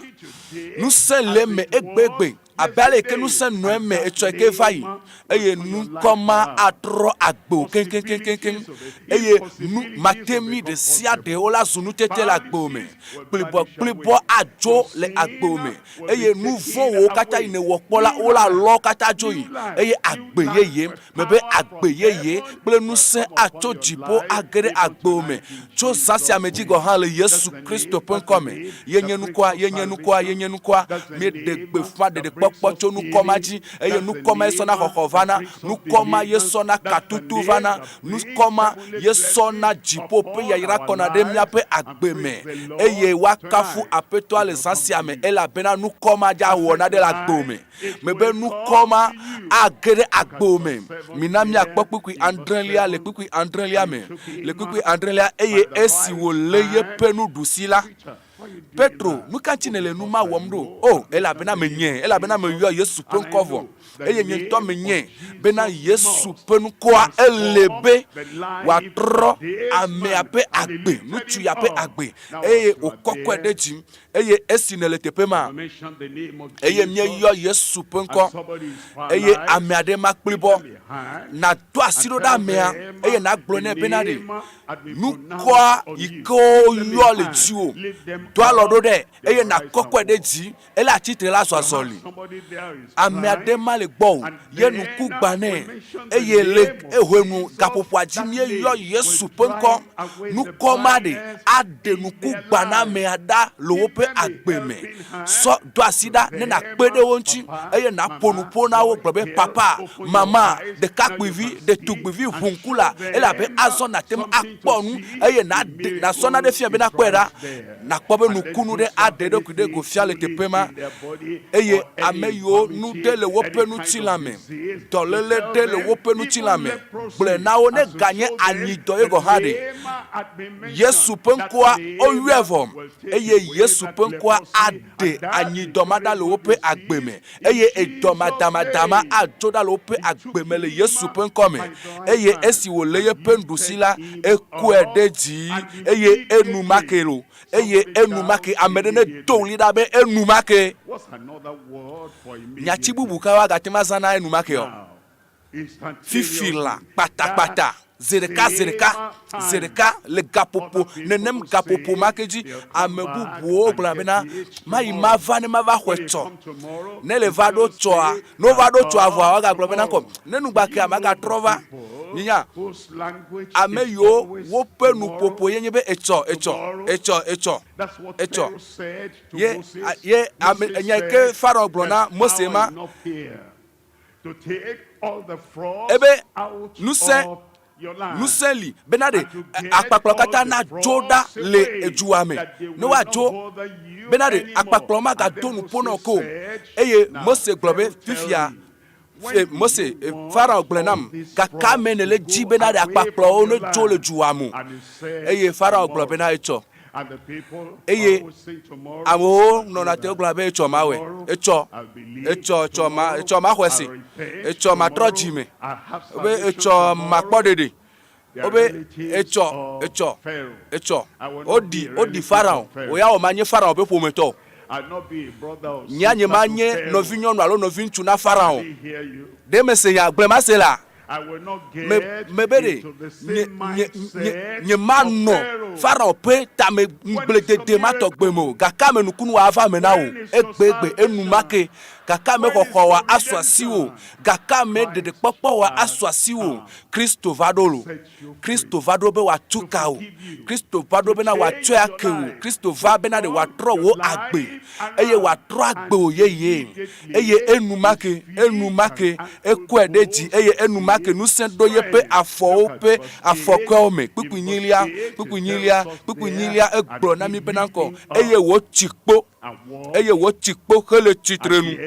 ŋusẽ le eme egbegbe abe ale yi ke ŋusẽ nɔ eme etsɔ yi ke va yi, eye nukɔ ma atrɔ agbe wò keŋkeŋkeŋkeŋ, eye nu matemi ɖe sia ɖe wola zu nutete le agbewò me. Kplibɔkplibɔ adzo le agbewò me, eye nu vɔ̃wo katã yi nèwɔ kpɔ la, wola lɔ wo katã dzo yi, eye agbe yeye, mebe agbe yeye kple ŋusẽ atso dziƒo age ɖe agbewò me tso zã sia me dzi gɔ̃ hã le Yesu Kristo ƒe ŋkɔ me. Ye nye nukua, ye nye nukua, ye nye nukua. Míeɖe gbeƒã ɖeɖekpɔkpɔ. ɖeɖekpɔkpɔ tso nukɔ ma dzi eye nukɔ ma ye sɔna xɔxɔ vana, nukɔ ma ye sɔna katutu vana, nukɔ ma ye sɔna dziƒo ƒe yayra kɔna ɖe míaƒe agbe me eye woakafu Aƒetɔa le zã sia me elabena nukɔ ma dza wɔ naɖe le agbewò me. Mebe nukɔ ma age ɖe agbewò me. Mina míakpɔ kpukpui adrelia le kpukpui adrelia me. Le kpukpui adrelia eye esi wòlé yeƒe nuɖusi la, Petro, nu ka ŋuti nèle nu ma wɔm ɖo? O, elabena menyae, elabena meyɔ Yesu ƒe ŋkɔ vɔ, eye nye ŋutɔ menyae bena Yesu ƒe ŋkɔa ele be wòatrɔ amea ƒe agbe, ŋutsu ya ƒe agbe, eye wòkɔkɔe ɖe dzi. Eye esi nèle teƒe ma, eye míeyɔ Yesu ƒe ŋkɔ, eye ame aɖe ma kplibɔ, nàdo asi ɖo ɖe amea, eye nàgblɔ nɛ bena ɖe, Nukɔa yi ke woyɔ le dziwò, do alɔ ɖo ɖe, eye nàkɔkɔe ɖe dzi. Ele atsitre la zɔ azɔli. Ame aɖe ma le gbɔwò, ye nuku gbã nɛ, eye le ehwenu gaƒoƒoa dzi míeyɔ Yesu ƒe ŋkɔ. Nukɔ ma ɖe aɖe nuku gbã na amea ɖa le woƒe agbe me. Sɔ do asi ɖa ne nàkpe ɖe wo ŋuti eye nàƒo nu ƒo na wo gblɔ be, Papa, Mama, ɖekakpuivi, ɖetugbuivi, ʋu ŋku la, elabe azɔ nàte ŋu akpɔ nu eye nàɖe, nàsɔ nane fia be nakpɔe ɖa. Nàkpɔ be nukunu ɖe aɖe eɖokui ɖe go fia le teƒe ma eye ame yiwo nu ɖe le woƒe ŋutilã me, dɔléle ɖe le woƒe ŋutilã me, gblɔe na wo ne ganye anyidɔ ye gɔ̃ hã ɖe. Yesu ƒe ŋkɔa, woyɔe vɔ eye Yesu ƒe ŋkɔa aɖe anyidɔ ma ɖa le woƒe agbe me eye edɔ madamada ma adzo ɖa le woƒe agbe me le Yesu ƒe ŋkɔ me. Eye esi wòlé yeƒe nuɖusi la, ekɔe ɖe dzi eye enumake lo, eye enumake ame ɖe nedo ɣli ɖa be enumake. Nyati bubu ka woagate ŋu azã na enumake ɔ? Fifi lã kpatakpata, ziɖeka ziɖeka, ziɖeka le gaƒoƒo nenem gaƒoƒo ma ke dzi, ame bubuwo gblɔna bena, Mayi mava ne mava xɔe tsɔ. Ne le va ɖo tsɔa, ne wova ɖo tsɔa vɔa, woagagblɔ bena kɔ, ne nugba kea, magatrɔ va. Minya, ame yiwo woƒe nuƒoƒo ye nye be etsɔ, etsɔ, etsɔ, etsɔ, etsɔ. Ye, ye ame, nya yi ke Farao gblɔ na Mose ma, Ebe, Ŋusẽ, ŋusẽ li bena ɖe akpakplɔ katã nadzo ɖa le edua me, ne woadzo, bena ɖe akpakplɔ magado nuƒo nɔ ke o. Eye Mose gblɔ be, Fifia, Mose, Farao gblɔe nam, gake ame nèle dzi bena ɖe akpakplɔwo nedzo le dua me o. Eye Farao gblɔ bena, Etsɔ. Eye amewo nɔna te wogblɔna be etsɔ mawɔe, etsɔ, etsɔ, etsɔ ma, etsɔ maxɔe se, etsɔ matrɔ dzi me, wobe etsɔ makpɔ ɖeɖe, wobe etsɔ, etsɔ, etsɔ. Woɖi, woɖi Farao, wò ya wò manye Farao ƒe ƒometɔ o. Nyea nye manye nɔvinyɔnu alo nɔviŋutsu na Farao. Ɖe mese nya gblɔe mase lea? Me, mebe ɖe nye, nye, nye, nyemanɔ Farao ƒe tame ŋugbledede ma tɔgbe me o, gake ame nukunu ava eme na wò egbegbe enumake, gake ame xɔxɔa asu asiwò, gake ame ɖeɖekpɔkpɔa asu asiwò. Kristo va ɖo lo. Kristo va ɖo be wòatu ka wò. Kristo va ɖo bena wòatsɔe ake wò. Kristo va bena ɖe wòatrɔ wò agbe eye wòatrɔ agbewò yeyee. Eye enumake, enumake ekɔe ɖe dzi eye enumake ŋusẽ ɖo yeƒe afɔwo ƒe afɔkɔewo me. Kpukpui nyilia, kpukpui nyilia, kpukpui nyilia egblɔ na mí bena ŋkɔ eye wòtsi kpo. Eye wòtsi kpo hele tsitrenu,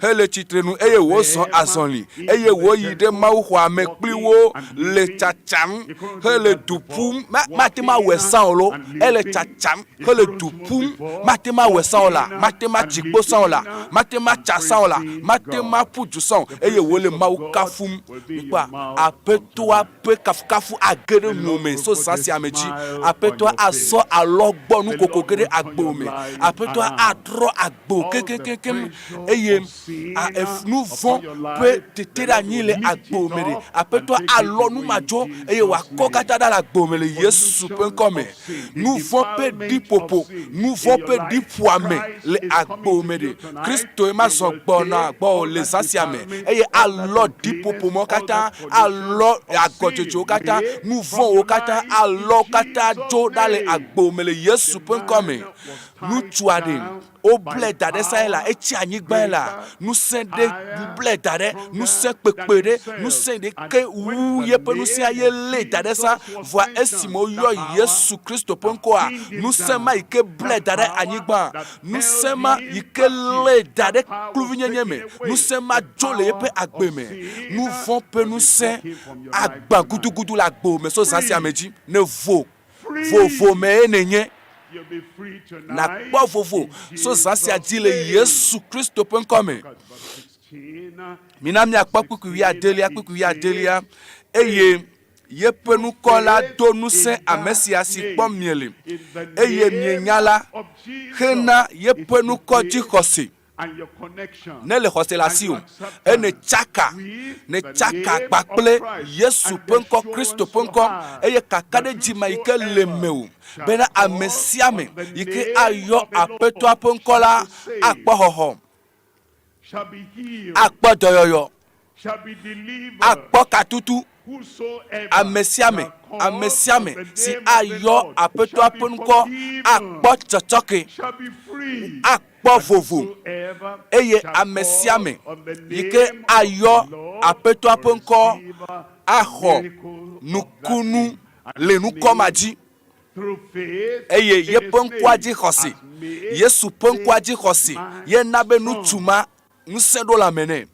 hele tsitrenu, eye wòzɔ azɔli, eye wòyi ɖe mawuxɔa me kpli wo le tsatsam hele du ƒum. Ma, mate ŋu awɔe sã o lo. Ele tsatsam hele du ƒum. Mate ŋu awɔe sã o la. Mate ŋu atsi kpo sã o la. Mate ŋu atsa sã o la. Mate ŋu aƒu du sã o. Eye wòle Mawu kafum. Mikpɔa? Aƒetɔa ƒe kafukafu age ɖe nuwò me so zã sia me dzi. Aƒetɔa asɔ alɔgbɔ nukoko ge ɖe agbewò me. Aƒetɔa atrɔ agbewò keŋkeŋkeŋ eye nu vɔ̃ ƒe teteɖeanyi le agbewò me ɖe, Aƒetɔa alɔ nu ma dzo eye wòakɔ katã ɖa le agbewò me le Yesu ƒe ŋkɔ me. Nu vɔ̃ ƒe ɖiƒoƒo, nu vɔ̃ ƒe ɖiƒoame le agbewò me ɖe, Kristoe mazɔ gbɔna gbɔwò le zã sia me, eye alɔ ɖiƒoƒo mawo katã, alɔ agɔdzedzewo katã, nu vɔ̃wo katã, alɔ wo katã dzo ɖa le agbewò me le Yesu ƒe ŋkɔ me. Ŋutsu aɖe. Woblɛ da ɖe sa ye la, etsi anyigba ye la, ŋusẽ ɖe blɛ da ɖe, ŋusẽ kpekpe ɖe, ŋusẽ ɖeke wu yeƒe ŋusẽa ye lée da ɖe sa. Vɔa esime woyɔ Yesu Kristo ƒe ŋkɔa, ŋusẽ ma yi ke blɛ da ɖe anyigba, ŋusẽ ma yi ke lée da ɖe kluvinyenye me, ŋusẽ ma dzo le yeƒe agbe me. Nuvɔ̃ ƒe ŋusẽ agbã gudugudu le agbewò me so zã sia me dzi. Ne vo, vovo mee nènye. Nàkpɔ vovo so zã sia dzi le Yesu Kristo ƒe ŋkɔ me. Mina míakpɔ kpukpui wuiadelia, kpukpui wuiadelia, eye yeƒe ŋkɔ la do ŋusẽ ame sia si kpɔm miele, eye mienya la, hena yeƒe ŋkɔ dzixɔse. Ne le xɔse le asiwò, eye nètsaka, nètsaka kpakple Yesu ƒe ŋkɔ, Kristo ƒe ŋkɔ, eye kakaɖedzi ma yi ke le mewò bena ame sia ame yi ke ayɔ Aƒetɔa ƒe ŋkɔ la akpɔ xɔxɔ, akpɔ dɔyɔyɔ, akpɔ katutu. Ame sia ame, ame sia ame si ayɔ Aƒetɔa ƒe ŋkɔ akpɔ tsɔtsɔke, akpɔ vovo, eye ame sia ame yi ke ayɔ Aƒetɔa ƒe ŋkɔ axɔ nukunu le ŋkɔ ma dzi. Eye yeƒe ŋkɔa dzi xɔse, Yesu ƒe ŋkɔa dzi xɔse ye na be ŋutsu ma ŋusẽ ɖo lãme nɛ.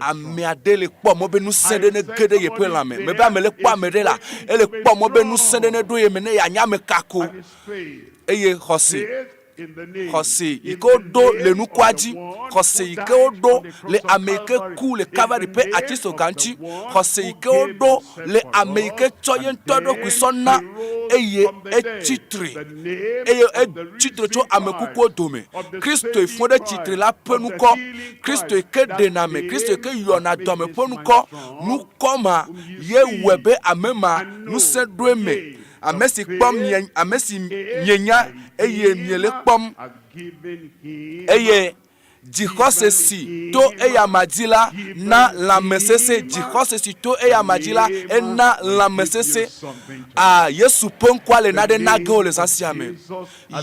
Ame aɖe le kpɔ mɔ be ŋusẽ ɖe nege ɖe yeƒe lãme. Mebe ame le kpɔ ame ɖe la, ele kpɔ mɔ be ŋusẽ ɖe neɖo ye me ne yeanye ame kako. Eye xɔse, xɔse yi ke woɖo le nukua dzi, xɔse yi ke woɖo le ame yi ke ku le Kalvari ƒe atisoga ŋuti, xɔse yi ke woɖo le ame yi ke tsɔ ye ŋutɔ ɖokui sɔ na eye etsi tre, eye etsi tre tso ame kukuwo dome. Kristoe fɔ ɖe tsitre la ƒe ŋkɔ, Kristoe ke ɖena ame, Kristoe ke yɔna dɔme ƒe ŋkɔ. Ŋkɔ ma ye wɔe be ame ma ŋusẽ ɖo eme, ame si kpɔm mie, ame si mienya eye miele kpɔm. Eye Dzixɔse si to eyama dzi la na lãmesesẽ. Dzixɔse si to eyama dzi la, ena lãmesesẽ. A Yesu ƒe ŋkɔa le nane na ge wò le zã sia me.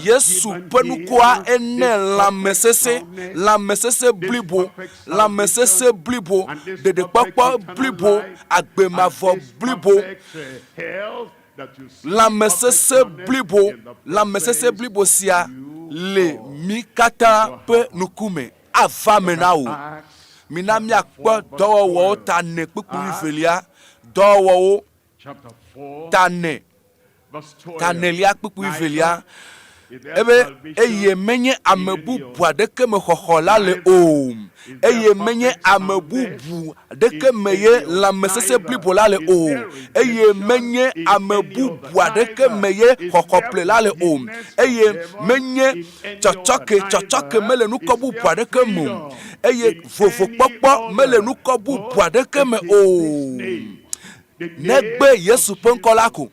Yesu ƒe ŋkɔa ene lãmesesẽ, lãmesesẽ blibo, lãmesesẽ blibo, ɖeɖekpɔkpɔ blibo, agbe mavɔ blibo, Lãmesesẽ blibo, Lãmesesẽ blibo sia le mí katã ƒe ŋkume ava eme na wò. Mina míakpɔ Dɔwɔwɔwo ta ene kpukpui wuievelia, Dɔwɔwɔwo ta ene, ta enelia kpukpui wuievelia. Ebe, Eye menye ame bubu aɖeke me xɔxɔ la le o, eye menye ame bubu aɖeke me ye lãmesesẽ blibo la le o, eye menye ame bubu aɖeke me ye xɔxɔple la le o, eye menye tsɔtsɔke, tsɔtsɔke mele nukɔ bubu aɖeke me o, eye vovokpɔkpɔ mele nukɔ bubu aɖeke me o, negbe Yesu ƒe ŋkɔ la ko.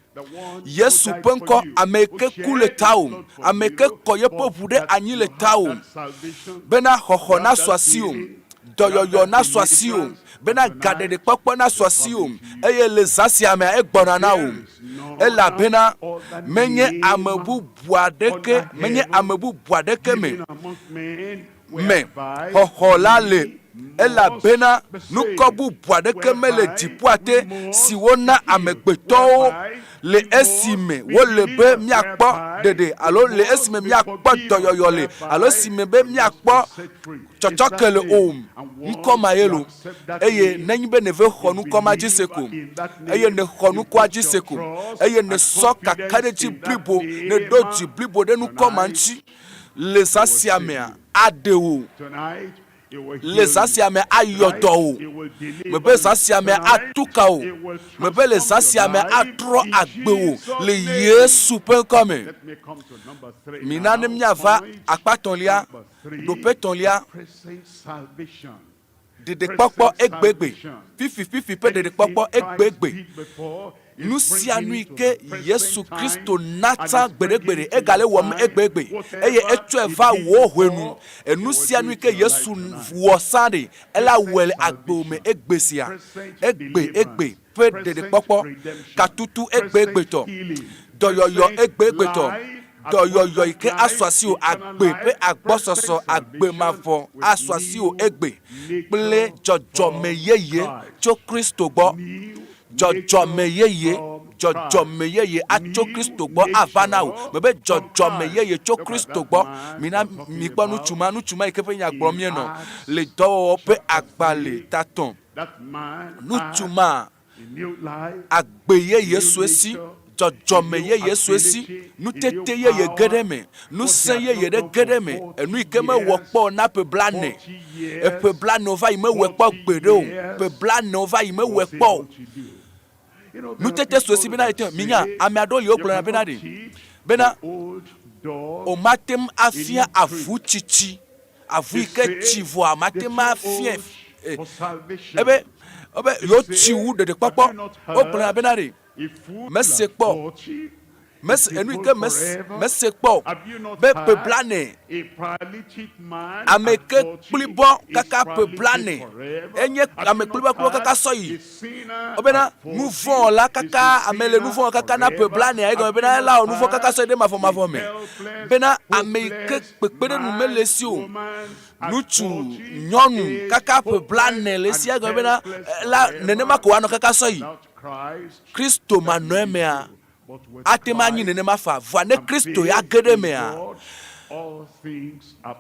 Yesu ƒe ŋkɔ, ame yi ke ku le tawò, ame yi ke kɔ yeƒe ʋu ɖe anyi le tawò, bena xɔxɔ nasu asiwò, dɔyɔyɔ nasu asiwò, bena gaɖeɖekpɔkpɔ nasu asiwò, eye le zã sia mea, egbɔna na wò. Elabena menye ame bubu aɖeke, menye ame bubu aɖeke me, me xɔxɔ la le, elabena nukɔ bubu aɖeke mele dziƒoa te si wona amegbetɔwo le esime wole be míakpɔ ɖeɖe alo le esime míakpɔ dɔyɔyɔ le alo esime be míakpɔ tsɔtsɔke le o. Ŋkɔ ma ye lo. Eye nenye be nève xɔ nukɔ ma dzi se ko, eye nèxɔ nukɔa dzi se ko, eye nèsɔ kakaɖedzi blibo, nèɖo dzi blibo ɖe nukɔ ma ŋuti, Le zã sia mea, aɖe wò. Le zã sia mea, ayɔ dɔ wò. Mebe zã sia mea, atu ka wò. Mebe le zã sia mea, atrɔ agbe wò le Yesu ƒe ŋkɔ me. Mina ne míava akpa tɔ̃lia, ɖoƒe tɔ̃lia, Ɖeɖekpɔkpɔ egbegbe, fifififi ƒe ɖeɖekpɔkpɔ egbegbe. Nu sia nu yi ke Yesu Kristo na tsã gbeɖegbeɖe, egale wɔm egbegbe, eye etsɔe va wò hwenu. Enu sia nu yi ke Yesu wɔ sã ɖe, ela wɔe le agbewò me egbe sia. Egbe, egbe ƒe ɖeɖekpɔkpɔ, katutu egbegbetɔ, dɔyɔyɔ egbegbetɔ. Dɔyɔyɔ yi ke asu asiwò, agbe ƒe agbɔsɔsɔ, agbe mavɔ asu asiwò egbe kple dzɔdzɔme yeye tso Kristo gbɔ. Dzɔdzɔme yeye, dzɔdzɔme yeye atso Kristo gbɔ ava na wò. Mebe dzɔdzɔme yeye tso Kristo gbɔ. Mina mikpɔ ŋutsu ma, ŋutsu ma yi ke ƒe nya gblɔm míenɔ le dɔwɔwɔ ƒe agbalẽ tatɔ̃. Ŋutsu ma agbe yeye su esi, dzɔdzɔme yeye su esi, nutete yeye ge ɖe eme, ŋusẽ yeye ɖe ge ɖe eme, enu yi ke mewɔ kpɔ o na ƒe blane. Eƒe blanewo va yi mewɔe kpɔ gbeɖe o. Ƒe blanewo va yi mewɔe kpɔ o. Nutete su esi bena ete minya ame aɖewo li wogblɔna bena ɖe bena womate ŋu afia avu tsitsi avu yi ke tsi vɔa mate ŋu afiae ebe ebe yewo tsi wu ɖeɖekpɔkpɔ. Wogblɔna bena ɖe mese kpɔ o. Mese enu yi ke mese mese kpɔ o be ƒe blane ame ke kplibɔ kaka ƒe blane enye ame kplibɔ kplibɔ kaka sɔ yi wobena nu vɔ̃ la kaka ame le nu vɔ̃ kaka na ƒe blane egɔme bena ela wɔ nu vɔ̃ kaka sɔ yi ɖe mavɔmavɔ me bena ame yi ke kpekpeɖeŋu mele esi o ŋutsu nyɔnu kaka ƒe blane le esi egɔme bena la nenema ko woanɔ kaka sɔ yi Kristo manɔ emea ate ŋu anyi nenema faa. Vɔa ne Kristo ya ge ɖe emea,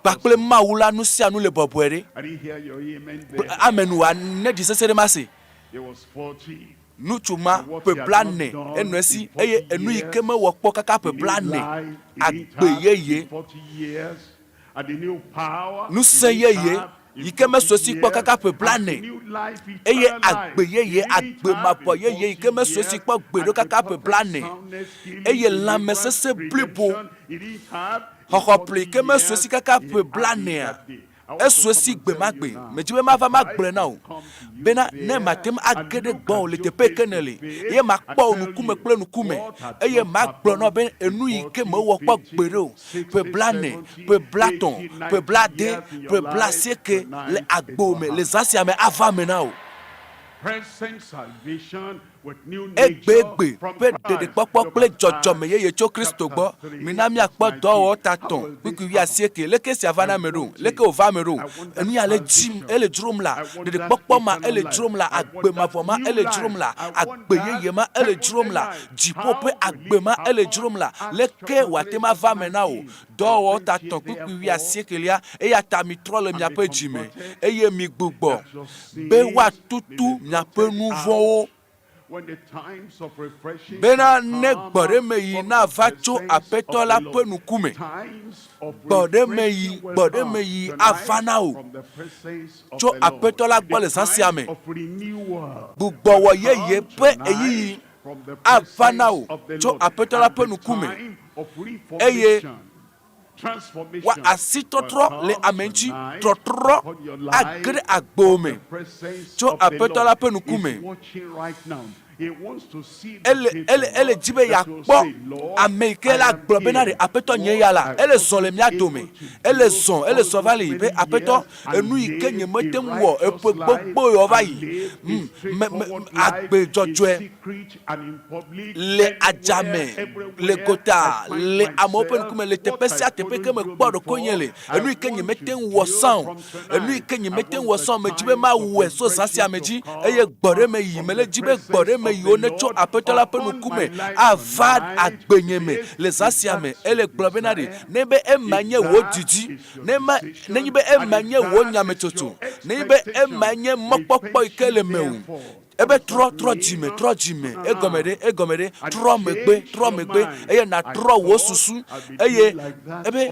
kpakple Mawu la, nu sia nu le bɔbɔe ɖe. Amen wa ne ɖi sese ɖe mase. Ŋutsu ma ƒe blane enɔ esi eye enu yi ke mewɔ kpɔ kaka ƒe blane, agbe yeye. Ŋusẽ yeye yi ke mesu esi kpɔ kaka ƒe blane, eye agbe yeye, agbe mavɔ yeye yi ke mesu esi kpɔ gbeɖe kaka ƒe blane, eye lãmesesẽ blibo xɔxɔ ƒli yi ke mesu esi kaka ƒe blanea, esu esi gbe ma gbe. Medi be mava magblɔe na wò bena ne mate ŋu age ɖe gbɔwò le teƒe yi ke nèle, eye makpɔ wò ŋkume kple ŋkume, eye magblɔ na wò be enu yi ke mewɔ kpɔ gbeɖe o, ƒe blaene, ƒe blaetɔ̃, ƒe blaade, ƒe blaasieke le agbo me le zã sia me ava eme na wò. Egbegbe ƒe ɖeɖekpɔkpɔ kple dzɔdzɔme yeye tso Kristo gbɔ. Mina míakpɔ dɔwɔwɔ ta tɔ̃ kpukpui wuiasieke. Leke esia va na ame ɖo? Leke wòva eme ɖo? Enu ya le dzim, ele dzrom la, ɖeɖekpɔkpɔ ma ele dzrom la, agbe mavɔ ma ele dzrom la, agbe yeye ma ele dzrom la, Dziƒo ƒe agbe ma ele dzrom la, leke wòate ŋu ava eme na wò? Dɔwɔwɔwo ta tɔ̃ kpukpui wuiasiekelia, Eya ta mitrɔ le miaƒe dzi me, eye migbugbɔ, be woatutu miaƒe nu vɔ̃wo, bena ne gbɔɖemeɣi nava tso Aƒetɔ la ƒe ŋkume, gbɔɖemeɣi, gbɔɖemeɣi ava na wò tso Aƒetɔ la gbɔ le zã sia me. Gbugbɔwɔ yeye ƒe ɣeyiɣi ava na wò tso Aƒetɔ la ƒe ŋkume, eye wa asitɔtrɔ le ame ŋuti, trɔtrɔ age ɖe agbewò me tso Aƒetɔ la ƒe ŋkume. Ele, ele, ele di be yeakpɔ ame yi ke la gblɔ bena ɖe Aƒetɔ nye ya la, ele zɔ le mía dome. Ele zɔ, ele zɔ va li be Aƒetɔ, enu yi ke nyemete ŋu wɔ eƒe gbogbo yewo va yi, mm, me, me, agbe dzɔdzɔe le adzame, le gota, le amewo ƒe ŋkume, le teƒe sia teƒe ke mekpɔ ɖokuinye le, enu yi ke nyemete ŋu wɔ sã o, enu yi ke nyemete ŋu wɔ sã o, medzi be mawɔe so zã sia me dzi, eye gbɔɖemeyi, mele dzi be gbɔɖemeyiwo netso Aƒetɔ la ƒe ŋkume ava agbenye me le zã sia me. Ele gblɔ bena ɖe, ne be ema nye wò didi, ne ma, nenye be ema nye wò nyametsotso, nenye be ema nye mɔkpɔkpɔ yi ke le mewò, Ebe trɔ, trɔ dzime, trɔ dzime, egɔme ɖe, egɔme ɖe, trɔ megbe, trɔ megbe, eye nàtrɔ wò susu, eye ebe,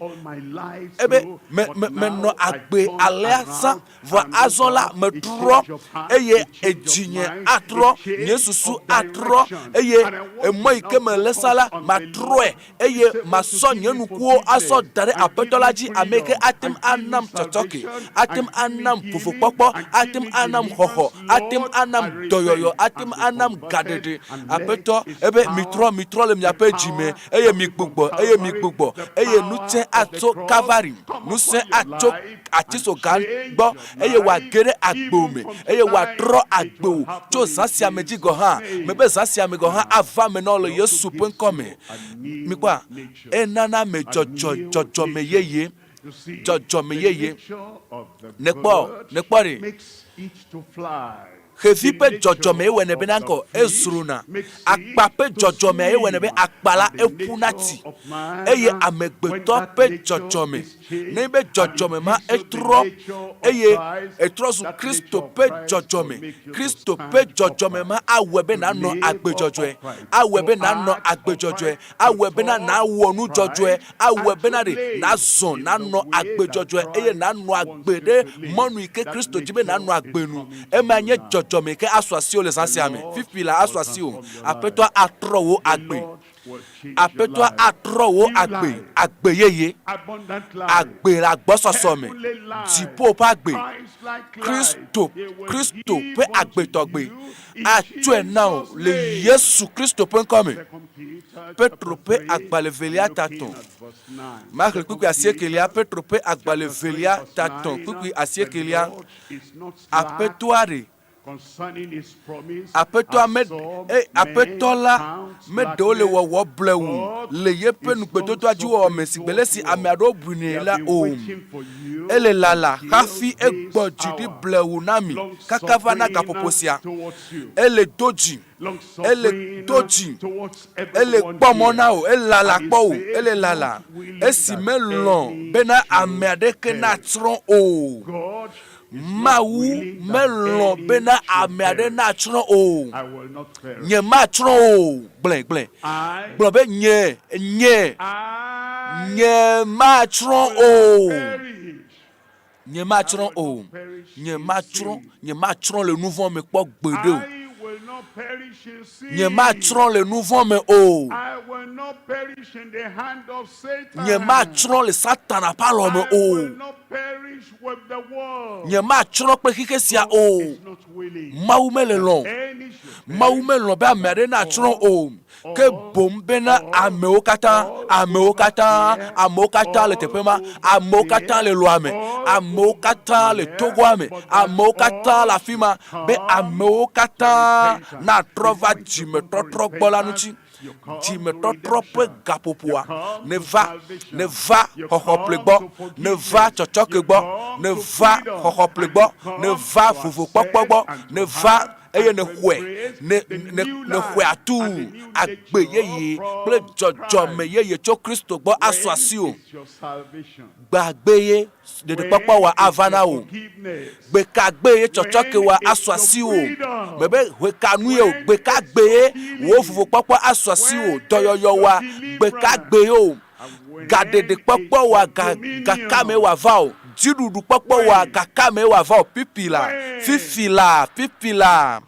ebe me, me, menɔ agbe alea sã, vɔa azɔ la metrɔ, eye edzinye atrɔ, nye susu atrɔ, eye emɔ yi ke mele sã la, matrɔe, eye masɔ nye nukuwo asɔ da ɖe Aƒetɔ la dzi, ame yi ke ate ŋu anam tsɔtsɔke, ate ŋu anam vovokpɔkpɔ, ate ŋu anam xɔxɔ, ate ŋu anam dɔ. dɔyɔyɔ, ate ŋu anam gaɖeɖe. Aƒetɔ, ebe, Mitrɔ, mitrɔ le miaƒe dzi me, eye migbugbɔ, eye migbugbɔ, eye ŋusẽ atso Kalvari, ŋusẽ atso atisoga gbɔ, eye wòage ɖe agbewò me, eye wòatrɔ agbewò tso zã sia me dzi gɔ̃ hã. Mebe zã sia me gɔ̃ hã ava eme na wò le Yesu ƒe ŋkɔ me. Mikpɔa? Enana ame dzɔdzɔ, dzɔdzɔme yeye, dzɔdzɔme yeye. Nèkpɔ, nèkpɔ ɖe? Xevi ƒe dzɔdzɔme ye wɔnɛ bena ŋkɔ ezrona. Akpa ƒe dzɔdzɔmea ye wɔnɛ be akpa la eƒuna tsi. Eye amegbetɔ ƒe dzɔdzɔme, nenye be dzɔdzɔme ma etrɔ eye etrɔ zu Kristo ƒe dzɔdzɔme, Kristo ƒe dzɔdzɔme ma awɔe be nànɔ agbe dzɔdzɔe, awɔe be nànɔ agbe dzɔdzɔe, awɔe bena nàwɔ nu dzɔdzɔe, awɔe bena ɖe nàzɔ, nànɔ agbe dzɔdzɔe eye nànɔ agbe ɖe mɔnu yi ke Kristo di be nànɔ agbe nu. Ema nye dzɔdzɔme yi ke asu asiwò le zã sia me. Fifi la, asu asiwò. Aƒetɔa atrɔ wò agbe. Aƒetɔa atrɔ wò agbe, agbe yeye, agbe le agbɔsɔsɔ me, dziƒo ƒe agbe, Kristo, Kristo ƒe agbe tɔgbe. Atsɔe na wò le Yesu Kristo ƒe ŋkɔ me. Petro ƒe agbalẽ velia ta tɔ̃. Maxlẽ kpukpui asiekelia, Petro ƒe agbalẽ velia ta tɔ̃ kpukpui asiekelia. Aƒetɔa ɖe, Aƒetɔa me, e, Aƒetɔ la meɖe wo le wɔwɔ blewu le yeƒe nugbedodoa dzi wɔwɔ me sigbe le si ame aɖewo buinɛ la o. Ele lala hafi egbɔ dzi ɖi blewu na mi kaka va na gaƒoƒo sia. Ele do dzi, ele do dzi, ele kpɔ mɔ na wò, elala kpɔ wò, ele lala esi melɔ̃ bena ame aɖeke natsrɔ̃ o. Mawu melɔ̃ bena ame aɖe natsrɔ̃ o. Nyematsrɔ̃ o. Gblɔe, gblɔe. Gblɔ be nye, nye, nyematsrɔ̃ o. Nyematsrɔ̃ o. Nyematsrɔ̃, nyematsrɔ̃ le nu vɔ̃ me kpɔ gbeɖe o. Nyematsrɔ̃ le nu vɔ̃ me o. Nyematsrɔ̃ le Satana ƒe alɔ me o. Nyematsrɔ̃ kple xixe sia o. Mawu mele lɔ̃. Mawu melɔ̃ be ame aɖe natsrɔ̃ o. Ke boŋ bena amewo katã, amewo katã, amewo katã le teƒe ma, amewo katã le lɔa me, amewo katã le togoa me, amewo katã le afi ma, be amewo katã natrɔ va dzimetɔtrɔ gbɔ la ŋuti. Dzimetɔtrɔ ƒe gaƒoƒoa neva, neva xɔxɔƒle gbɔ, neva tsɔtsɔke gbɔ, neva xɔxɔƒle gbɔ, neva vovokpɔkpɔ gbɔ, neva eye nèxɔe, ne, ne, nèxɔe atuu, agbe yeye kple dzɔdzɔme yeye tso Kristo gbɔ asu asiwò. Gbagbe ye ɖeɖekpɔkpɔ wa ava na wò. Gbe ka gbe ye tsɔtsɔke wa asu asiwò. Mebe hwe ka nu ye o, gbe ka gbe ye wò vovokpɔkpɔ asu asiwò, dɔyɔyɔ wa, gbe ka gbe ye o, ga ɖeɖekpɔkpɔ wa, ga, ga ka me wòava o, dziɖuɖu kpɔkpɔ wa, ga ka me wòava o, pipi la, fifi la, fifi la.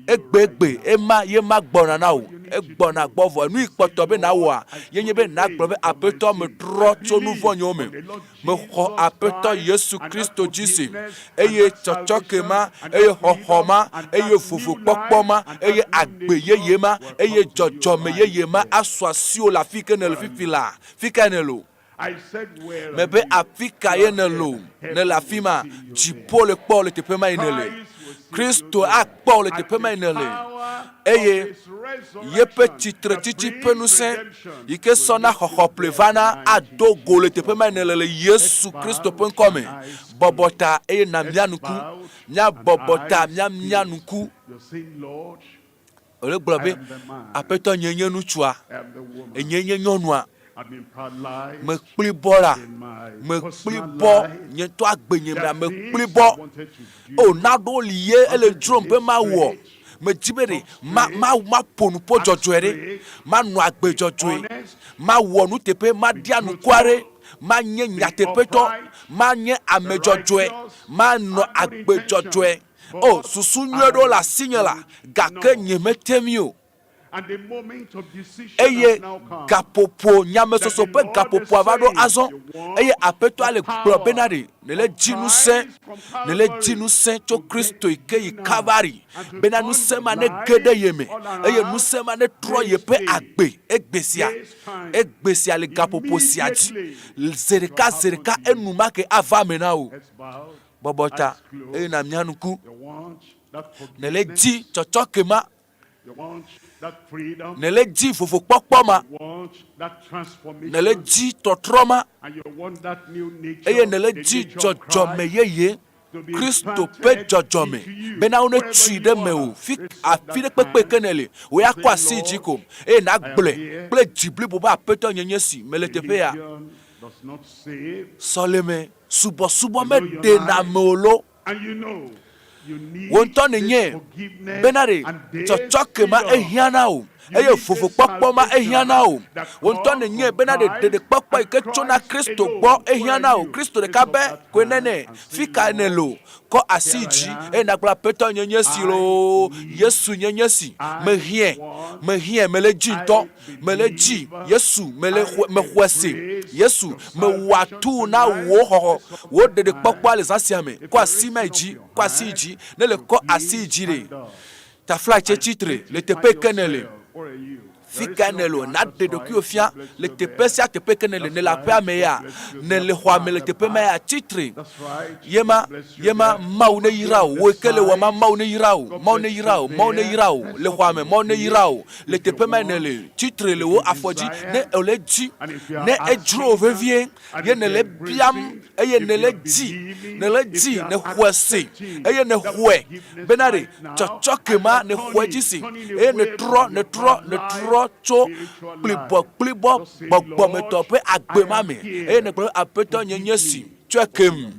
Egbegbe ema ye ma gbɔna na wò. Egbɔna gbɔ vɔ. Nu yi kpɔtɔ be nàwɔa, ye nye be nàgblɔ be, Aƒetɔ, metrɔ tso nu vɔ̃nyewo me. Mexɔ Aƒetɔ Yesu Kristo dzi se. Eye tsɔtsɔke ma, eye xɔxɔ ma, eye vovokpɔkpɔ ma, eye agbe yeye ma, eye dzɔdzɔme yeye ma asu asiwò le afi ke nèle fifi laa. Fi kae nèle o? Mebe afi ka ye nèle o? Nèle afi ma. Dziƒo le kpɔ wò le teƒe ma yi nèle. Kristo akpɔ wò le teƒe ma yi nèle. Eye yeƒe tsitretsitsi ƒe ŋusẽ yi ke sɔ na xɔxɔ ƒle vana ado go le teƒe ma yi nèle le Yesu Kristo ƒe ŋkɔ me. Bɔbɔ ta eye nàmia ŋku. Míabɔbɔ ta míamia ŋku. Wòle gblɔ be, Aƒetɔ, nyee nye ŋutsua, enyee nye nyɔnua. Mekpli bɔ la, mekpli bɔ, nye ŋutɔ agbenye mea, mekpli bɔ. O, naɖewo li ye ele dzrom be mawɔ. Medi be ɖe ma, ma, maƒo nuƒo dzɔdzɔe ɖe, manɔ agbe dzɔdzɔe, mawɔ nuteƒe, maɖi anukware, manye nyateƒetɔ, manye ame dzɔdzɔe, manɔ agbe dzɔdzɔe. O, susu nyui aɖewo le asinye la, gake nyemete ŋui o. Eye gaƒoƒo, nyamesoso ƒe gaƒoƒoa va ɖo azɔ. Eye Aƒetɔa le gblɔ bena ɖe nèle dzi ŋusẽ, nèle dzi ŋusẽ tso Kristo yi ke yi Kalvari, bena ŋusẽ ma nege ɖe ye me, eye ŋusẽ ma netrɔ yeƒe agbe egbe sia, egbe sia le gaƒoƒo sia dzi. Zi ɖeka, zi ɖeka enumake ava eme na wò. Bɔbɔ ta eye nàmia ŋku. Nèle dzi tsɔtsɔke ma. Nèle dzi vovokpɔkpɔ ma. Nèle dzi tɔtrɔ ma. Eye nèle dzi dzɔdzɔme yeye, Kristo ƒe dzɔdzɔme, bena wonetui ɖe mewò. Fi, afi ɖe kpekpe ke nèle, wò ya kɔ asi dzi ko, eye nàgblɔe kple dzi blibo be, Aƒetɔ, nye nye si, mele teƒe ya. Sɔleme subɔsubɔ meɖena ame o lo. Wò ŋutɔ nènyae bena ɖe tsɔtsɔke ma ehiã na wò, eye vovokpɔkpɔ ma ehiã na wò. Wò ŋutɔ nènyae bena ɖe ɖeɖekpɔkpɔ yi ke tsona Kristo gbɔ ehiã na wò. Kristo ɖeka pɛ koe nɛnɛ. Fi kae nèle o? Kɔ asi yi dzi eye nàgblɔ, Aƒetɔ, nye nye si loo, Yesu, nye nye si. Mehiãe. Mehiãe. Mele edzi ŋutɔ. Mele dzi, Yesu, mele xɔe, mexɔe se. Yesu, mewɔa tu na wò xɔxɔ, wò ɖeɖekpɔkpɔa le zã sia me. Kɔ asi ma yi dzi, kɔ asi yi dzi. Ne le kɔ asi yi dzi ɖe, taflatse tsi tre le teƒe yi ke nèle. Fi kae nèle o? Nàɖe ɖokuiwò fia le teƒe sia teƒe ke nèle. Nèle aƒea me ya? Nèle xɔa me le teƒe ma ya? Tsi tre. Ye ma, ye ma, Mawu ne yra wò. Wò yi ke le wɔ ma, Mawu ne yra wò. Mawu ne yra wò. Mawu ne yra wò le xɔa me. Mawu ne yra wò le teƒe ma nèle. Tsi tre le wò afɔ dzi ne èle edzi, ne edzro wò vevie ye nèle ebiam eye nèle edzi, nèle edzi, nèxɔe se eye nèxɔe bena ɖe tsɔtsɔke ma nèxɔe dzi se eye nètrɔ, nètrɔ, nètrɔ tso kplibɔkplibɔ gbɔgbɔmetɔ ƒe agbe ma me eye nègblɔ be, Aƒetɔ, nye nye si. Tsɔe kem,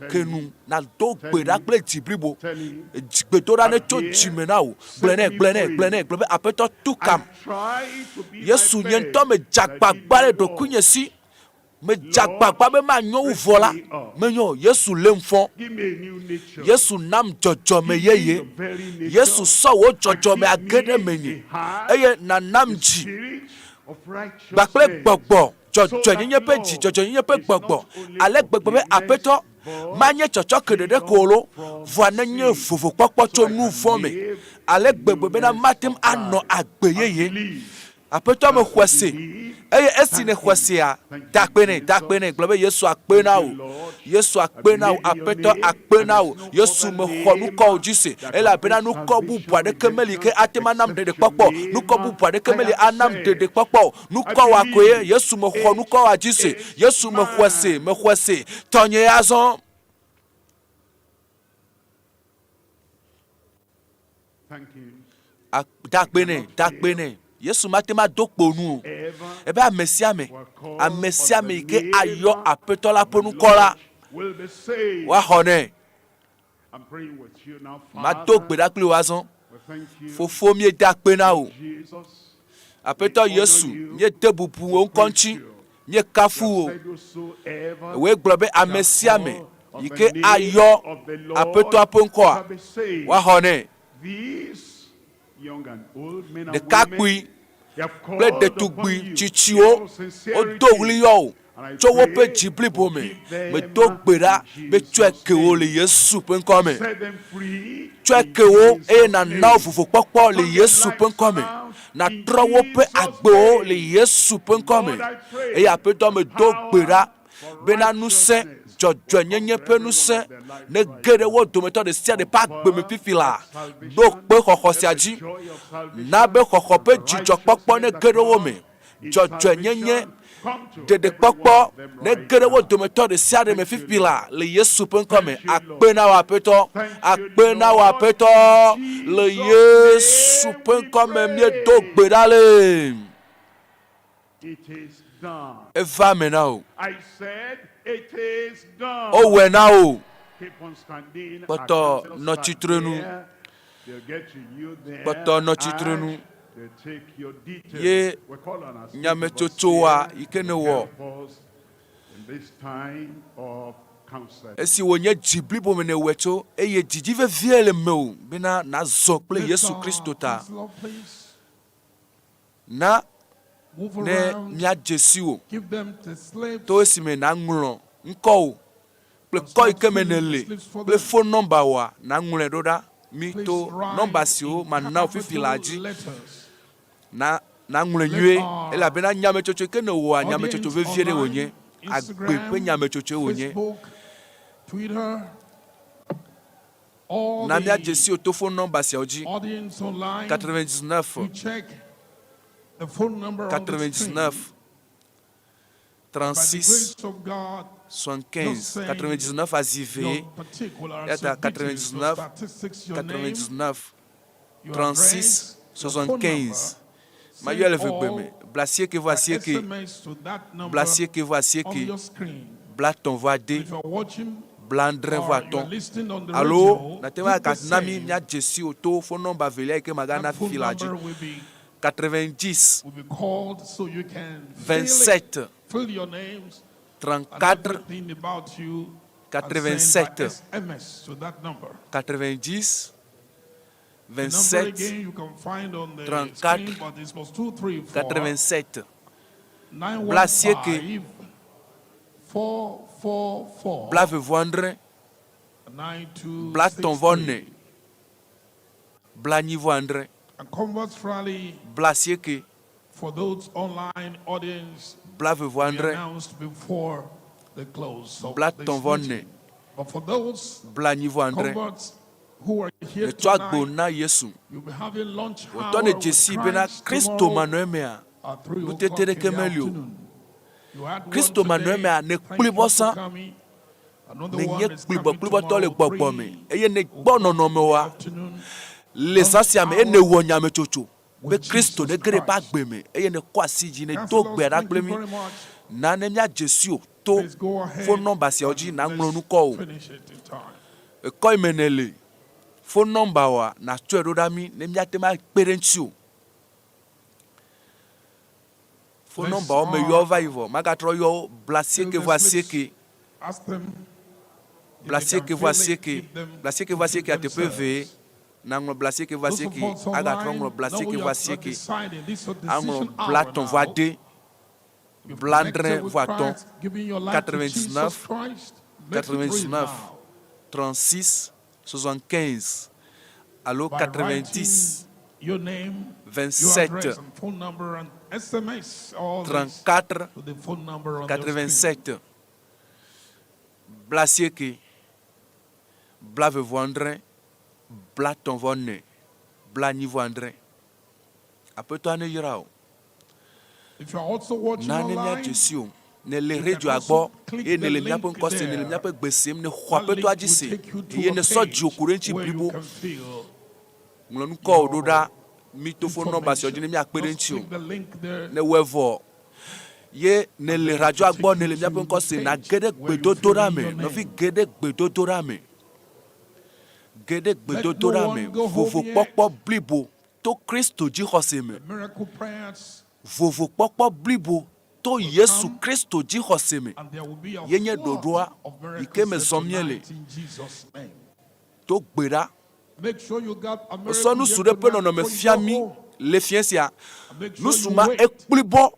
ke nu nàdo gbe ɖa kple dzi blibo. Gbedoɖa netso dzi me na wò. Gblɔe nɛ, gblɔe nɛ, gblɔe nɛ, gblɔ be, Aƒetɔ, tu kam. Yesu, nye ŋutɔ medze agbagba ɖe ɖokuinye si. Medze agbagba be manyo wu vɔ la, menyo o. Yesu lém fɔ. Yesu nam dzɔdzɔme yeye. Yesu sɔ wò dzɔdzɔme age ɖe menye eye nànam dzi kpakple gbɔgbɔ. Dzɔdzɔenyenye ƒe dzi, dzɔdzɔenyenye ƒe gbɔgbɔ, ale gbegbe be Aƒetɔ, manye tsɔtsɔke ɖeɖe ko o lo, vɔa nenye vovokpɔkpɔ tso nu vɔ̃ me, ale gbegbe bena mate ŋu anɔ agbe yeye. Aƒetɔ, mexɔe se. Eye esi nèxɔe sea, da akpe nɛ, da akpe nɛ, gblɔ be, Yesu, akpe na wò. Yesu, akpe na wò. Aƒetɔ, akpe na wò. Yesu, mexɔ nukɔwò dzi se, elabena nukɔ bubu aɖeke meli ke ate ŋu anam ɖeɖekpɔkpɔ o. Nukɔ bubu aɖeke meli anam ɖeɖekpɔkpɔ o. Nukɔwòa koe Yesu mexɔ nukɔwòa dzi se. Yesu mexɔe se, mexɔe se. Tɔnyee azɔ. Da akpe nɛ, da akpe nɛ. Yesu mate ŋu ado kpo nu o. Ebe ame sia ame, ame sia ame yi ke ayɔ Aƒetɔ la ƒe ŋkɔ la, woaxɔ nɛ. Mado gbe ɖa kpli wò azɔ. Fofo, míeda akpe na wò. Aƒetɔ Yesu, míede bubu wò ŋkɔ ŋuti. Míekafu wò. Wòe gblɔ be ame sia ame yi ke ayɔ Aƒetɔa ƒe ŋkɔa, woaxɔ nɛ. Ɖekakpui kple ɖetugbui tsitsiwo, wodo ɣli yɔ wò tso woƒe dzi blibo me. Medo gbe ɖa be tsɔe ke wo le Yesu ƒe ŋkɔ me. Tsɔe ke wo eye nàna wo vovokpɔkpɔ le Yesu ƒe ŋkɔ me. Nàtrɔ woƒe agbewo le Yesu ƒe ŋkɔ me. Eye Aƒetɔ medo gbe ɖa bena ŋusẽ, dzɔdzɔenyenye ƒe ŋusẽ nege ɖe wo dometɔ ɖe sia ɖe ƒe agbe me fifi laa. Ɖo kpe xɔxɔ sia dzi. Na be xɔxɔ ƒe dzidzɔkpɔkpɔ nege ɖe wo me. Dzɔdzɔenyenye, ɖeɖekpɔkpɔ nege ɖe wo dometɔ ɖe sia ɖe me fifi laa le Yesu ƒe ŋkɔ me. Akpe na wò Aƒetɔ. Akpe na wò Aƒetɔ. Le Yesu ƒe ŋkɔ me míedo gbe ɖa le. Eva eme na wò. Wowɔe na wò. Kpɔtɔ nɔ tsitrenu. Kpɔtɔ nɔ tsitrenu. Ye nyametsotsoa yi ke nèwɔ esi wònye dzi blibo me nèwɔe tso eye didi vevie le mewò bena nàzɔ kple Yesu Kristo ta. Na Move ne around. míadze si wò Give them the slips. to esime nàŋlɔ ŋkɔwò kple kɔ yi ke me nèle kple fon nɔmba wòa, nàŋlɔe ɖo ɖa mí Please to write nɔmba siwo in mana wò fifi laa dzi. capital letters. Na nàŋlɔe Let nyuie our elabena nyametsotso yi ke nèwɔa, nyametsotso audience vevie ɖe wònye. online, Agbe ƒe Instagram, nyametsotsoe wònye. Facebook, Twitter, all Na míadze the si wò to fon nɔmba siawo dzi, audience online, 99 you check the phone number on the screen. 99 By the 36 grace of God, 75 just send 99 azi your vee particulars, eya ta your details, your 99 statistics, your name, 99 your 36 address, your phone 75 number. Mayɔe Send le ʋegbe all me bla asieke vɔ by asieke SMS to that bla number asieke vɔ on asieke your screen. bla etɔ̃ vɔ ade If you are watching bla adre vɔ or you are atɔ̃ listening on the alo radio, nàte ŋu do the agana mí same. míadze si wò to fon nɔmba velia yi ke magana That phone fifi laa dzi number will be 90 will be called so you can fill it, 27 fill your names and 34 everything about you and send by 87 SMS to that number. 90 The number 27 again you can find on the 34 screen, but it's plus 234 87 bla asieke 915 444 bla eve vɔ adre bla etɔ̃ vɔ ene 9263. bla enyi vɔ adre And Converts Rally bla asieke for those online audience bla eve vɔ we adre announced before the close of bla this etɔ̃ vɔ ene meeting. But for those bla enyi vɔ adre converts who are here Netsɔ agbo tonight, na Yesu. you'll be having lunch Wòtɔ hour ne with dzesi bena Christ Kristo tomorrow manɔ emea, at 3 nutete o'clock in ɖeke the meli o. afternoon. You had one Kristo manɔ today. emea, ne Thank kpli you for vɔsa, coming. Another ne one nye is coming kplibɔkplibɔtɔ le tomorrow, gbɔgbɔ me 3 eye ne gbɔ nɔnɔme oa, afternoon. le zã Lunch sia me eye hour nèwɔ nyametsotso be with Kristo Jesus nege ɖe eƒe Christ. agbe me eye nèkɔ asi dzi, nèdo Counselors, gbe ɖa thank kple you mí. very much. Na ne míadze si wò to Please go ahead fon nɔmba siawo dzi and nàŋlɔ let's nu kɔ o. finish it in time. Ekɔ yi me nèle, fon nɔmba oa, nàtsɔe ɖo ɖa mí ne míate ŋu akpe ɖe ŋutiwò. Fon Let's nɔmbawo meyɔ wo va yi vɔ, magatrɔ yɔ wo, bla asieke fill vɔ the slips. asieke, Ask them if bla they can asieke vɔ fill it. asieke, Give them bla asieke to vɔ fill asiekea teƒe evee. themselves. Nàŋlɔ bla asieke vɔ Those of asieke, us agatrɔ ŋlɔ online bla know asieke you vɔ are asieke, deciding. This is your aŋlɔ decision bla hour etɔ̃ vɔ now. ade, You've bla connected adre with vɔ atɔ̃, Christ, given your life to Jesus 99 Christ. Make it real 99 now 36 75 alo by 90 writing your name, your 27 address, and phone number, and SMS all this 34 to the phone number on your screen. 87 bla asieke, bla eve vɔ adre, bla etɔ̃ vɔ ene, bla enyi vɔ adre. Aƒetɔa neyra wò. If you are also watching Na ne online, míadze si wò. Nèle you can radioa also gbɔ click eye the nèle míaƒe link ŋkɔ sem, nèle there. míaƒe gbe sem, nèxɔ That Aƒetɔa link dzi will se take you to eye a nèsɔ dziwò page ku ɖe eŋuti where you blibo. can fill Ŋlɔ ŋkɔwò ɖo your ɖa mí to fon nɔmba siawo dzi ne information. míakpe ɖe Just eŋuti o. click the link there Ne wɔe vɔ ye and nèle then it will radioa take gbɔ, you nèle míaƒe to ŋkɔ the sem, page nàge ɖe where you fill gbedodoɖa in me. your Nɔvi, name. ge ɖe gbedodoɖa me. Ge ɖe Let no gbedodoɖa me. one go home yet. Vovokpɔkpɔ blibo to Kristo dzixɔse me. The miracle prayers Vovokpɔkpɔ blibo to will Yesu come Kristo dzixɔse me and there will be a ye nye flood ɖoɖoa of yi ke me miracles zɔm míele. tonight in Jesus' name. Do gbe ɖa. Make sure you got a Wosɔ miracle nusu here ɖe ƒe tonight nɔnɔme before you fia go mí home. le fiẽ sia. And make sure Nusu you ma wait ekplibɔ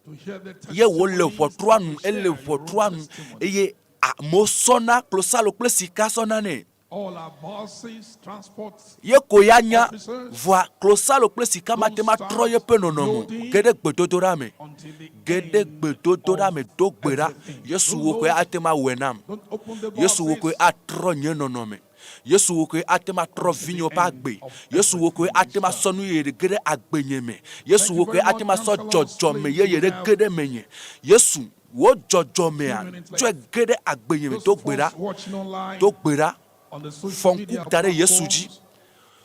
to hear the ye wòle testimonies ʋɔtrua and nu, to share ele your own ʋɔtrua nu testimony. eye amewo sɔna klosalo kple sika sɔna nɛ. All our bosses, transport Ye ko ya nya officers, vɔa klosalo kple sika mate don't ŋu atrɔ start yeƒe nɔnɔme o. loading Ge ɖe gbedodoɖa me. until the Ge ɖe end gbedodoɖa of me. Do gbe ɖa. everything. Yesu Don't wò koe load, ate ŋu awɔe nam. don't open the Yesu wò koe boxes atrɔ nye nɔnɔme. Yesu wò koe ate ŋu atrɔ until the vinyewo ƒe end agbe. of Yesu wò koe everything ate is ŋu asɔ done. nu yeye ɖe ge ɖe agbenye me. Yesu Thank you wò koe very ate much, ŋu asɔ counselors. dzɔdzɔme Please, yeye we ɖe have ge ɖe menye. Yesu wò few dzɔdzɔmea minutes tsɔe left. ge ɖe agbenye me. Those Do of gbe ɖa. us watching online Do gbe ɖa. on the social Fɔ ŋku media da ɖe Yesu dzi. platforms,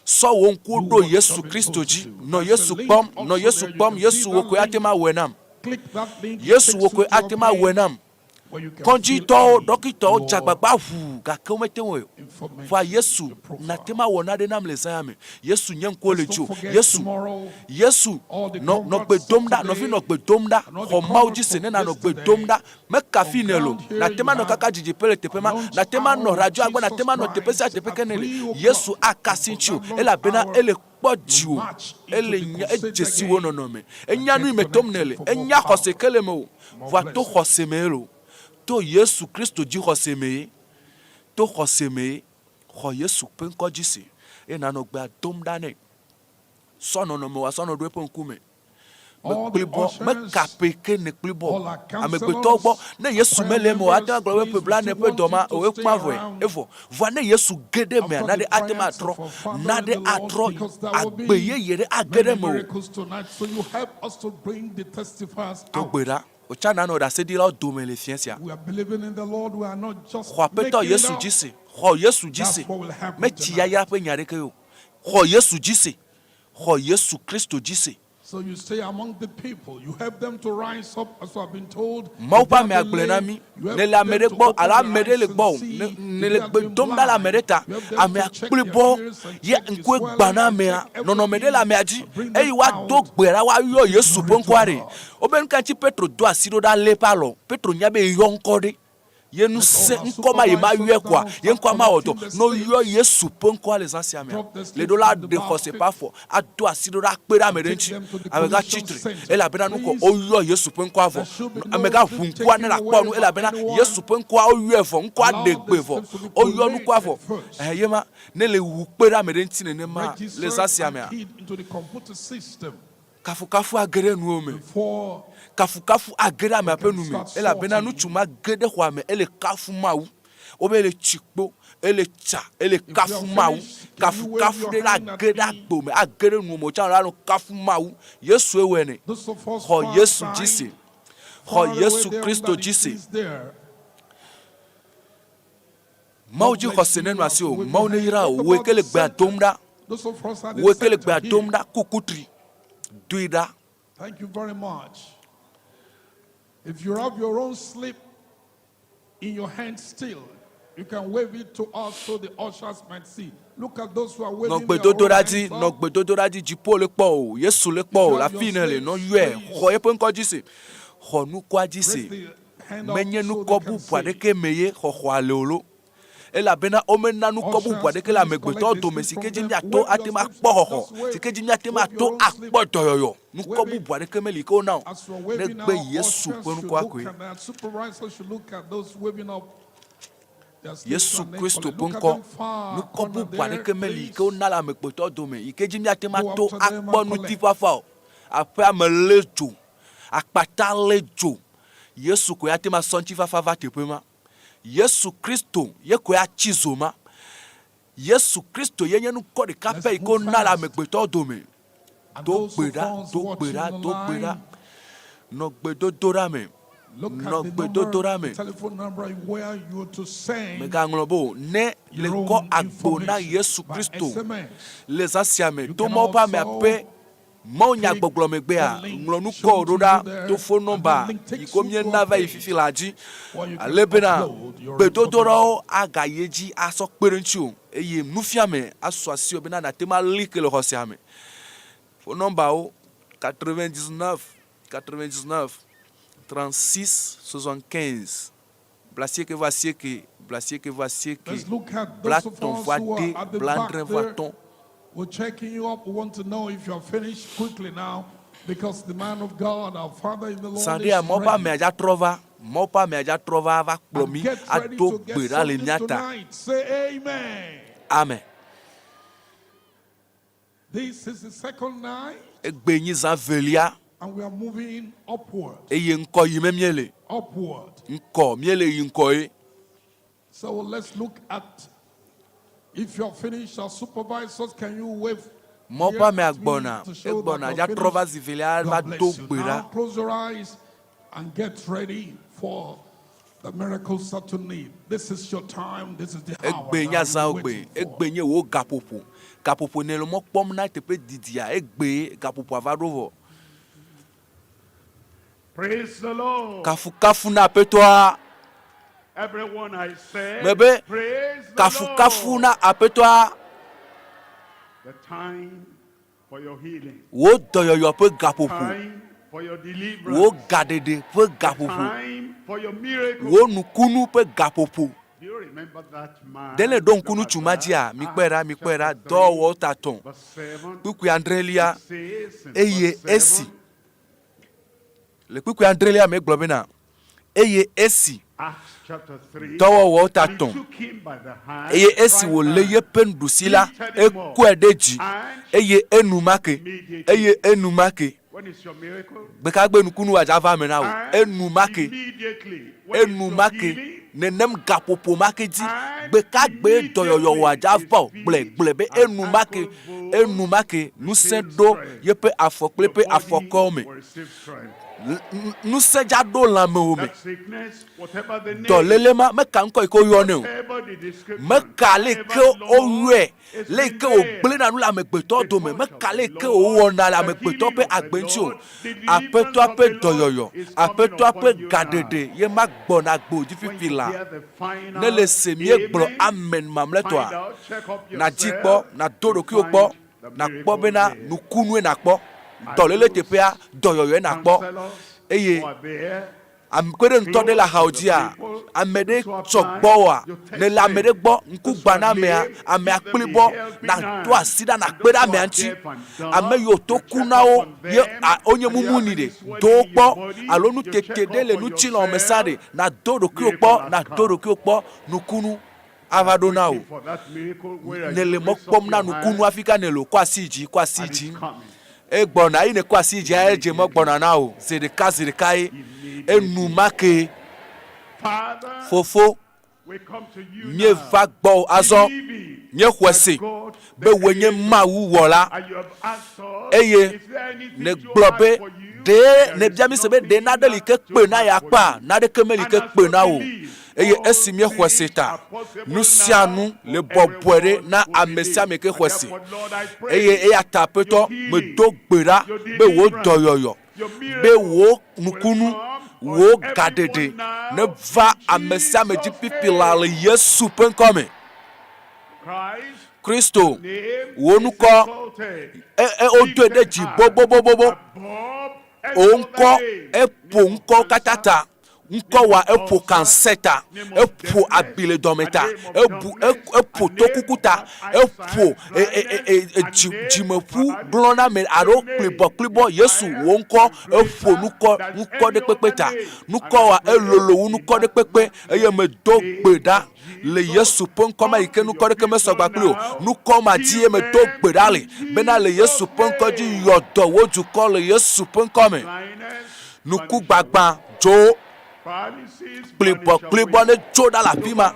Sɔ wò ŋkuwo do ɖo what you Yesu have been Kristo told to dzi. do. Nɔ There's a Yesu link kpɔm, nɔ also Yesu there. You kpɔm. can see Yesu wò that koe ate link. ŋu awɔe nam. Click that link. It Yesu takes wò you koe to a ate ŋu awɔe page nam. where you can fill Kɔdzitɔwo, in ɖɔkitɔwo dze your agbagba ʋuu gake womete ŋu wɔe o. Vɔa information, Yesu, your nàte profile. ŋu awɔ nane nam le zã ya me. Yesu, nye ŋkuwo le Let's dziwò. not forget Yesu, tomorrow, Yesu, all the nɔ, nɔ gbe converts dom of ɖa. Nɔvi, today nɔ gbe dom ɖa. and all the Xɔ Mawu dzi converts se of ne nànɔ gbe dom yesterday. ɖa. Mekafi On nɛ lo. ground here, Nàte you ŋu anɔ have kaka didiƒe le teƒe a ma. lunch Nàte ŋu anɔ hour with radioa gbɔ. Nàte Jesus ŋu anɔ teƒe sia Christ teƒe at ke nèle. 3 Yesu o'clock. akasi And for ŋutiwò that lunch elabena hour, ele Ekpɔ dziwò, ele nya, edze si wò nɔnɔme. Enya nu yi me tom nèle, enya xɔse ke le mewò. Vɔa to xɔse mee loo. To Yesu Kristo dzixɔse mee. To xɔse mee. Xɔ Yesu ƒe ŋkɔ dzi se, eye nànɔ gbea dom ɖa nɛ. Sɔ nɔnɔme wòasɔ nɔ ɖo eƒe ŋkume. Mekplibɔ, meka ƒe ke nèkplibɔ o. Amegbetɔwo gbɔ, ne Yesu mele eme o, ate ŋu agblɔ be ƒe blane ƒe dɔ ma, o ekpã vɔe, evɔ. Vɔa ne Yesu ge ɖe emea, naɖe ate ŋu atrɔ, naɖe atrɔ, agbe yeye ɖe age ɖe eme o. Do gbe ɖa, wò tsã nànɔ ɖaseɖilawo dome le fiẽ sia. Xɔ Aƒetɔ Yesu dzi se, xɔ Yesu dzi se. Metsi yayra ƒe nya ɖeke o. Xɔ Yesu dzi se. Xɔ Yesu Kristo dzi se. So you stay among the people. You help them to rise up, as I've been told. Mawu If ƒe they have amea been gblɔe na lame, mí, you help Ne le ame them ɖe to gbɔ open alo their ame ɖe eyes le and gbɔwò, see. ne, If ne they le have gbe been dom ɖa le ame blind, ɖe ta, you help them amea to check kpli their bɔ ears and ye check the ŋkue swelling gbã na and amea, check nɔnɔme ɖe le everything amea dzi and bring eye them woado out. gbe ɖa woayɔ Give Yesu ƒe glory to ŋkɔa ɖe. God. Wobe nuka ŋuti Petro do asi ɖo ɖa lé eƒe alɔ? Petro nya be yeyɔ ŋkɔ ɖe. Ye ŋusẽ ŋkɔ ma ye ma yɔe koa, ye ŋkɔa ma wɔ dɔ. Ne woyɔ Yesu ƒe ŋkɔa le zã sia mea, le ɖo la ɖe xɔse ƒe afɔ, ado asi ɖo ɖa akpe ɖe ame ɖe ŋuti. Amegã tsi tre, elabena nukɔ woyɔ Yesu ƒe ŋkɔa vɔ. Amegã ʋu ŋkua ne nàkpɔ nu, elabena Yesu ƒe ŋkɔa woyɔe vɔ, ŋkɔa ɖe gbe vɔ, woyɔ nukua vɔ. Ɛhɛ ye ma, ne le wu kpe ɖe ame ɖe ŋuti nenema le zã sia mea, Kafukafu age ɖe nuwò me. Kafukafu age ɖe amea ƒe nu me, elabena ŋutsu ma ge ɖe xɔa me, ele kafu Mawu. Wobe ele tsi kpo, ele tsa, ele kafu Mawu. Kafukafu ɖe la ge ɖe agbo me, age ɖe nuwò me, wò tsã la nɔ kafu Mawu. Yesue wɔe nɛ. Xɔ Yesu dzi se. Xɔ Yesu Kristo dzi se. Mawu dzi xɔse nenɔ asiwò. Mawu neyra wò. Wòe ke le gbea dom ɖa. Wòe ke le gbea dom ɖa. Ku kutri. Doe ɖa. Thank you very much. If you have your own slip in your hand still, you can wave it to us so the ushers might see. Look at those who are Nɔ waving their own gbedodoɖa dzi, hands nɔ up. gbedodoɖa dzi. Dziƒo le kpɔ o, Yesu le kpɔ o, le afii nèle. Nɔ yɔe, xɔ eƒe ŋkɔ dzi se. Xɔ nukua dzi se. Menye nukɔ bubu aɖeke me ye xɔxɔa le o lo. Elabena womena nukɔ bubu aɖeke le amegbetɔwo dome si ke dzi míato ate ŋu akpɔ xɔxɔ, si ke dzi míate ŋu ato akpɔ dɔyɔyɔ. Nukɔ bubu aɖeke meli ke wona o, negbe Yesu ƒe ŋkɔa koe. Yesu Kristo ƒe ŋkɔ. Nukɔ bubu aɖeke meli yi ke wona le amegbetɔwo dome yi ke dzi míate ŋu ato akpɔ ŋutifafa o. Aƒea me lé dzo. Akpata lé dzo. Yesu koe ate ŋu asɔ ŋutifafa va teƒe ma. Yesu Kristo ye koe atsi zo ma. Yesu Kristo ye nye ŋkɔ ɖeka pɛ yi ke wona le amegbetɔwo dome. Do gbe ɖa, do gbe ɖa, do gbe ɖa. Nɔ gbedodoɖa me. Nɔ gbedodoɖa me. Mègaŋlɔ be o, ne le kɔ agbo na Yesu Kristo le zã sia me to Mawu ƒe amea ƒe Mawunyagbɔgblɔ megbea, ŋlɔ nu kɔ ɖo ɖa to fon nɔmba yi ko míena va yi fifi laa dzi, ale bena gbedodoɖawo agayi edzi asɔ kpe ɖe ŋutiwò eye nufiame asu asiwò bena nàte ŋu ali ke le xɔsea me. Fon nɔmbawo, 99 99 36 75, blaasieke vɔ asieke, blaasieke vɔ asieke, Let's look at those of blatɔ̃ us vɔ who ade, are at the back blaadre vɔ there. atɔ̃. We're checking you up. We want to know if you are finished quickly now because the man of God, our Father in the Lord, Zã is ɖea, Mawu ƒe ready. amea dza trɔ va. Mawu ƒe amea dza trɔ va ava kplɔ And mí get ready ado to get gbe ɖa le something mía ta. tonight. Say amen. Amen. This is the second night, Egbe nyi zã velia and we are moving upward. eye ŋkɔ yime míele. Upward. Ŋkɔ míele yi ŋkɔ ye. So let's look at if you're finished, our supervisors, can you wave? Mawu here ƒe amea at me gbɔna, to show egbɔna, that dza you're trɔ va finished? zi velia God va bless do you. gbe ɖa. Now close your eyes and get ready for the miracles that you need. This is your time. This is the hour. Egbe that nye you've been azãwo gbe, waiting for. egbe nye wò gaƒoƒo. Gaƒoƒo nèle mɔ kpɔm na teƒe didia, egbee gaƒoƒoa va ɖo vɔ. Praise the Lord. Kafukafu na Aƒetɔa. Everyone I said, Mebe praise the kafukafu Lord. na Aƒetɔa. The time for your healing. Wò dɔyɔyɔ ƒe gaƒoƒo. Time for your deliverance. Wò gaɖeɖe ƒe gaƒoƒo. Time for your miracle. Wò nukunu ƒe gaƒoƒo. Ɖe ne ɖo ŋku ŋutsu ma dzia? Mikpɔe ɖa, mikpɔe ɖa, Dɔwɔwɔwo ta tɔ̃, kpukpui adrelia, eye esi le kpukpui adrelia me egblɔ bena, eye esi Dɔwɔwɔwo ta tɔ̃, eye esi wòlé yeƒe nuɖusi la, ekɔe ɖe dzi, eye enumake, eye enumake. Gbekagbe nukunu wòadza va eme na wò? Enumake, enumake, nenem gaƒoƒo ma ke dzi. Gbekagbe dɔyɔyɔ wòadza va o? Gblɔe, gblɔe be enumake, enumake ŋusẽ ɖo yeƒe afɔ kple eƒe afɔkɔwo me. Ŋusẽ dza ɖo lãmewo me. Dɔléle ma, meka ŋkɔ yi ke woyɔnɛ o. Meka ale yi ke woyɔe Le yi ke wògblẽna nu le amegbetɔ dome, meka le yi ke wòwɔna le amegbetɔ ƒe agbe ŋuti o. Aƒetɔa ƒe dɔyɔyɔ, Aƒetɔa ƒe gaɖeɖe ye ma gbɔna gbewò dzi fifi laa. Ne le se míegblɔ amen mamlɛtɔa, nàdi kpɔ, nàdo ɖokuiwò kpɔ, nàkpɔ bena nukunue nàkpɔ, dɔléle teƒea, dɔyɔyɔe nàkpɔ eye Ame kpeɖeŋutɔ ɖe le axawò dzia? Ame ɖe tsɔ gbɔwòa? Nèle ame ɖe gbɔ, ŋku gbã na amea, amea kplibɔ, nàdo asi ɖa nàkpe ɖe amea ŋuti. Ame yiwo to ku na wo ye a wonye mumuni ɖe, do wo kpɔ alo nutete ɖe le ŋutilãwò me sã ɖe, nàdo ɖokuiwò kpɔ, nàdo ɖokuiwò kpɔ, nukunu ava ɖo na wò. Nèle mɔ kpɔm na nukunu hafi ka nèle o, kɔ asi yi dzi, kɔ asi yi dzi. Egbɔna, eyi nèkɔ asi yi dzia, edze mɔ gbɔna na wò zi ɖeka zi ɖeka ye. Enumake, Fofo, míeva gbɔwò azɔ. Míexɔe se be wòe nye Mawu wɔla eye nègblɔ be, Ɖe nèbia mí se be ɖe nane li ke kpe na ya kpea? Naneke meli ke kpe na wò o. Eye esi míexɔe se ta, nu sia nu le bɔbɔe ɖe na ame sia ame ke xɔe se. Eye eya ta, Aƒetɔ, medo gbe ɖa be wò dɔyɔyɔ, be wò nukunu, wò gaɖeɖe neva ame sia ame dzi pipi laa le Yesu ƒe ŋkɔ me. Kristo, wò ŋkɔ, e, e, wodoe ɖe dzi bobobobobo. Wò ŋkɔ, eƒo ŋkɔwo katã ta. Ŋkɔ wa eƒo kansɛ ta, eƒo abi le dɔme ta, ebu, eƒo tokuku ta, eƒo e, e, e, e, dzi, dzimeƒu glɔ̃name alo kplibɔkplibɔ. Yesu, wò ŋkɔ, eƒo nukɔ, ŋkɔ ɖe kpekpe ta. Nukɔ wa elolo wu nukɔ ɖe kpekpe eye medo gbe ɖa le Yesu ƒe ŋkɔ ma yi ke nukɔ ɖeke mesɔ gba kpli o. Nukɔ ma dzi ye medo gbe ɖa le bena le Yesu ƒe ŋkɔ dzi yɔ dɔ wò dukɔ le Yesu ƒe ŋkɔ me. Nukugbagba dzo kplibɔkplibɔ nedzo ɖa le afi ma.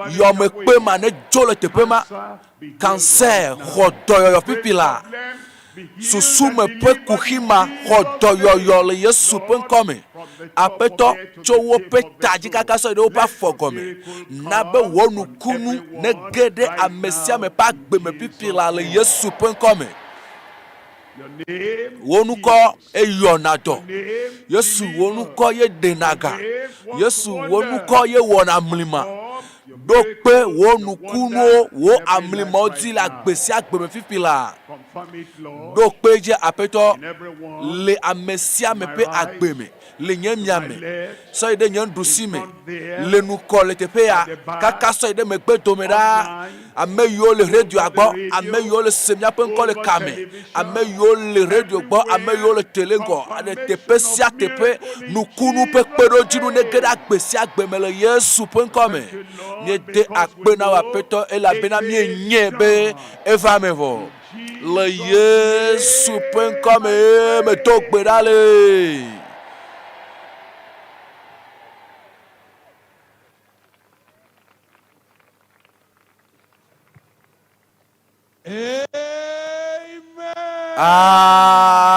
Yɔmekpe ma nedzo le teƒe ma. Cancer xɔ dɔyɔyɔ fifi laa. Susu me ƒe kuxi ma xɔ dɔyɔyɔ le Yesu ƒe ŋkɔ me. Aƒetɔ, tso woƒe ta dzi kaka sɔ yi ɖe woƒe afɔ gɔme. Na be wò nukunu nege ɖe ame sia ame ƒe agbe me fifi laa le Yesu ƒe ŋkɔ me. Wò ŋkɔ eyɔna dɔ. Yesu, wò ŋkɔ ye ɖena ga. Yesu, wò ŋkɔ ye wɔna amlima. Ɖo kpe wò nukunuwo, wò amlimawo dzi le agbe sia agbe me fifi laa. Ɖo kpe edzi, Aƒetɔ, le ame sia ame ƒe agbe me. le nye mia me, sɔ yi ɖe nye nuɖusi me, le nukɔ le teƒe ya, kaka sɔ yi ɖe megbe dome ɖaa. Ame yiwo le radioa gbɔ, ame yiwo le se míaƒe ŋkɔ le kame, ame yiwo le radio gbɔ, ame yiwo le tele ŋgɔ, le teƒe sia teƒe, nukunu ƒe kpeɖodzinu nege ɖe agbe sia agbe me le Yesu ƒe ŋkɔ me. Míede akpe na wò Aƒetɔ elabena míenyae be eva eme vɔ. Le Yesu ƒe ŋkɔ me medo gbe ɖa le.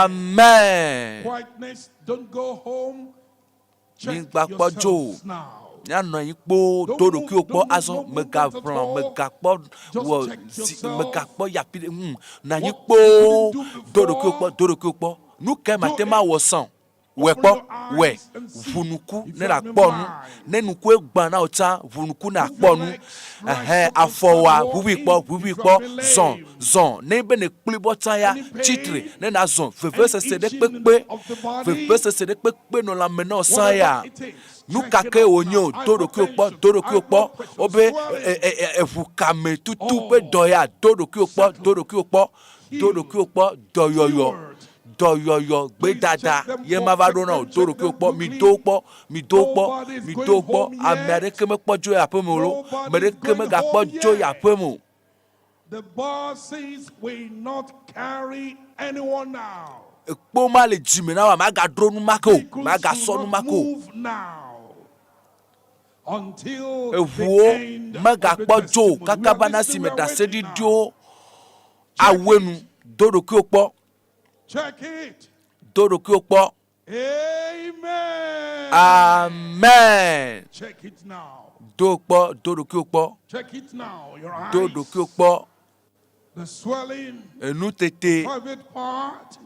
Amen. Quietness, don't go home. Migakpɔ dzo o. Míanɔ anyi kpoo do ɖokuiwò kpɔ azɔ. Mègaʋlã, mègakpɔ wɔ zi, mègakpɔ yi afi ɖe ŋu. Nɔ anyi kpoo do ɖokuiwò kpɔ, do ɖokuiwò kpɔ. Nu kae mate ŋu awɔ sã o? Wɔe kpɔ, wɔe. Ʋu ŋku ne nàkpɔ nu. Ne ŋkue gbã na wò tsã, ʋu ŋku ne nàkpɔ nu. Ɛhɛ, afɔwoa, ʋuʋui kpɔ, ʋuʋui kpɔ. Zɔ, zɔ. Ne be nèkpli bɔ tsã ya, tsi tre ne nàzɔ. Vevesese ɖe kpekpe, vevesese ɖe kpekpe nɔ lãme na wò sã ya. Nu ka ke wònye o, do ɖokuiwò kpɔ, do ɖokuiwò kpɔ. Wobe e, e, e, eʋu kame tutu ƒe dɔ ya, do ɖokuiwò kpɔ, do ɖokuiwò kpɔ, do ɖokuiwò kpɔ, dɔyɔyɔ. Dɔyɔyɔ gbedada ye mava ɖo na wò. Do ɖokuiwò kpɔ. Mido wo kpɔ. Mido wo kpɔ. Mido wo kpɔ. Ame aɖeke mekpɔ dzo yi aƒeme o loo. Ame ɖeke megakpɔ dzo yi aƒeme o. The buses will not carry anyone now. Ekpo ma le dzime na wòa, magaɖo nu ma ke o. Vehicles Magasɔ will nu not ma ke o. move now until the Eʋuwo end of the megakpɔ dzo o testimony. We are kakaba na listening, esime we are waiting now. ɖaseɖiɖiwo Check awe nu. it. Do ɖokuiwò kpɔ. Check it. Do ɖokuiwò kpɔ. Amen. Amen. Check it now. Do kpɔ, do ɖokuiwò kpɔ. Check it now. Your Do eyes. ɖokuiwò kpɔ. The swelling. Enutete Private part.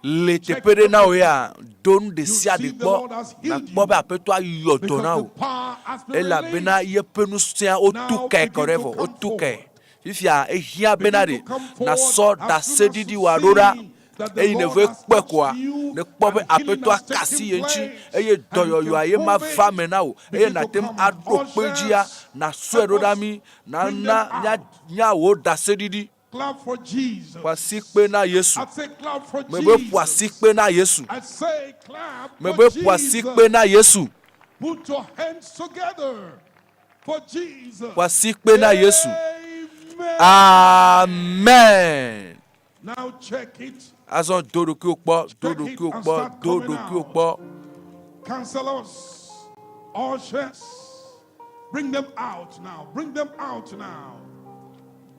le Check teƒe ɖe na wò everything. ya, do nu ɖe You sia ɖe see the kpɔ. Lord has healed Nàkpɔ you. be Aƒetɔa yɔ dɔ Because na the wò. power has been Elabena released. yeƒe ŋusẽa wotu Now kae kɔ begin ɖe to vɔ. come Wotu kae. forward. Fifia ehiã bena Begin ɖe to come forward nàsɔ as soon as ɖaseɖiɖi you wòaɖo ɖa. see that the Eye Lord nève has kpɔe touched koa, you nèkpɔ be and healing Aƒetɔa has ka asi taken ye ŋuti place eye and you can dɔyɔyɔa ye ma prove va it. eme na wò eye Begin to nàte ŋu come out. aɖo kpe dzia, Ushers, nàsɔe help ɖo ɖa us mí, bring them nàna mía out. mía wò ɖaseɖiɖi. Clap for Jesus. Ƒo asikpe na Yesu. I say clap for Mebe ƒo asikpe Jesus. na Yesu. I say clap for Mebe ƒo asikpe Jesus. na Yesu. Put your hands together for Jesus. Ƒo asikpe na Yesu. Amen. Amen. Now check it. Azɔ do ɖokuiwò kpɔ, do Check it ɖokuiwò and kpɔ, start do coming ɖokuiwò out. kpɔ. Counselors, ushers, bring them out now. Bring them out now.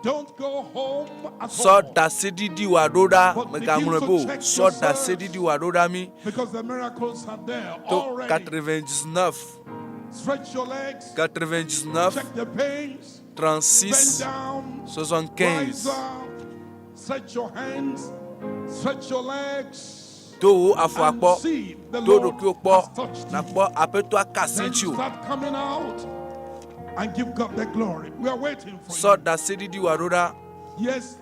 Don't go home at Sɔ all. ɖaseɖiɖi wòaɖo ɖa, But begin mègaŋlɔe to be o. check Sɔ yourselves ɖaseɖiɖi wòaɖo ɖa mí because the miracles are there to already. 99 Stretch your legs, 99 check the pains, bend 36 down, 75. rise up, stretch your hands, stretch your legs, Do wò afɔa and kpɔ, see the do Lord ɖokuiwò kpɔ, has touched you. nàkpɔ Aƒetɔa ka asi Then ŋuti o. start coming out and give God the glory. We are waiting for Sɔ you. ɖaseɖiɖi wòaɖo ɖa. Yes,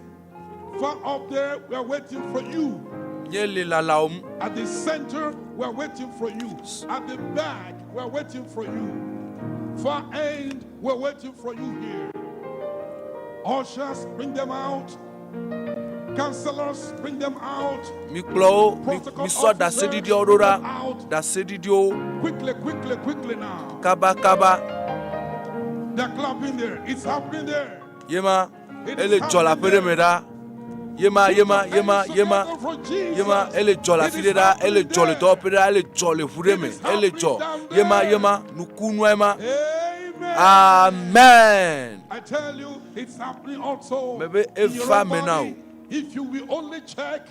far up there, we are waiting for you. Míele lalawòm. At the center, we are waiting for you. At the back, we are waiting for you. Far end, we are waiting for you here. Ushers, bring them out. Counselors, bring them out. Mikplɔ wo, mi- Protocol misɔ officers, ɖaseɖiɖiawo ɖo bring ɖa. them out. Ɖaseɖiɖiwo Quickly, quickly, quickly now. kabakaba. They're clapping there. It's happening there. Yema, It ele is dzɔ le happening aƒe ɖe me there. ɖa. Yema, Put yema, your yema, hands yema, together for yema, Jesus. ele dzɔ le It afi is ɖe ɖa. Ele happening dzɔ le there. dɔwɔƒe ɖa. Ele dzɔ le ʋu ɖe It me. is Ele happening dzɔ. down Yema, there. yema, nukunua yema. Amen. Amen. I tell you, it's happening also Mebe in your eva own me na wò. body. If you will only check,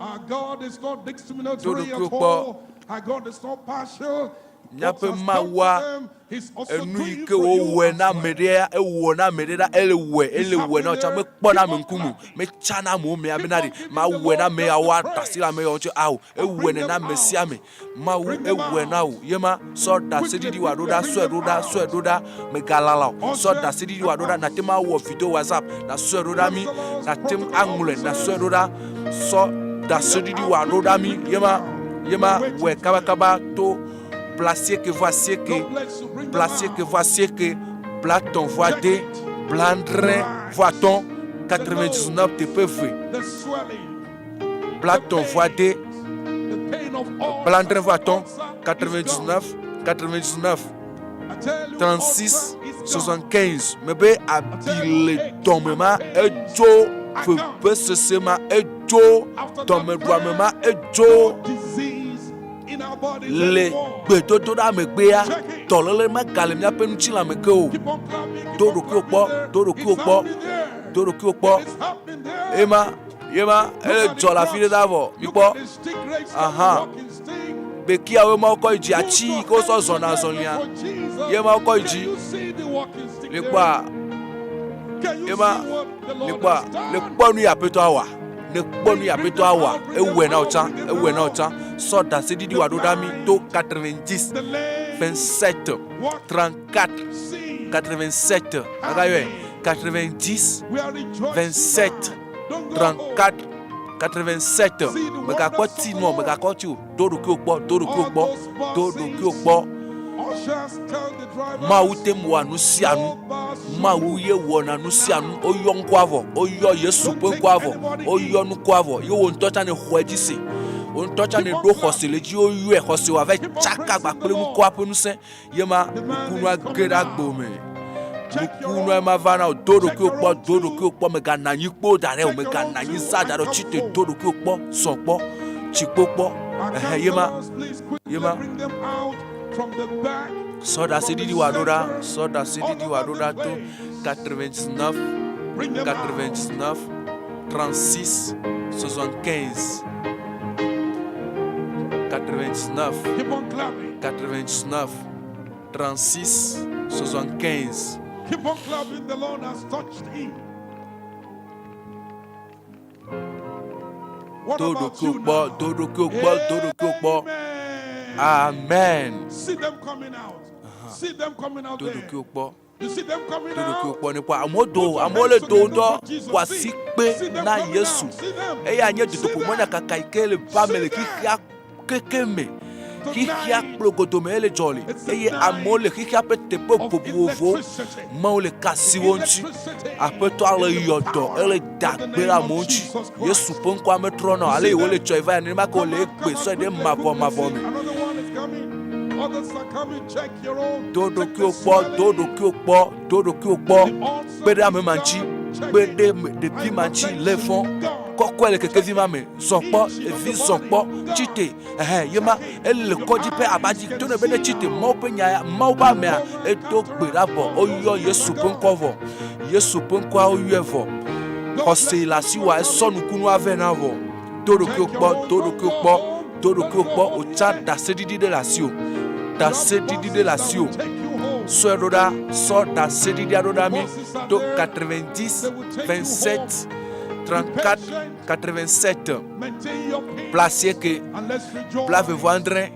our God is not Do discriminatory ɖokuiwò at kpɔ. all. Our God is not partial. What Míaƒe has done for Mawua, them, He's also enu yi doing ke for you wòwɔe as na ame well. ɖea, ewɔ na ame ɖe ɖa, ele wɔe, It's ele wɔe happening na wò tsã. there. Mekpɔ na Keep ame on ŋkume o. clapping. Metsa na amewo mea Keep bena on ɖe giving the mawɔe na Lord ame just yawo, the aɖe asi le ame praise yawo ŋuti. Ao, and ewɔe bring them nena ame sia out. ame. Mawu Bring them ewɔe na out. wò. Yema, sɔ Quickly, ɖaseɖiɖi wòaɖo quickly, ɖa, bring sɔe them ɖo ɖa, out. sɔe ɖo ɖa. Megalala o. Sɔ Ushers, ɖaseɖiɖi help wòaɖo ɖa. us. Nàte ŋu awɔ video WhatsApp, nàsɔe ɖo ɖa mí. Counselors, Nàte ŋu protocol aŋlɔe, nàsɔe officers, ɖo ɖa. Sɔ bring them ɖaseɖiɖi out wòaɖo ɖa quickly, mí. quickly Yema, now. We yema, are wɔe waiting to hear. kabakaba to blasieke vɔ asieke, God bless you. Bring them blasieke out. vɔ asieke, blatɔ̃ vɔ Check ade, it. bladre vɔ Rise. atɔ̃, The 99 teƒe nose, eve, the swelling, the blatɔ̃ vɔ ade, pains, the pain of bladre ulcer. vɔ atɔ̃, Ulcer is gone. 99, 99, I tell you, 36, ulcer is gone. 75. Mebe I abi tell you, le aches dɔme and ma pains edzo, are gone. vevesese ma edzo, After that dɔmeɖuame prayer, ma edzo. no disease in our bodies Le anymore. gbedodoɖa megbea, Check it. dɔléle megale míaƒe ŋutilãme ke o. Keep on clapping, keep Do on ɖokuiwò clapping kpɔ, there. do ɖokuiwò It's kpɔ, happening there. do ɖokuiwò kpɔ. It is happening there. Ema, yema, Look ele at dzɔ the le afi ɖe crutch. ɖa vɔ. Look Mikpɔ. at the stick raised up, the Aha. walking stick. Gbekiawoe ma wokɔ yi dzi, Put atsi yi your ke wosɔ hands zɔna together azɔlia. for Jesus. Ye ma wokɔ yi Can dzi. you see the walking stick there? Mikpɔa, Can you yema, see what the Lord mikpɔa, has done? ne kpɔ nu yi aƒetɔa wɔa, ne kpɔ nu yi Bring aƒetɔa them wɔa, out, bring them ewɔe na wò out, tsã, bring them ewɔe na wò out. tsã. Sɔ ɖaseɖiɖi wòa ɖo ɖa mí to 90 27 34 87. Magayɔe 90 27 34 87. Mègakpɔ ti nua o, mègakpɔ ti o. Do ɖokuiwò kpɔ, do ɖokuiwò kpɔ, do ɖokuiwò kpɔ. Mawu te ŋu wɔa nu sia nu. Mawu ye wɔna nu sia nu. Woyɔ ŋkɔa vɔ, woyɔ Yesu ƒe ŋkɔa vɔ, woyɔ nukɔa vɔ. Ye wò ŋutɔ tsã nèxɔe dzi se. Wò ŋutɔ tsã nèɖo xɔse le edzi, woyɔe xɔse wòava tsaka gba kple ŋkɔa ƒe ŋusẽ. Ye ma nukunua ge ɖe agbo me. Nukunua ma va na wò. Do ɖokuiwò kpɔ, do ɖokuiwò kpɔ. Mèganɔ anyi kpoo da ɖe o, mèganɔ anyi zã da ɖe o. Tsi te, do ɖokuiwò kpɔ, zɔ kpɔ, tsi kpo kpɔ. Ehe, ye ma, ye ma. Sɔ ɖaseɖiɖi wòa ɖo ɖa, sɔ ɖaseɖiɖi wòa ɖo ɖa to 99 99 36 75 99 99 36 75. Keep on clapping, the Lord has touched him. What Do about ɖokuiwò you kpɔ, now? do ɖokuiwò kpɔ, do ɖokuiwò kpɔ. Amen. See them coming out. See them coming out Do there. ɖokuiwò kpɔ. You see them coming Do ɖokuiwò out. kpɔ ne kpɔ. Amewo do, amewo le do ŋutɔ. Ƒo asi kpe na Yesu. Eya nye dutoƒomɔnyakaka yi ke le va me le xexea keke me. Xexea kple godome ele dzɔ le eye amewo le xexea ƒe teƒe vovovowo. Mawu le ka asi wo ŋuti. Aƒetɔa le yɔ dɔ, ele da gbe le amewo ŋuti. Yesu ƒe ŋkɔa metrɔna o. Ale yi wole tsɔe va yi nenema ke wòle egbe sɔe ɖe mavɔmavɔ me. Another one is coming. Others are coming. Check your own. Do ɖokuiwò kpɔ, do ɖokuiwò kpɔ, do ɖokuiwò kpɔ. Kpe ɖe ame ma ŋuti, kpe ɖe ɖevi ma ŋuti le fɔ. Kɔkɔe le kekevi ma me. Zɔ kpɔ, evi zɔ kpɔ, tsi te. Ɛhɛ, ye ma, ele kɔdzi ƒe aba dzi. To ne be ne tsi te, Mawu ƒe nya ya, Mawu ƒe amea, edo gbe ɖa vɔ, woyɔ Yesu ƒe ŋkɔ vɔ. Yesu ƒe ŋkɔa woyɔe vɔ. Xɔse le asiwòa, esɔ nukunua vɛ na vɔ. Do ɖokuiwò kpɔ, do ɖokuiwò kpɔ, do ɖokuiwò kpɔ. Wòtsa ɖaseɖiɖi ɖe le asiwò. Ɖaseɖiɖi ɖe le asiwò. Sɔe ɖo ɖa, sɔ ɖaseɖiɖia ɖo ɖa mí to 90 27 34 87 blaasieke, blaeve-vɔ-adre,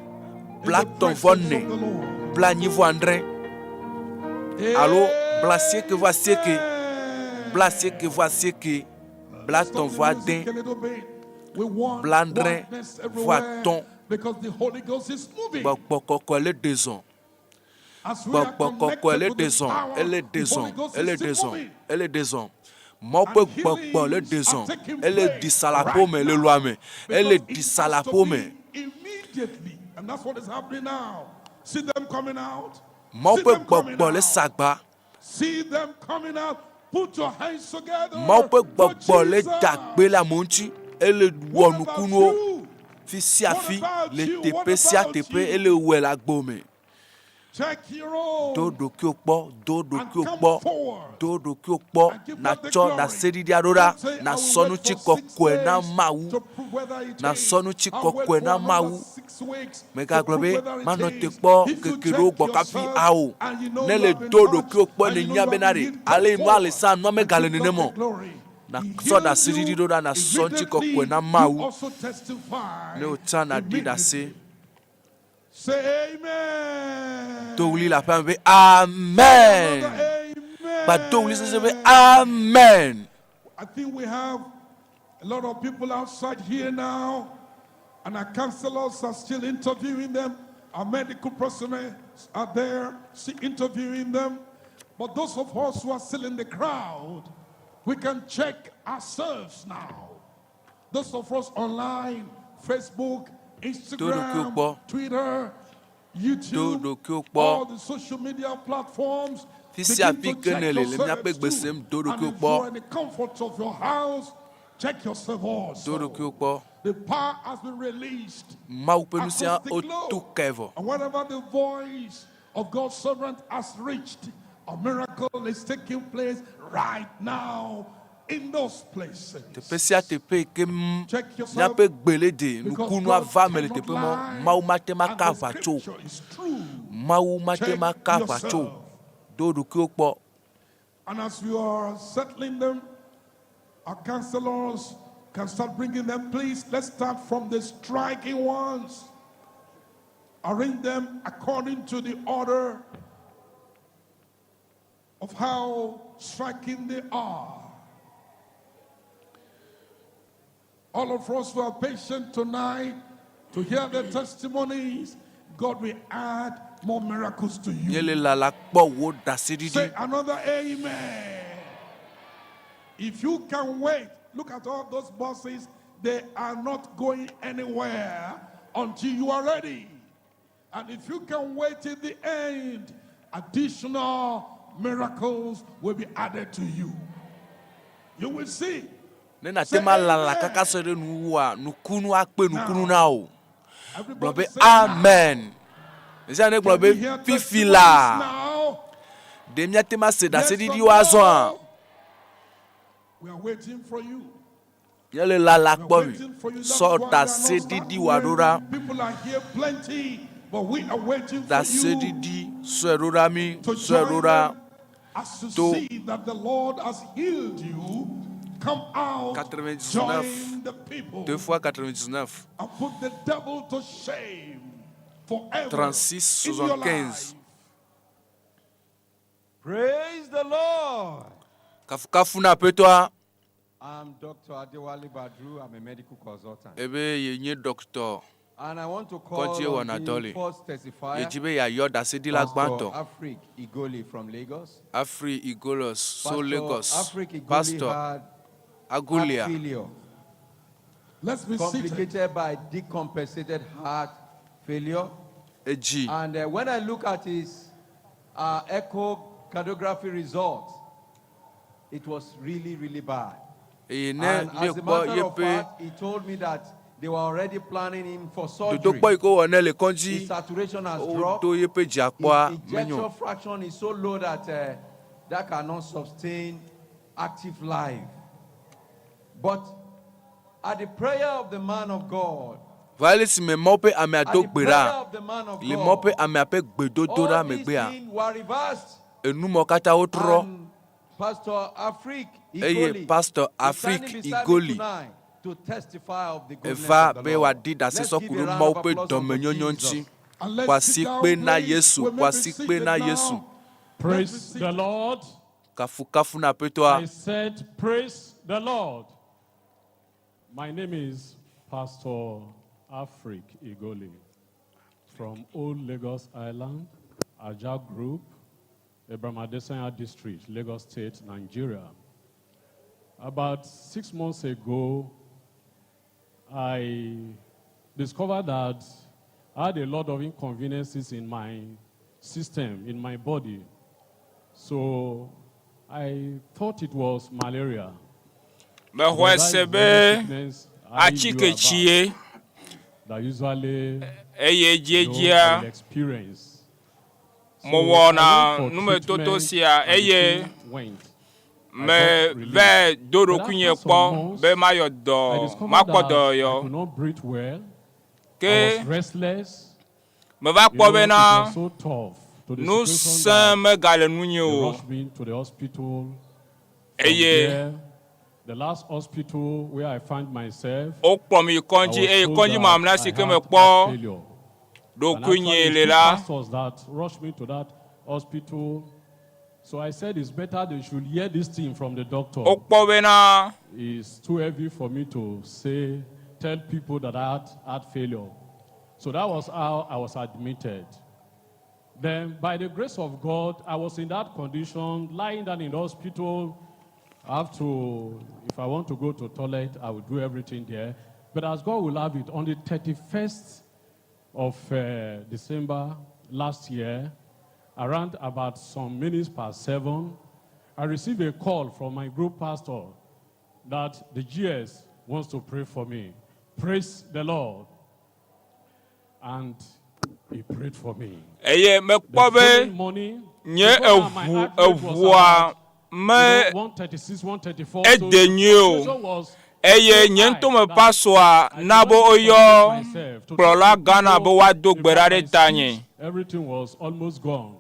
blaetɔ̃-vɔ-ene, blaenyi-vɔ-adre, alo blaasieke-vɔ-asieke, blaasieke-vɔ-asieke, blaetɔ̃-vɔ-ade, blaadre-vɔ-atɔ̃. Gbɔgbɔ kɔkɔe le ɖe zɔ. Gbɔgbɔ kɔkɔe le ɖe zɔ, ele ɖe zɔ, ele ɖe zɔ, ele ɖe zɔ. Mawu ƒe gbɔgbɔ le ɖe zɔ, ele ɖi sa le aƒewo me, le lua me, ele ɖi sa le aƒewo me. Mawu ƒe gbɔgbɔ le sa agba. Mawu ƒe gbɔgbɔ le da gbe le amewo ŋuti, ele wɔ nukunuwo fi sia fi, le teƒe sia teƒe, ele wɔe le agbo me. Do ɖokuiwò kpɔ, do ɖokuiwò kpɔ, do ɖokuiwò kpɔ, nàtsɔ ɖaseɖiɖia ɖo ɖa, nàsɔ nu tsi kɔkɔe na Mawu, nàsɔ nu tsi kɔkɔe na Mawu. Mègagblɔ be, Manɔ te kpɔ ŋkeke ɖewo gbɔ kafi ao. Ne le do ɖokuiwò kpɔ nènya bena ɖe ale nua le sa, nua megale nenem o. Nàsɔ ɖaseɖiɖi ɖo ɖa, nàsɔ ŋutikɔkɔe na Mawu. Ne wò tsã nàɖi ɖase. Do ɣli le aƒea me be, Amen! Gba do ɣli sesẽ be, Amen! I think we have a lot of people outside here now, and our counselors are still interviewing them. Our medical personnel are there still interviewing them. But those of us who are still in the crowd, we can check ourselves now. Those of us online, Facebook, Instagram, Twitter, Do YouTube, ɖokuiwò all kpɔ. the social media platforms. Fi sia Begin fi to ke check nèle le míaƒe yourselves gbe too. sem, do And ɖokuiwò if you are kpɔ. in the comfort of your house, check yourself Do also. ɖokuiwò kpɔ. The power has been released Mawu ƒe ŋusẽa across the wotu globe. kae vɔ. And wherever the voice of God's servant has reached, a miracle is taking place right now in those places. Teƒe sia teƒe yi ke míaƒe gbe le de, nukunua va eme le teƒe ma, Mawu mate ŋu aka aʋatso o. Mawu mate ŋu aka aʋatso o. Do ɖokuiwò kpɔ. And as you are settling them, our counselors Can start bringing them, please. Let's start from the striking ones. Arrange them according to the order of how striking they are. All of us who are patient tonight to hear the testimonies, God will add more miracles to you. Míele lala kpɔ wò ɖaseɖiɖi. Say another amen. If you can wait, look at all those buses. They are not going anywhere until you are ready. And if you can wait till the end, additional miracles will be added to you. You will see. Ne nàte ŋu alala kaka se ɖe nuwuwua, nukunu akpe nukunu na wò. Gblɔ be amen. Ɖe sia ɖe gblɔ be fifi laa. Ɖe míate ŋu ase ɖaseɖiɖiwo azɔa? We are waiting for you. Míele lala kpɔ mi. Sɔ ɖaseɖiɖi wòa ɖo ɖa. People are here plenty, but we are waiting for you Ɖaseɖiɖi sɔe ɖo ɖa mi. to Sɔe ɖo join ɖa. them as you To see that the Lord has healed you. Come out, 99 join the people, 2 fois 99 and put the devil to shame forever 36 in your 75 life. Praise the Lord. Kafukafu na Aƒetɔa. I'm Dr. Adewale Badru. I'm a medical consultant. Ebe yenye dɔkitɔ And I want to call kɔdzi on wɔna the dɔ le. first testifier, Yedzi be yeayɔ ɖaseɖila Pastor gbãtɔ. Afrik Igoli from Lagos. Afri Igolos so Pastor Lagos. Afrik Igoli Pastor had Agulia. heart failure. Let's be seated. Complicated by decompensated heart failure. Edzi. And when I look at his echocardiography results, it was really, really bad. Eye ne And as a míekpɔ matter of yeƒe fact, he told me that they were already planning him for surgery. dodokpɔ yi ke wowɔ nɛ le kɔdzi, His saturation has dropped. wodo yeƒe dziakpɔa His ejection menyo. fraction is so low that that cannot sustain active life. But at the prayer of the man of God, Va ale si me Mawu ƒe amea at do the gbe prayer ɖa, of the man of le Mawu God, ƒe amea ƒe gbedodoɖa all these megbea, things were reversed. enumɔ katã wotrɔ. And Pastor Afrik Eye Igoli Pastor is Afrik standing beside me Igoli tonight to testify of the goodness eva of the be Lord. wòaɖi ɖase Let's sɔ give ku a ɖe round Mawu of ƒe applause unto dɔmenyonyo ŋuti. Jesus. And let's Kwasi sit down, kpe na please. Yesu, We may be kwasi kpe seated na Yesu. now. Praise the Lord. Kafukafu na Aƒetɔa. I said, Praise the Lord. My name is Pastor Afrik Igoli from Old Lagos Island, Aja Group, Abraham Adesanya District, Lagos State, Nigeria. About 6 months ago, I discovered that I had a lot of inconveniences in my system, in my body. So I thought it was malaria. Mexɔe But that se is be the only sickness I knew atike about tsie that usually eye you know, dziedzia I will experience. So I mewɔna went for numetoto treatment sia and the eye thing went. I got relief. meva do But ɖokuinye after some kpɔ months, be mayɔ I dɔ discovered makpɔ that I dɔyɔyɔ. could not breathe well. I Ke was restless. meva You kpɔ know, it bena was so tough to the nu situation sẽ that megale nunye they o. rushed me to the hospital. From Eye there, the last hospital where I found myself, wokplɔm yi I kɔdzi was eye told kɔdzi that mamlɛa I si ke had mekpɔ heart failure. And ɖokuinye actually, le it's two la, pastors that rushed me to that hospital. So I said it's better they should hear this thing from the doctor. wokpɔ bena It's too heavy for me to say, tell people that I had heart failure. So that was how I was admitted. Then, by the grace of God, I was in that condition, lying down in the hospital. I have to, if I want to go to toilet, I will do everything there. But as God will have it, on the 31st of December last year, around about some minutes past 7, I received a call from my group pastor that the GS wants to pray for me. Praise the Lord. And he prayed for me. Eye mekpɔ The be following morning, nye because now my eʋu heart rate was eʋua about, me you know, 136, 134. So ede the nyuie o. pressure was Eye so nye high ŋutɔ me that pasɔa I na could be not even woyɔ control myself to kplɔla talk to gã na be people. woado In gbe ɖa fact, ɖe my tanye. speech, everything was almost gone.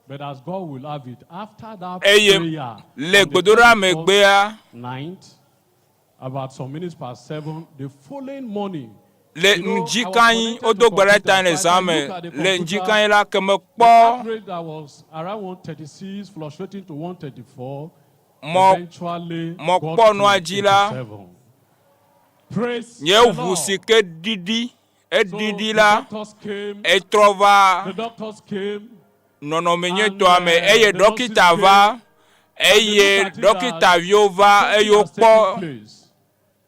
But as God will have it, after that Eye prayer le on the gbedoɖa 31st megbea, night, About some minutes past 7, the following morning. Le You know, I was ŋdikaŋi, connected to wodo gbe ɖe computer, ta le so zã I me. look at the Le computer. ŋdikaŋi la, ke The mekpɔ heart rate that was around 136, fluctuating to 134, mɔ eventually got mɔkpɔ to nua dzi la, 87. Praise nye the ʋu Lord. si ke ɖiɖi, So eɖiɖi the la, doctors came, etrɔ va the doctors came, nɔnɔme and nyuietɔa me eye the nurses ɖɔkita came, va and they eye looked at it that ɖɔkitaviwo va something eye has taken wokpɔ place.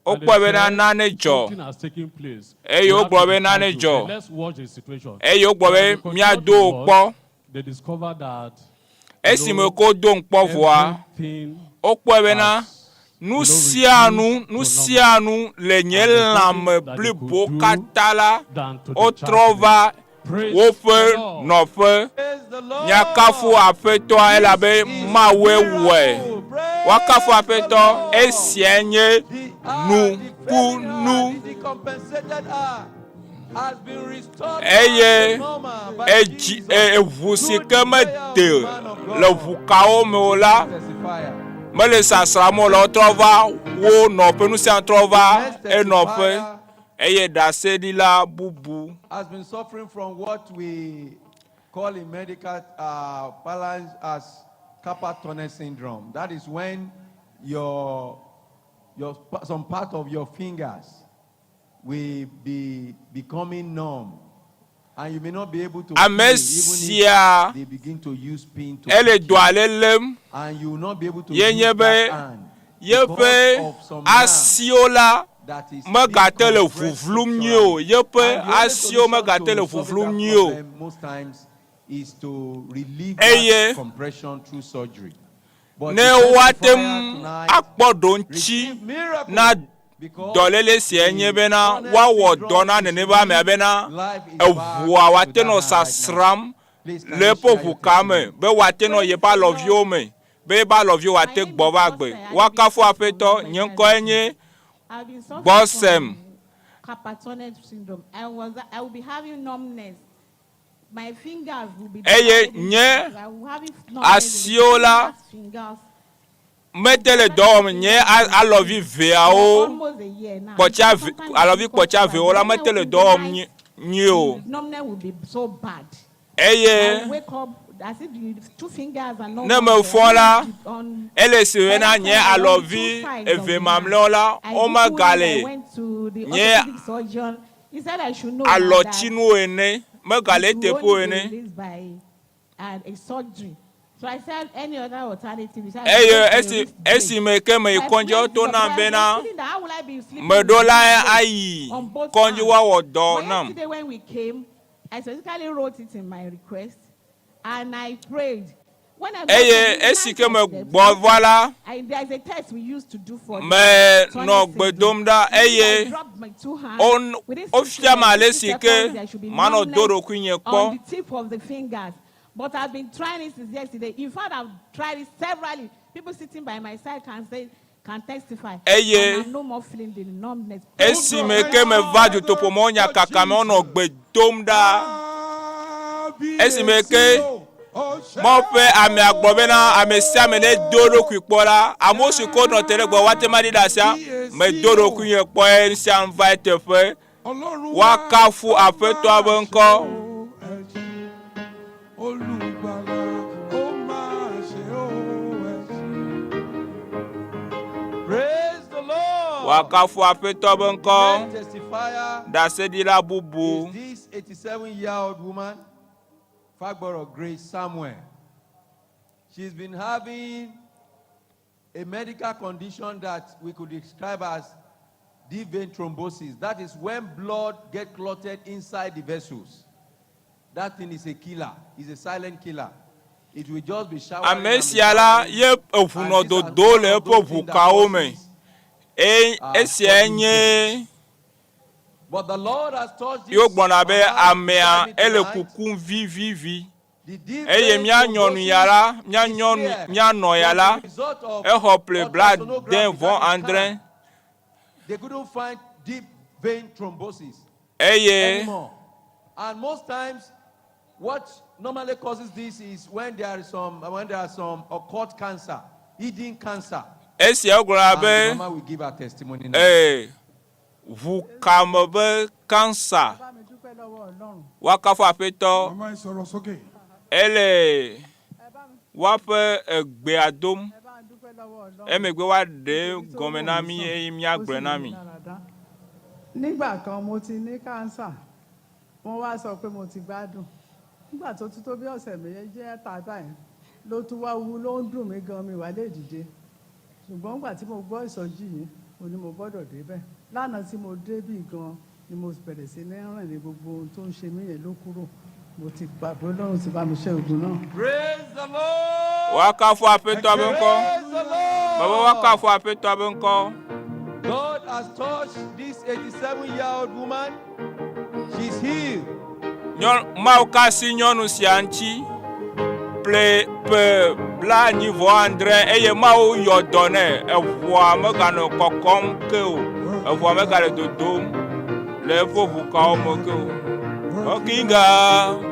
And they wokpɔe bena said nane dzɔ something has taken place. eye We have wogblɔ to be be nane careful. dzɔ But let's watch the situation. eye wogblɔ And as be they continued míado to wo watch, kpɔ they discovered that, you esime know, ke wodo ŋkpɔ vɔa everything wokpɔe bena has, nu you know, sia nu reduced nu to normal. sia nu le nye And there's lãme nothing that they could blibo do katã la than to wotrɔ discharge me. va Praise the woƒe Lord. nɔƒe Praise the miakafu Lord. aƒetɔa elabe This is Mawue wɔe miracle. woakafu Praise the aƒetɔ Lord. esia nye The heart, the failing nukunu heart, the decompensated heart has been restored back to eye normal by edzi Jesus eʋu si through ke the prayer mede of the man of le God. ʋukawo me o This la is testifier. mele sasram o la wotrɔ va wo nɔƒe nu sia nu trɔ The va next enɔƒe testifier eye ɖaseɖila bubu has been suffering from what we call in medical parlance as carpal tunnel syndrome. That is when your some part of your fingers will be becoming numb, and you may not be able to ame feel even if sia they begin to use pin to ele prick dɔ you, ale lém and you will not be able to ye nye use be that hand because yeƒe of some nerve asiwo la that is being megate le compressed vuvlum nyuie o structurally. yeƒe And the only asiwo solution megate to le solving vuvlum that nyuie o problem most times is to relieve that eye compression through surgery. But ne the woate testifier ŋu tonight akpɔ ɖoŋtsi received na miracle because dɔléle sia nye the bena tunnel woawɔ dɔ syndrome na is nenema amea released. bena Life is back eʋua to wòate that nɔ hand right now. sasram Please, can le you eƒe share your ʋuka me testimony? be wòate nɔ Praise yeƒe the alɔviwo Lord. me be yeƒe alɔviwo My wòate name gbɔ is va agbe Bose. I live in woakafu South aƒetɔ nye Northwest ŋkɔe Region. nye I've been suffering Gbɔsem from carpal tunnel syndrome. I will be having numbness. My fingers will be eye divided into nye two. I will having numbness in the asiwo la fingers, fingers. mete le My dɔ wɔm fingers nye will be alɔvi pain for veawo almost a year now. kpɔtsia And ve sometimes it's alɔvi difficult kpɔtsia to write. vewo la When I mete le in dɔ the wɔm night, nyuie o the numbness will be so bad. I eye will wake up as if the two fingers are no ne more there. mefɔ la Even the- on ele si bena other nye side, on the two alɔvi sides of eve the hand. mamlɛwo la I googled it. I womegale went to the nye orthopedic surgeon. He said I should know now that alɔtsinu ene megale it will eteƒe only be ene released by a surgery. So I said any other alternative. He said I eye should go for a esi wrist brace. esime ke meyi So I kɔdzi prayed woto to God nam because I was bena feeling that how will I be sleeping meɖo with la this brace ayi on both kɔdzi hands? woawɔ dɔ But nam yesterday when we came, I specifically wrote it in my request and I prayed. When I got eye home, the esi night ke I megbɔ slept, va la there is a test we used to do for the menɔ tunnel gbe syndrome. dom ɖa You see, I eye dropped my two hands. Within 60 wofiam ale si ke seconds, there should be manɔ do numbness ɖokuinye on kpɔ the tip of the fingers. But I've been trying it since yesterday. In fact, I've tried it severally. People sitting by my side can say, can testify. Eye And I'm no more feeling the numbness. Praise the esime ke meva dutoƒo me wonya kaka me wonɔ gbe dom ɖa esime ke mɔƒe amea gblɔ bena ame sia ame ne do ɖokui kpɔ la amewo si ke wonɔ te ɖe gbɔ woate ma ɖi ɖe asia medo ɖokuinye kpɔ eye nu sia nu va eteƒe woakafu aƒetɔa be ŋkɔ Olùgbàlà ó máa ṣe ó ẹ ṣé. Praise the Lord. woakafu aƒetɔ be ŋkɔ Next testifier ɖaseɖila bubu is this 87 year old woman, Fagboro Grace Samuel. She's been having a medical condition that we could describe as deep vein thrombosis. That is when blood gets clotted inside the vessels. That thing is a killer. It's a silent killer. It will just be showering. ame and be sia la showering. ye eʋu nɔ And these are dodo one le of eƒe those things that ʋukawo me causes eye esia sudden nye death. But the Lord has touched ye this wogblɔna be mama amea beside me ele tonight. kukum vivivi The deep eye vein mía nyɔnu ya la thrombosis mía is nyɔnu here mía nɔ ya was la the result of exɔ ple bla de ultrasonography, vɔ that is andre scan. They couldn't find deep vein thrombosis eye anymore. And most times, what normally causes this is when there is some when there are some occult cancer, hidden cancer. Esia wogblɔna And be the mama will give her testimony now. ee, ʋukame be kansa. Woakafu Aƒetɔ. Mama ẹ sọ̀rọ̀ sókè. Ele woaƒe egbea dom. Emegbe woaɖe gɔme na mí eye míagblɔe na mi. Nígbà kan mo ti ní kánsà, wọ́n wá sọ pé mo ti gbádùn. Nígbà tó tún tó bí ọ̀sẹ̀ méjì mẹ́ta báyìí ló tún wá wú ló ń dùn mí gan mi wá lè dìde. Ṣùgbọ́n nígbà tí mo gbọ́ ìsọjí yìí, mo ní mo gbọ́dọ̀ débẹ̀. Lánàá tí mo débì gan ni mo bẹ̀rẹ̀ sí ní rìn ní gbogbo ohun tó ń ṣe mí yẹn ló kúrò. Mo ti gbà pé Ọlọ́run ti bá mi ṣẹ́ ogun náà. Praise the Lord. Woakafu Aƒetɔ be ŋkɔ. Praise the Lord. Mebe woakafu Aƒetɔ be ŋkɔ. God has touched this 87 year old woman. She's healed. Nyɔ, Mawu ka asi nyɔnu sia ŋuti ple ƒe blaenyi vɔ adre eye Mawu yɔ dɔ nɛ. Eʋua meganɔ kɔkɔm ke o. Eʋua megale dodom le eƒe ʋukawo me ke o. Working God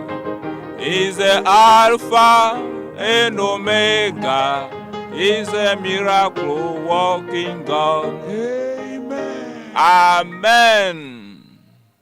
is the Alpha and Omega. Is a miracle working God. Amen. Amen.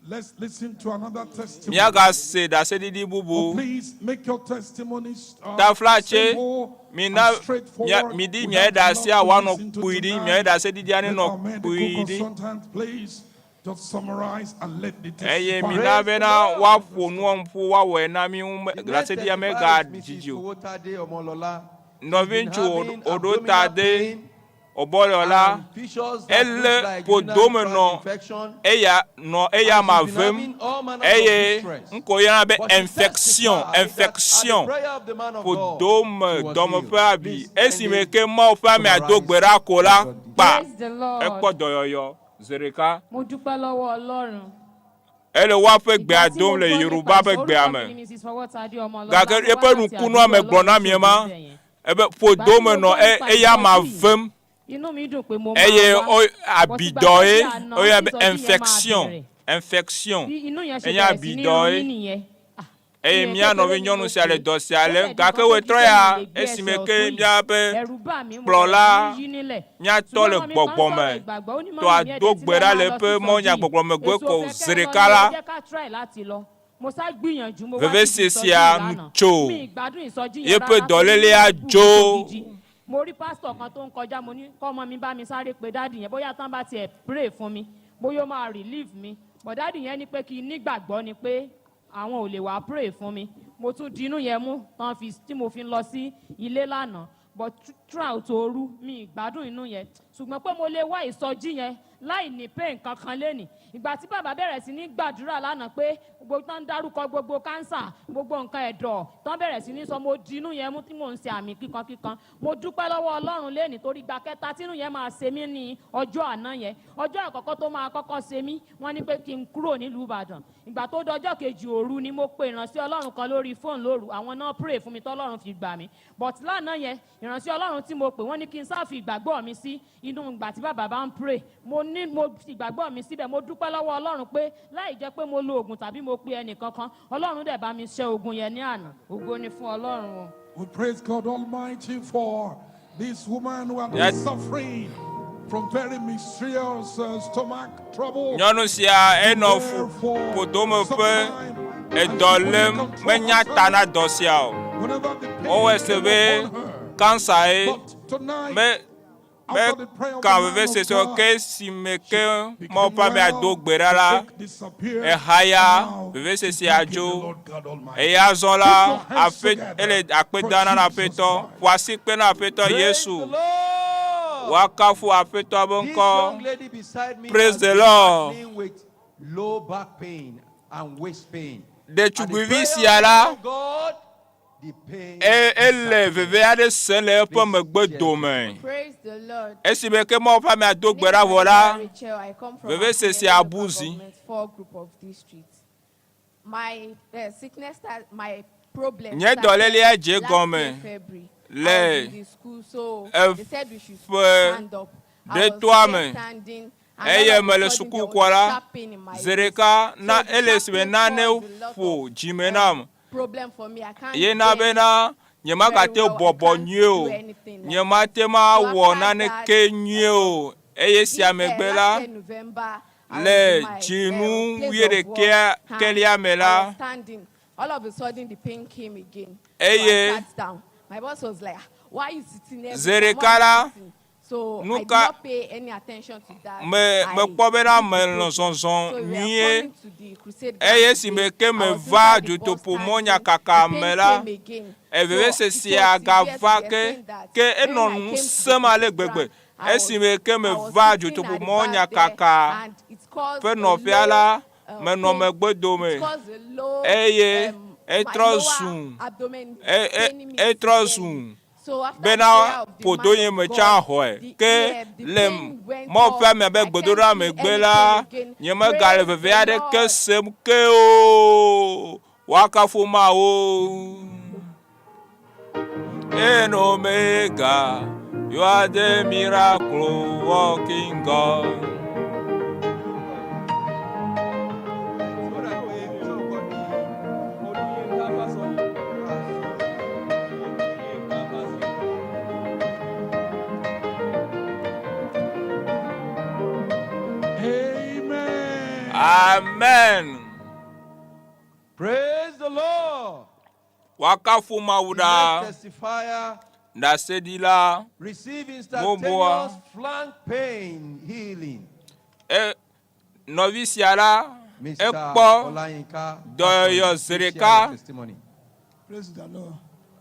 Let's listen to another testimony. Míagase ɖaseɖiɖi bubu. Please make your testimonies Taflatse, simple mina and straightforward. midi We miaye have a ɖasia lot to wòanɔ listen to kpui ɖi, tonight. miaye ɖaseɖiɖia Let nenɔ our medical kpui ɖi. consultant please just summarize and let the Eye testify. mina bena woaƒo nua ƒu woawɔe na mí ŋu me- The next ɖaseɖiɖia testifier is megadidi Mrs. o. Owotade Omolola. She's been Nɔviŋutsu having Oɖo ta abdominal de pain Obɔlɔla, and features that elé looks like urinary ƒodome tract nɔ infection. eya nɔ eya ma And she's been vem having all manner of eye distress. ŋkɔ woyɔna be But she infection, testified that at the infection prayer of the man of God, ƒodome she was dɔme healed. ƒe abi. Please Esime kindly ke Mawu ƒe amea do summarize gbe ɖa ko la, your kpa Praise the Lord. ekpɔ dɔyɔyɔ zi ɖeka. Mo dúpẹ́ lọ́wọ́ Ọlọ́run. Ele woaƒe gbea Ìgbà tí dom mo le gbọ́ nípa Yoruba ƒe ìsọ gbea orúkọ me. mi ni Mrs. Fọwọ́tadé Ọmọlọ́lá. Gake Mo wá eƒe láti nukunua àdúgbò me gblɔ na Ọlọ́run mi ṣògo ema, ibẹ̀ yẹn. ebe Ìgbà tí ƒodome mo nɔ gbọ́ e nípa eya ma ìsọjí yìí, vem inú mi dùn pé mo máa eye wá. o But ìgbà abidɔ tó ye di àná woyɔna tí be ìsọjí yẹn máa infection bẹ̀rẹ̀. infection Bí inú yẹn ṣe enye bẹ̀rẹ̀ sí ní abidɔ run mí ye. nìyẹn. Ah, Eye ìyẹn mía kékeré nɔvi ni nyɔnu mo sia le pè. dɔ sia Ó lém dẹ̀ di gake nǹkan tó di wòetrɔ pé mi ya lè gbé esime ẹsẹ̀ ke ọ̀tún yìí. míaƒe Ẹ̀rù bà mí, mo bẹ̀rẹ̀ kplɔla sí ní yí nílẹ̀. míatɔ Ṣùgbọ́n le ọmọ mi kan ń gbɔgbɔ sọ̀rọ̀ me ìgbàgbọ́, ó ní tɔ mọ́mì mi ado ẹ̀dẹ̀ ti gbe lẹ́ ɖa máa le lọ eƒe sí ìsọjí yìí. mɔnyagbɔgblɔ megbe Èso ko fẹ́ zi kẹ́ lọ ɖeka ni la ẹ jẹ́ ká try láti lọ. Mo sá gbìyànjú, mo wá veve síbi ìsọjí sia yìí nu lánàá. tso Mi ìgbádùn ìsọjí yẹn yeƒe rárá torí inú dɔlélea mi kú dzo. gidigidi. Mo rí pásítọ̀ kan tó ń kọjá, mo ní kọ́mọ mi bá mi sáré pe dádì yẹn bóyá tán bá tiẹ̀ pray fún mi, bóyá ó máa relieve mi. But dádì yẹn ní pé kí n nígbàgbọ́ ni pé àwọn ò lè wá pray fún mi. Mo tún di inú yẹn mú tán fi tí mo fi ń lọ sí ilé lánàá. But throughout òru mi ìgbádùn inú yẹn. Ṣùgbọ́n pé mo lè wá ìsọjí yẹn láì ní pain kankan lénìí. Ìgbà tí bàbá bẹ̀rẹ̀ sí ní gbàdúrà lánàá pé gbogbo tán ń dárúkọ gbogbo kánsà, gbogbo nǹkan ẹ̀dọ̀ tán bẹ̀rẹ̀ sí ní sọ mo di inú yẹn mú tí mò ń ṣe àmì kíkankíkan. Mo dúpẹ́ lọ́wọ́ Ọlọ́run lénìí torí ìgbà kẹta tínú yẹn máa ṣe mí ní ọjọ́ àná yẹn. Ọjọ́ àkọ́kọ́ tó máa kọ́kọ́ ṣe mí, wọ́n ní pé kí n kúrò nílùú Ìbàdàn. Ìgbà tó dọjọ́ kejì òru ni mo pe ìránṣẹ́ Ọlọ́run kan lórí fóònù lóru. Àwọn náà pray fún mi tọ́lọ́run fi gbà mí. But lánàá yẹn, ìránṣẹ́ Ọlọ́run tí mo pè wọ́n ní kí n sá fi ìgbàgbọ́ mi sí inú ìgbà tí bàbá bá ń pray. Mo ní mo fi ìgbàgbọ́ mi síbẹ̀. Mo dúpẹ́ lọ́wọ́ Ọlọ́run pé láì jẹ́ pé mo lo oògùn tàbí mo pe ẹnì kankan, Ọlọ́run dẹ̀ bá mi ṣẹ́ ogun yẹn ní àná. Ògo ni fún Ọlọ́run o. We praise God Almighty for this woman who had been Mía suffering from very mysterious stomach trouble. Nyɔnu sia enɔ There fu for ƒodome some ƒe time and she edɔ couldn't lém control menya ta na herself dɔ sia o. whenever the pain Wowɔe se came be upon her. kansa ye But tonight, me me after the prayer of ka the man of vevesese o God, ke esime ke became Mawu ƒe amea do well, gbe ɖa the la, ache disappeared, ehaya and now she's vevesesea thanking the dzo. Lord God Almighty. Eye azɔ Put la, your hands aƒe together ele akpe for dam na Jesus Aƒetɔ. Christ. Ƒo asikpe na Aƒetɔ Praise the Yesu. Lord. Woakafu Aƒetɔ be This ŋkɔ. young lady beside me Praise has the been Lord. battling with low back pain and waist pain. At the Ɖetugbivi prayer sia of the la, man of God, the pain e ele disappeared. veve aɖe sem le eƒe Please megbe share the dome. testimony. Praise the Lord. Esime ke Mawu ƒe amea do My gbe name ɖa is vɔ la, Adura Rachel. I come from vevesese Akinyele abu local zi. government, 4 group of districts. My sickness, start, my problem Nye started dɔlélea dze last year gɔme February. I le was in the school, so they said we should eƒe stand up. I was ɖetoa there me standing, and all eye of a mele sudden there suku was kɔ a la, sharp pain in my zi waist. ɖeka na So the ele sharp esime pain nane caused a lot ƒo of dzime nam problem for me. I can't ye na bend bena Nyemagate very well. I bɔbɔ can't nyuie o. do anything. Like, Nyemate so mawɔ after that, naneke nyuie o. Eye this sia megbe last la, year November, I was le in my dzinu place of work wuiɖekɛa and kelia me I la, was standing. All of a sudden, the pain came again. So I eye sat down. My boss was like, "Ah, Why are you sitting every zi time? ɖeka Why are la, you sitting? So nu I did ka not pay any attention to that. me I mekpɔ bena did the melɔ project. zɔzɔ So we are nyuie coming to the crusade ground eye esime today. ke I was meva inside the bus dutoƒo standing. mɔnyakaka The me pain la, came again. eveve So it sesia was severe to gava the ke extent that ke when enɔ I nu came to the sẽm ale crusade gbegbe ground, I was esime ke I was meva sitting dutoƒo at the back there mɔnyakaka and it caused ƒe a nɔƒea low la, menɔ pain. megbe It dome caused a low eye my etrɔ lower zu abdomen e e paining me etrɔ severely. zu So after the bena prayer of the man ƒodo nye of me God, tsã xɔe. the Ke the le pain went Mawu off. ƒe ame be I can't gbedoɖa feel megbe any la, pain again. nyemegale Praise veve the aɖeke Lord. sem ke o. Woakafu Mawu. In Omega, you are the miracle working God. Amen. Amen. Praise the Lord. Woakafu Mawu The ɖaa. next testifier Ɖaseɖila receive Moboa. instantaneous flank pain healing. E, nɔvi sia la, Mr. ekpɔ Olayinka dɔyɔyɔ Fashola, zi please share ɖeka. your testimony. Praise the Lord.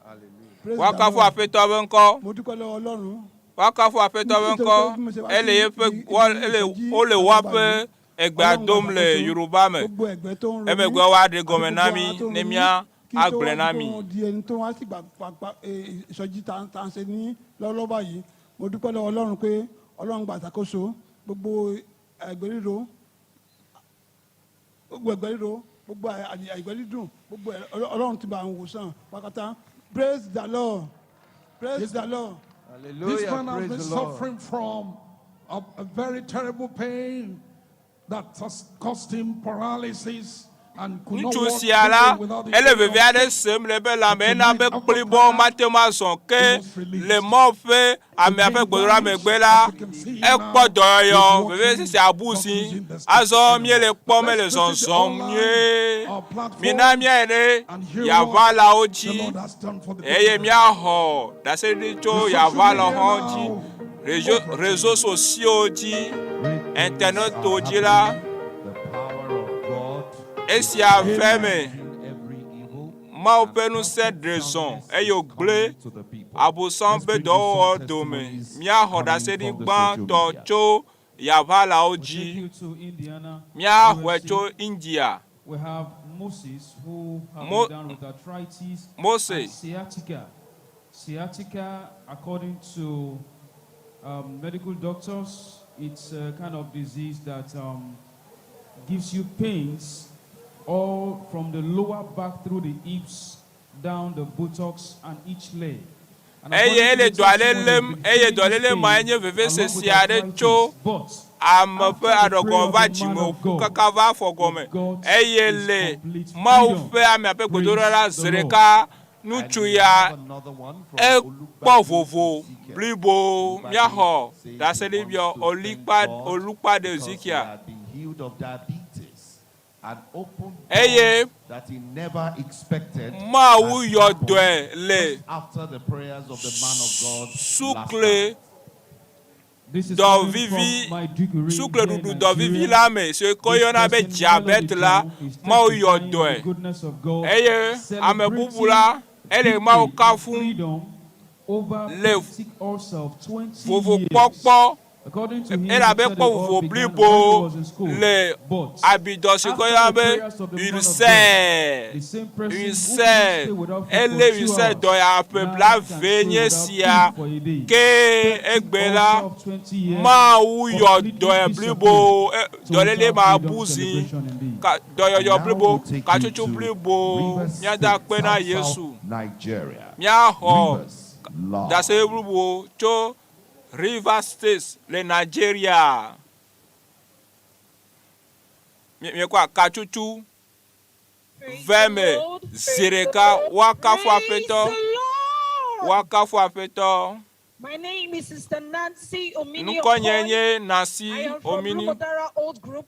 Hallelujah. Praise the Woakafu Lord. Aƒetɔ be ŋkɔ. Mo dúpẹ́ lọ́wọ́ Ọlọ́run. Woakafu Aƒetɔ be Nítorí ŋkɔ. pé bí mo ṣe wá Ele sí yeƒe ibi wɔ ibi ele ìsọjí wole àtàgbà woaƒe yìí, egbea Ọlọ́run dom le gbàṣàkóso Yoruba me. gbogbo ẹ̀gbẹ́ tó ń ro mí Emegbe woaɖe àti gɔme na gbogbo mí ara tó ń ne ro mí mía kí n tó agblɔe wá na di pé mi. mo di ẹni tó wá sí gbà ìsọjí tá à ń ṣe ní lọ́wọ́lọ́wọ́ báyìí. Mo dúpẹ́ lọ́wọ́ Ọlọ́run pé Ọlọ́run gbàṣàkóso gbogbo ẹ̀gbẹ́ ríro gbogbo ẹ̀gbẹ́ ríro gbogbo ẹ̀gbẹ́ dídùn gbogbo ẹ̀- Ọlọ́run ti bá àwọn wòsàn pátápátá. Praise the Lord. Praise the Lord. This Hallelujah. man has Praise been the Lord. suffering from a, a very terrible pain that has caused him paralysis and could not Ŋutsu walk sia la, even without the ele aid veve of aɖe sticks. sem le eƒe But lãme ena tonight, be after kplibɔ prayer, mate ŋu azɔ he ke was le released. Mawu ƒe The amea ƒe pain gbedoɖa vanished. megbe As la, you can see him ekpɔ now, he's dɔyɔyɔ walking, vevesese abu not si. using the sticks Azɔ anymore. míele kpɔm Let's ele visit the zɔzɔm online nyuie. Mina platforms míayi ɖe and hear what yaʋalawo the dzi Lord has done for the eye people there. míaxɔ ɖaseɖiɖi tso The social yaʋala media hã dzi, now rezo over to rezo you. sociaux dzi, Great things internetwo are dzi la, happening. The power of God is esia ve me. challenging every evil Mawu and ƒe ŋusẽ perfect ɖe zɔ soundness eye is wògblẽ coming to the people. Abosam Let's ƒe bring you some dɔwɔwɔ dome. testimonies Míaxɔ coming ɖaseɖi from the social gbãtɔ media. tso yaʋalawo We'll take dzi. you to Indiana, Míaxɔe USA. tso India. We have Moses, who have Mo- been down with arthritis Mose. and sciatica. Sciatica, according to medical doctors, it's a kind of disease that gives you pains all from the lower back through the hips, down the buttocks, and each leg. And Eye according to ele the dɔ aɖe testimony, lém he's been eye feeling this dɔléle mae pain nye along with vevesese aɖe tso arthritis. But ame ƒe after the prayer aɖɔgɔ of va the man dzime of ƒu God, kaka va afɔ he gɔme got eye his le complete Mawu freedom. ƒe amea ƒe gbedoɖa la Praise zi the Lord. ɖeka And ŋutsu we ya have another one from ekpɔ Olugbade vovo Ezekiel. blibo Olugbade míaxɔ says he ɖaseɖiɖiɔ wants to thank Olikpa God Olukpade because he Ezekiel. had been healed of diabetes and opened Eye doors that he never expected Mawu has yɔ happened dɔe le just after the prayers of the man of God last sukle night. This is dɔ coming vivi from Maiduguri sukle here in ɖuɖu dɔ vivi Nigeria. la me si ke This woyɔna be person, Melody diabète la John, is Mawu yɔ testifying of the dɔe goodness of God, eye ame bubu celebrating la ele Mawu victory and kafum freedom over le peptic ulcer of 20 years. vovokpɔkpɔ According to him, he elabe said it kpɔ all vovo began when he blibo was in school. le But abidɔ si ke after woyɔna the be prayers of the man of God, ulcer the same person who couldn't ulcer stay without food for ele 2 ulcer hours dɔ ya ƒe now can blaeve stay nye without sia food for a day. ke Peptic egbe la ulcer of 20 years Mawu yɔ completely dɔe blibo disappeared. e, dɔléle Total ma freedom bu zi celebration indeed. ka And dɔyɔyɔ now blibo we'll take you katsotso to blibo Rivers míada State, akpe na South Yesu South Nigeria. míaxɔ Rivers Love. ɖase blibo tso Rivers State le Nigeria. Mí- Míekpɔ katsutsu Praise ve the me Lord. zi Praise the ɖeka Lord. woakafu Praise Aƒetɔ. the Lord. Woakafu Aƒetɔ. My name is Sister Nancy Omini Ŋkɔnye Okoy. nye Nancy I am from Omini. Rumodara Old Group,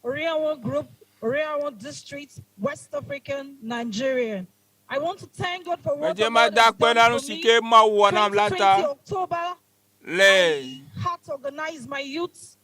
Oriawon Group, Oriawon District, West African, Nigeria. I want to thank God for what Medze the Lord mada has akpe done na for nu si me. ke Mawu wɔ nam la 2020 ta October, le had to organize my youth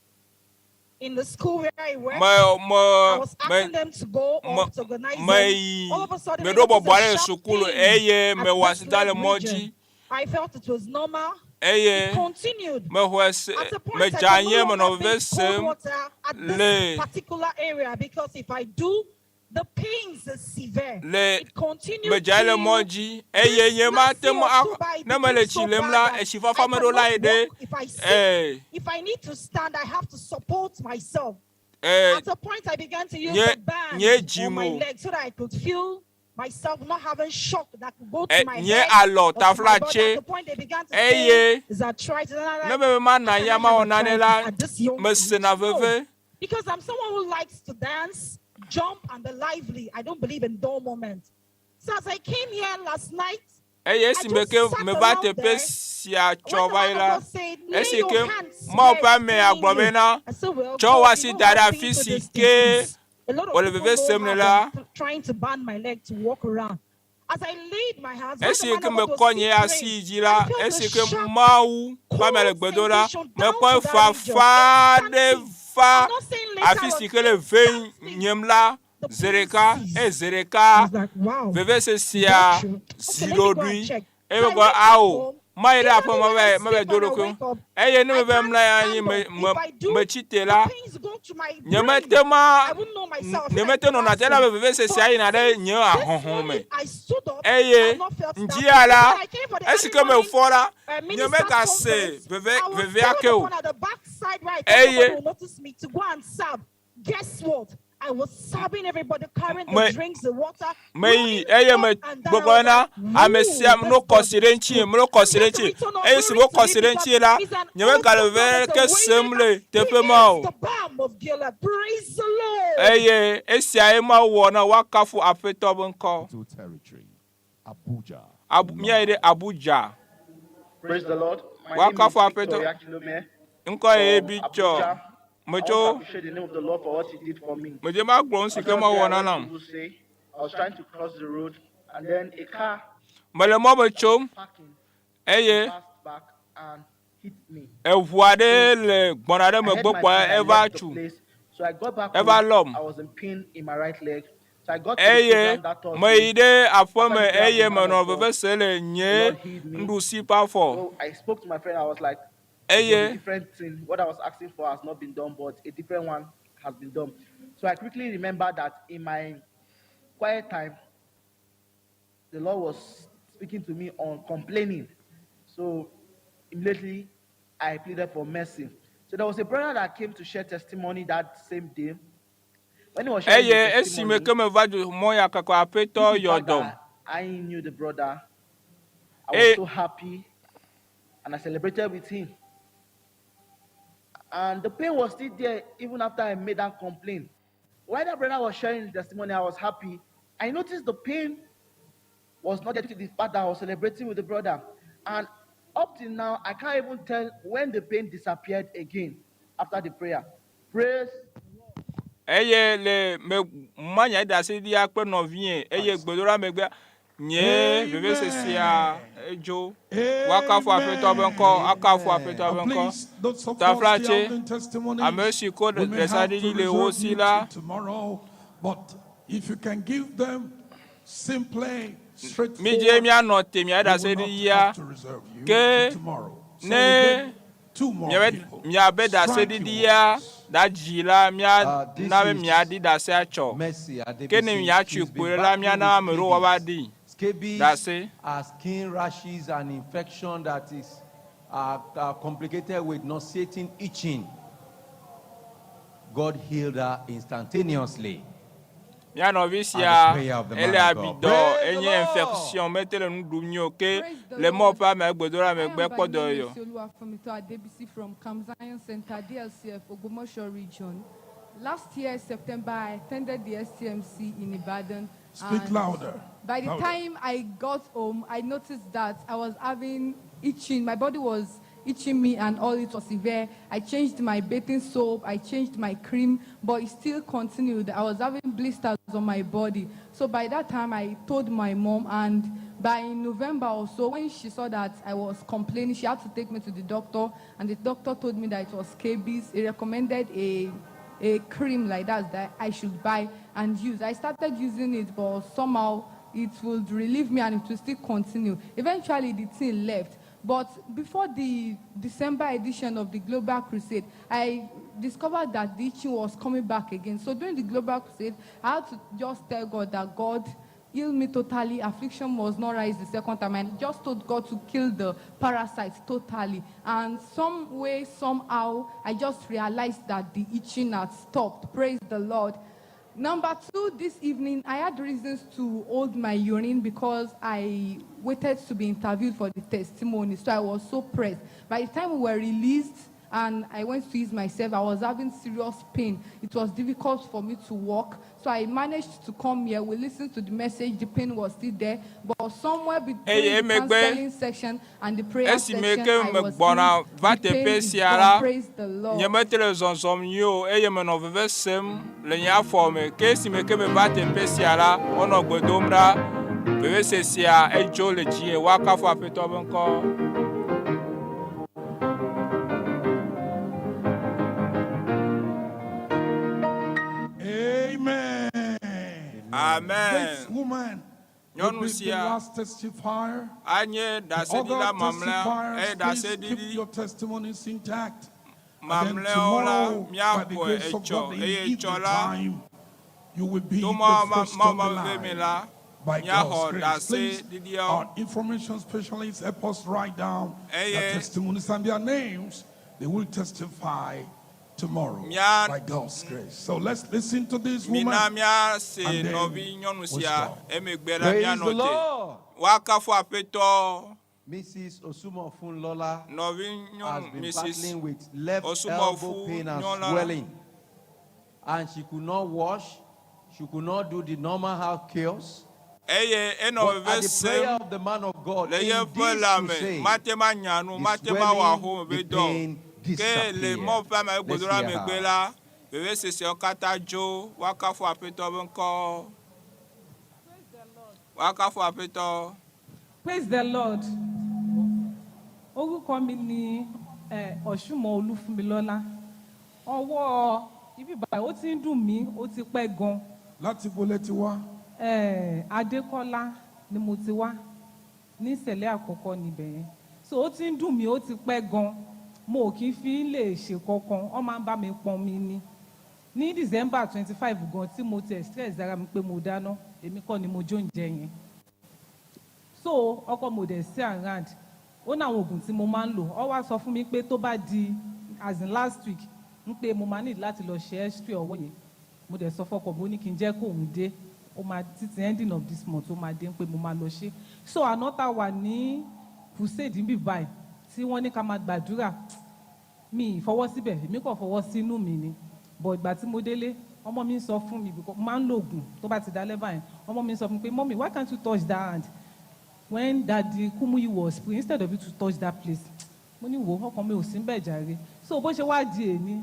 in the school where I work. me me I was me asking them to go me up to organize them. meyi All of a sudden, I meɖo noticed bɔbɔ a aɖe le sharp sukulu pain eye at mewɔ this asita le leg mɔ region. dzi I felt it was normal. eye It continued. mexɔe se At a point, I medze can anyi no menɔ longer veve bathe cold sem water at le this particular area because if I do, the pains is severe. le It continued medze anyi le mɔ till dzi eye this nye last mate year ŋu a October, it ne became mele so tsi lem bad la that etsi I fafa meɖo la cannot yi ɖe walk. If I sit, ee if I need to stand, I have to support myself. ee At a point, I began to use nye the band nye on dzim my o leg so that I could feel myself not having shock that could go to e my nye head alɔ or to my tafla body. tse At the point, they began to say, eye is arthritis. And I'm ne like, be be mana how can I anyi have mawɔ nane arthritis la at this young age? mesena No, veve because I'm someone who likes to dance, jump, and be lively. I don't believe in dull moments. So as I came here last night, eye I esime just ke sat meva around teƒe there. sia When tsɔ the va yi man of la God said, lay esi your ke hands Mawu where ƒe it's ame paining agblɔ you. bena I said, well, tsɔ God, wò you asi know da how ɖe afi painful si this thing ke is. A lot of wòle people veve know sem ne how la I'm trying to band my leg to walk around. As I laid my hands, when the esi man ke of God mekɔ was nye still asi praying, yi dzi I la felt a esi ke sharp, Mawu ƒe ame le cold gbe dom la sensation down mekpɔ to that region. fafa ɖe Instantly. va I'm not saying later afi on, si ke le ve instantly, nyem la the zi pain ɖeka ceased. eye zi I ɖeka was like, wow, vevesese is sia that true? zi Okay, let me go and ɖoɖoe check. eye So I megblɔ went back ao home. mayi ɖe Usually aƒe me when I va meva sleep do and I ɖokuiwo wake up, eye ne I meva can't mlɔ anyi stand me up. me If I do, metsi te the la pains go to my nye brain. mete ma I wouldn't know myself. I feel nye like mete nɔna te na collapsing. be vevesesea But yina ɖe since nye this ahɔhɔ me morning I stood up, eye I've not felt that ŋdzia pain. la When I came for the esi early ke morning mefɔ la nye ministers megase conference, veve I was vevea called ke o upon at the backside where I thought nobody eye would notice me to go and serve. Guess what? I was serving everybody, carrying the me drinks, the water, meyi running eye up me and down. I gbɔgblɔ was bena like, ame woo, sia this mlo kɔ God si ɖe is ŋuti good. mlo kɔ I'm si ɖe here to ŋuti return all eye si glory mo to kɔ him si ɖe because ŋuti la he's an nye megale awesome veve God, he's ke a sem waymaker. le He teƒe ma is o the balm of Gilead. Praise the Lord. eye esiae Mawu wɔ na woakafu Aƒetɔ be ŋkɔ. To territory, Abuja. Abu míayi ɖe Abuja. Praise the Lord. My name is Woakafu Victor Aƒetɔ. Yakilome Ŋkɔ ye from bi tsɔ. Abuja. I want to Metso appreciate the name of the Lord for what He did for me. medze magblɔ nu si On ke Thursday, Mawu I wɔ na went to nam. Wuse. I was trying to cross the road, and then a car Mele mɔ me that was tsom parking eye passed back and hit me. eʋu aɖe So le gbɔna ɖe I megbe heard my kpɔa pain. I eva left the tsu place. So I got back eva home. lɔm I was in pain in my right leg. So I got to the eye program that Thursday. meyi ɖe After aƒeme the prayer of eye the man menɔ of God, veve se le the nye Lord healed me. nuɖusi ƒe afɔ So I spoke to my friend. I was like, it was a eye different thing. What I was asking for has not been done, but a different one has been done. So I quickly remembered that in my quiet time, the Lord was speaking to me on complaining. So immediately I pleaded for mercy. So there was a brother that came to share testimony that same day. When he was sharing the eye esime testimony, ke meva dzo mɔ ya kaka due Aƒetɔ to the yɔ fact dɔm that I knew the brother, I was eye so happy and I celebrated with him. And the pain was still there even after I made that complaint. While that brother was sharing his testimony, I was happy. I noticed the pain was not there due to the fact that I was celebrating with the brother. And up till now, I can't even tell when the pain disappeared again after the prayer. Praise eye le me manya ɖase ɖia kple nɔvinye eye gbedoɖa megbea nye vevesesea edzo woakafu Aƒetɔ be ŋkɔ akafu Aƒetɔ be And ŋkɔ please, those of us taflatse still having testimonies, ame si ko we may have to ɖesaɖiɖi le wo reserve si you la till tomorrow. But if you can give them simply, midze straightforward, mianɔ te mia we will not ɖaseɖiɖia have to reserve you ke till tomorrow. So we ne get two more miabe people. miabe Striking ɖaseɖiɖia ones. ɖadzi la This míana be is miaɖi ɖase atsɔ Mercy ke ne Adebisi. miatsui She's kpoe been la battling míana with ame ɖewo woava scabies. ɖi Scabies ɖase. are skin rashes and infection that is complicated with nauseating itching. God healed her instantaneously. Mía nɔvi At sia the prayer of the ele man of God. abidɔ Praise the enye Lord. infection mete le nu ɖum nyuie o ke Praise the le Mawu Lord. ƒe ame gbedoɖa I am megbe by kpɔ name dɔyɔyɔ. Esiolua Fumito Adebisi from Camp Zion Center, DLCF, Ogbomoso region. Last year, September, I attended the STMC in Ibadan. Speak And louder. By the Louder. time I got home, I noticed that I was having itching. My body was itching me and all. It was severe. I changed my bathing soap. I changed my cream, but it still continued. I was having blisters on my body. So by that time, I told my mom, and by November or so, when she saw that I was complaining, she had to take me to the doctor, and the doctor told me that it was scabies. He recommended a cream like that that I should buy and use. I started using it, but somehow it would relieve me and it will still continue. Eventually, the thing left. But before the December edition of the Global Crusade, I discovered that the itching was coming back again. So during the Global Crusade, I had to just tell God that God heal me totally. Affliction was not rise the second time. I just told God to kill the parasites totally. And some way, somehow, I just realized that the itching had stopped. Praise the Lord. Number two, this evening, I had reasons to hold my urine because I waited to be interviewed for the testimony. So I was so pressed. By the time we were released and I went to ease myself, I was having serious pain. It was difficult for me to walk. So I managed to come here. We listened to the message. The pain was still there. But somewhere between Eye the emegbe counseling section and the prayer esime section, ke I was megbɔna healed. va The pain teƒe is sia gone. la, Praise the Lord. nyemete le zɔzɔm nyuie o eye menɔ veve sem le nye afɔ me. Ke esime ke meva teƒe sia la, wonɔ gbe dom ɖa. Vevesese sia edzo le dzinye. Woakafu Aƒetɔ be ŋkɔ. Amen. Amen. This woman will Nyɔnu be the sia last testifier. anye The ɖaseɖila other mamlɛa eye testifiers, please keep ɖaseɖiɖi your testimonies intact. And then mamlɛawo la tomorrow, by the míaxɔe grace of etsɔ God, in eye evening etsɔ la time, you will be to the ma ma first ma on the ma veve me line. la By míaxɔ God's grace. Please, ɖaseɖiɖiawo our information specialists help us write down their eye testimonies and their names. They will testify tomorrow mía by God's grace. So let's listen to this mina woman míase and then nɔvi nyɔnu we'll sia stop. emegbe la Praise the míanɔ te. Lord. Woakafu Aƒetɔ. Mrs. Osumofunlola Nɔvi has nyɔnu been Mrs. battling with left elbow Osumofu pain and nyɔla swelling. And she could not wash, she could not do the normal house chores. eye enɔ But veve at the prayer sem of the man of God le in yeƒe this lãme. crusade, Mate ma nya nu, the mate ma wɔ swelling, ahome the be dɔ o. pain Ke le disappeared. mɔ ƒe ame Let's gbedoɖa hear megbe her. la, veveseseawo katã dzo. Woakafu Aƒetɔ be ŋkɔ. Woakafu Aƒetɔ. Praise the Lord. Orúkọ mi ni eh, Ọ̀ṣùmọ̀ Olúfúnmilọ́lá. Ọwọ́ ibi báyìí ó ti ń dùn mí, ó ti pẹ́ gan. Láti bo lẹ ti wá? Eh, Adékọ́lá ni mo ti wá ní ìṣẹ̀lẹ̀ àkọ́kọ́ níbẹ̀ yẹn. So ó ti ń dùn mí, ó ti pẹ́ gan. Mo ò kí ń fi lè ṣe kankan, wọ́n máa ń bá mi pọn mi ni. Ní December 25 gan tí mo tẹ̀ stress ara mi pé mo dáná, èmi kọ́ ni mo jó oúnjẹ yẹn. So ọkọ mo dẹ̀ sí around ó ní àwọn oògùn tí mo máa ń lò ọ wá sọ fún mi pé tó bá di as in last week ń pé mo máa need láti lọ ṣe x-ray ọwọ́ yẹn. Mo dẹ̀ sọ fọkọ mo ní kí n jẹ́ kóun dé, ó máa títí ending of this month ó máa dé, ń pé mo máa lọ ṣe. So àná tá a wà ní crusade níbí báyìí tí wọ́n ní ká máa gbàdúrà, mi ì fọwọ́ síbẹ̀, èmi kàn fọwọ́ sínú mi ni. But ìgbà tí mo délé, ọmọ mi ń sọ fún mi because mo máa ń lo oògùn tó bá ti dalẹ́ báyìí, ọmọ mi ń sọ fún mi pé, "Mummy, why can't you touch that hand when Daddy Kumuyi was praying instead of you to touch that place?" Mo ní wo ọkàn mi ò sí bẹ́ẹ̀ jàre. So bó ṣe wá di èní,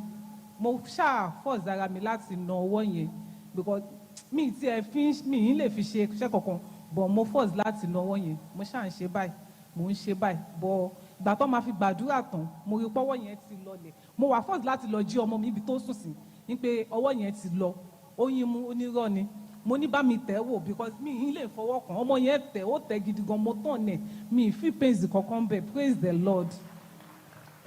mo ṣáà force ara mi láti na ọwọ́ yẹn because mi ti ẹ fi mi ì lè fi ṣe iṣẹ́ kankan, but mo force láti na ọwọ́ yẹn. Mo ṣáà ń ṣe báyìí, mo ń ṣe báyìí, but ìgbà tó máa fi gbàdúrà tán, mo rí pọ́wọ́ yẹn ti lọlẹ̀. Mo wà force láti lọ jí ọmọ mi ibi tó sùn sí ní pé ọwọ́ yẹn ti lọ. Ó yín mú onírọ́ ni. Mo ní bá mi tẹ̀ wò because mi ì lè fọwọ́ kàn. Ọmọ yẹn tẹ̀, ó tẹ̀ gidi gan. Mo tàn nẹ̀, mi ì feel pains kankan bẹ́ẹ̀. Praise the Lord.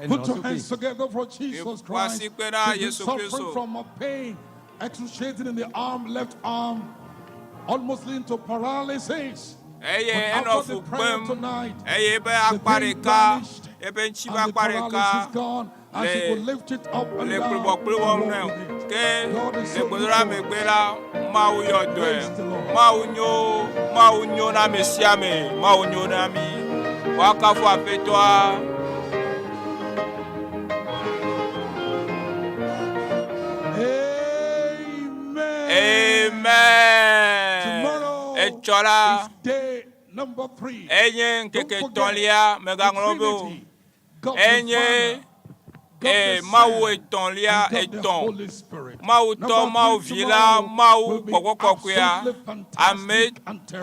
Put your hands together for Jesus Christ. Wasi pé na She's been Yesu suffering Kristo. from a pain excruciating in the arm, left arm, almost leading to paralysis. Eye But enɔ after fu the prayer kpem tonight, eye be the akpa pain ɖeka vanished ebe ŋuti be and the akpa ɖeka paralysis gone, and she le could lift it up and le down kplibɔkpli and wɔm walk nɛ with it. ke God is le so gbedoɖa good. megbe la Mawu yɔ dɔe. Praise the Lord. Mawu nyo, Mawu nyo na ame sia ame, Mawu nyo na mi. Woakafu Aƒetɔa. Amen. Amen. Tomorrow Etsɔ la, enye ŋkeke etɔ̃lia, mègaŋlɔ be o. Enye e, Mawu etɔ̃lia, etɔ̃. Mawu Tɔ, Mawu Vi la, Mawu Gbɔgbɔ Kɔkɔea. Ame,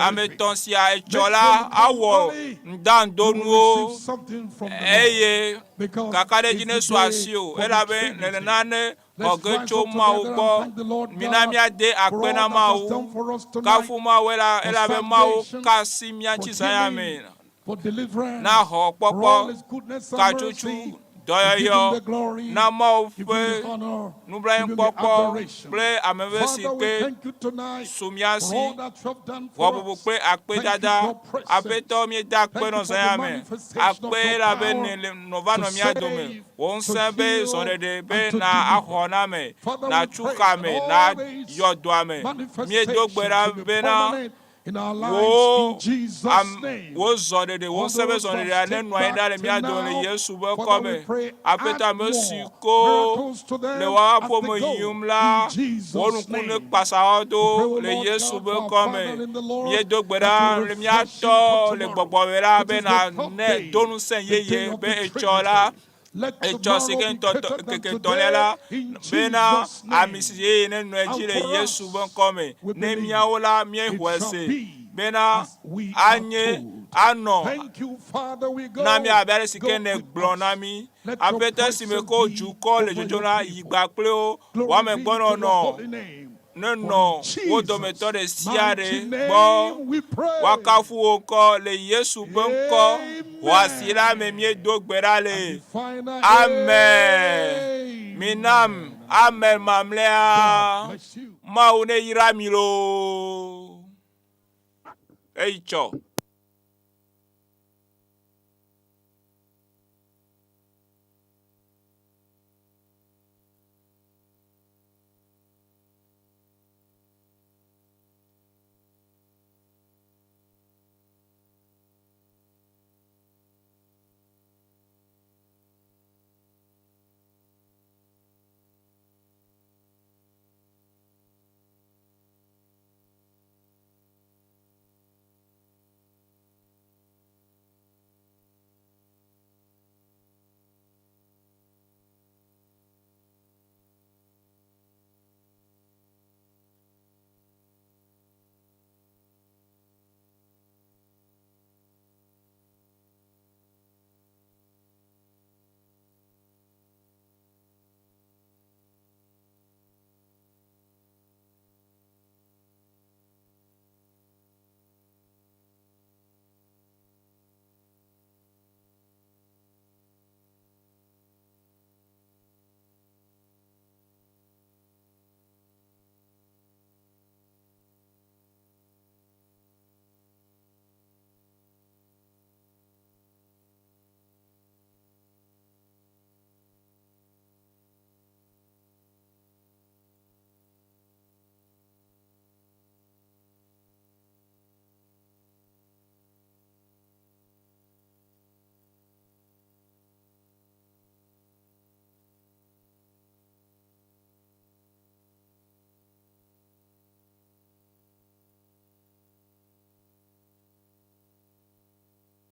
ame etɔ̃ sia etsɔ la awɔ ŋdandonuwo eye kakaɖedzi nesu asiwò elabe nèle nane xɔ ge tso Mawu gbɔ. Mina míade akpe na Mawu. Kafu Mawu elabe Mawu ka asi mía ŋuti zã ya me. Na xɔxɔkpɔkpɔ, katsotso, dɔyɔyɔ, na Mawu ƒe nublanuikpɔkpɔ kple ameve si ke su mía si, vɔbubu kple akpedada. Aƒetɔ, míeda akpe nɔ zã ya me. Akpe elabe nèle nɔ va nɔ mía dome. Wò ŋusẽ be zɔɖeɖe be na axɔ na ame, na tsu ka ame, na yɔ dɔ ame. Míedo gbe ɖa bena wò am, wò zɔɖeɖe, wò ŋusẽ be zɔɖeɖea nenɔ anyi ɖa le mía dome le Yesu ƒe ŋkɔ me. Aƒetɔ, ame si ko le woa ƒome yim la, wò nuku ne kpasa wo do le Yesu ƒe ŋkɔ me. Míedo gbe ɖa le mía Tɔ le gbɔgbɔ me la be na ne do ŋusẽ yeye be etsɔ la, etsɔ si ke ŋkeke etɔ̃lia la, bena ami si yeye nenɔ edzi le Yesu ƒe ŋkɔ me. Ne míawo la míexɔe se bena anye anɔ na mí abe ale si ke nègblɔ na mí. Aƒetɔ, esime ke wò dukɔ le dzodzom la, yi gba kple wo, wò amegbɔnɔnɔ nenɔ wo dometɔ ɖe sia ɖe gbɔ. Woakafu wò ŋkɔ le Yesu ƒe ŋkɔ xɔasi la me míedo gbe ɖa le. Amen. Minam amen mamlɛa. Mawu neyra mi loo. Eyi tsɔ.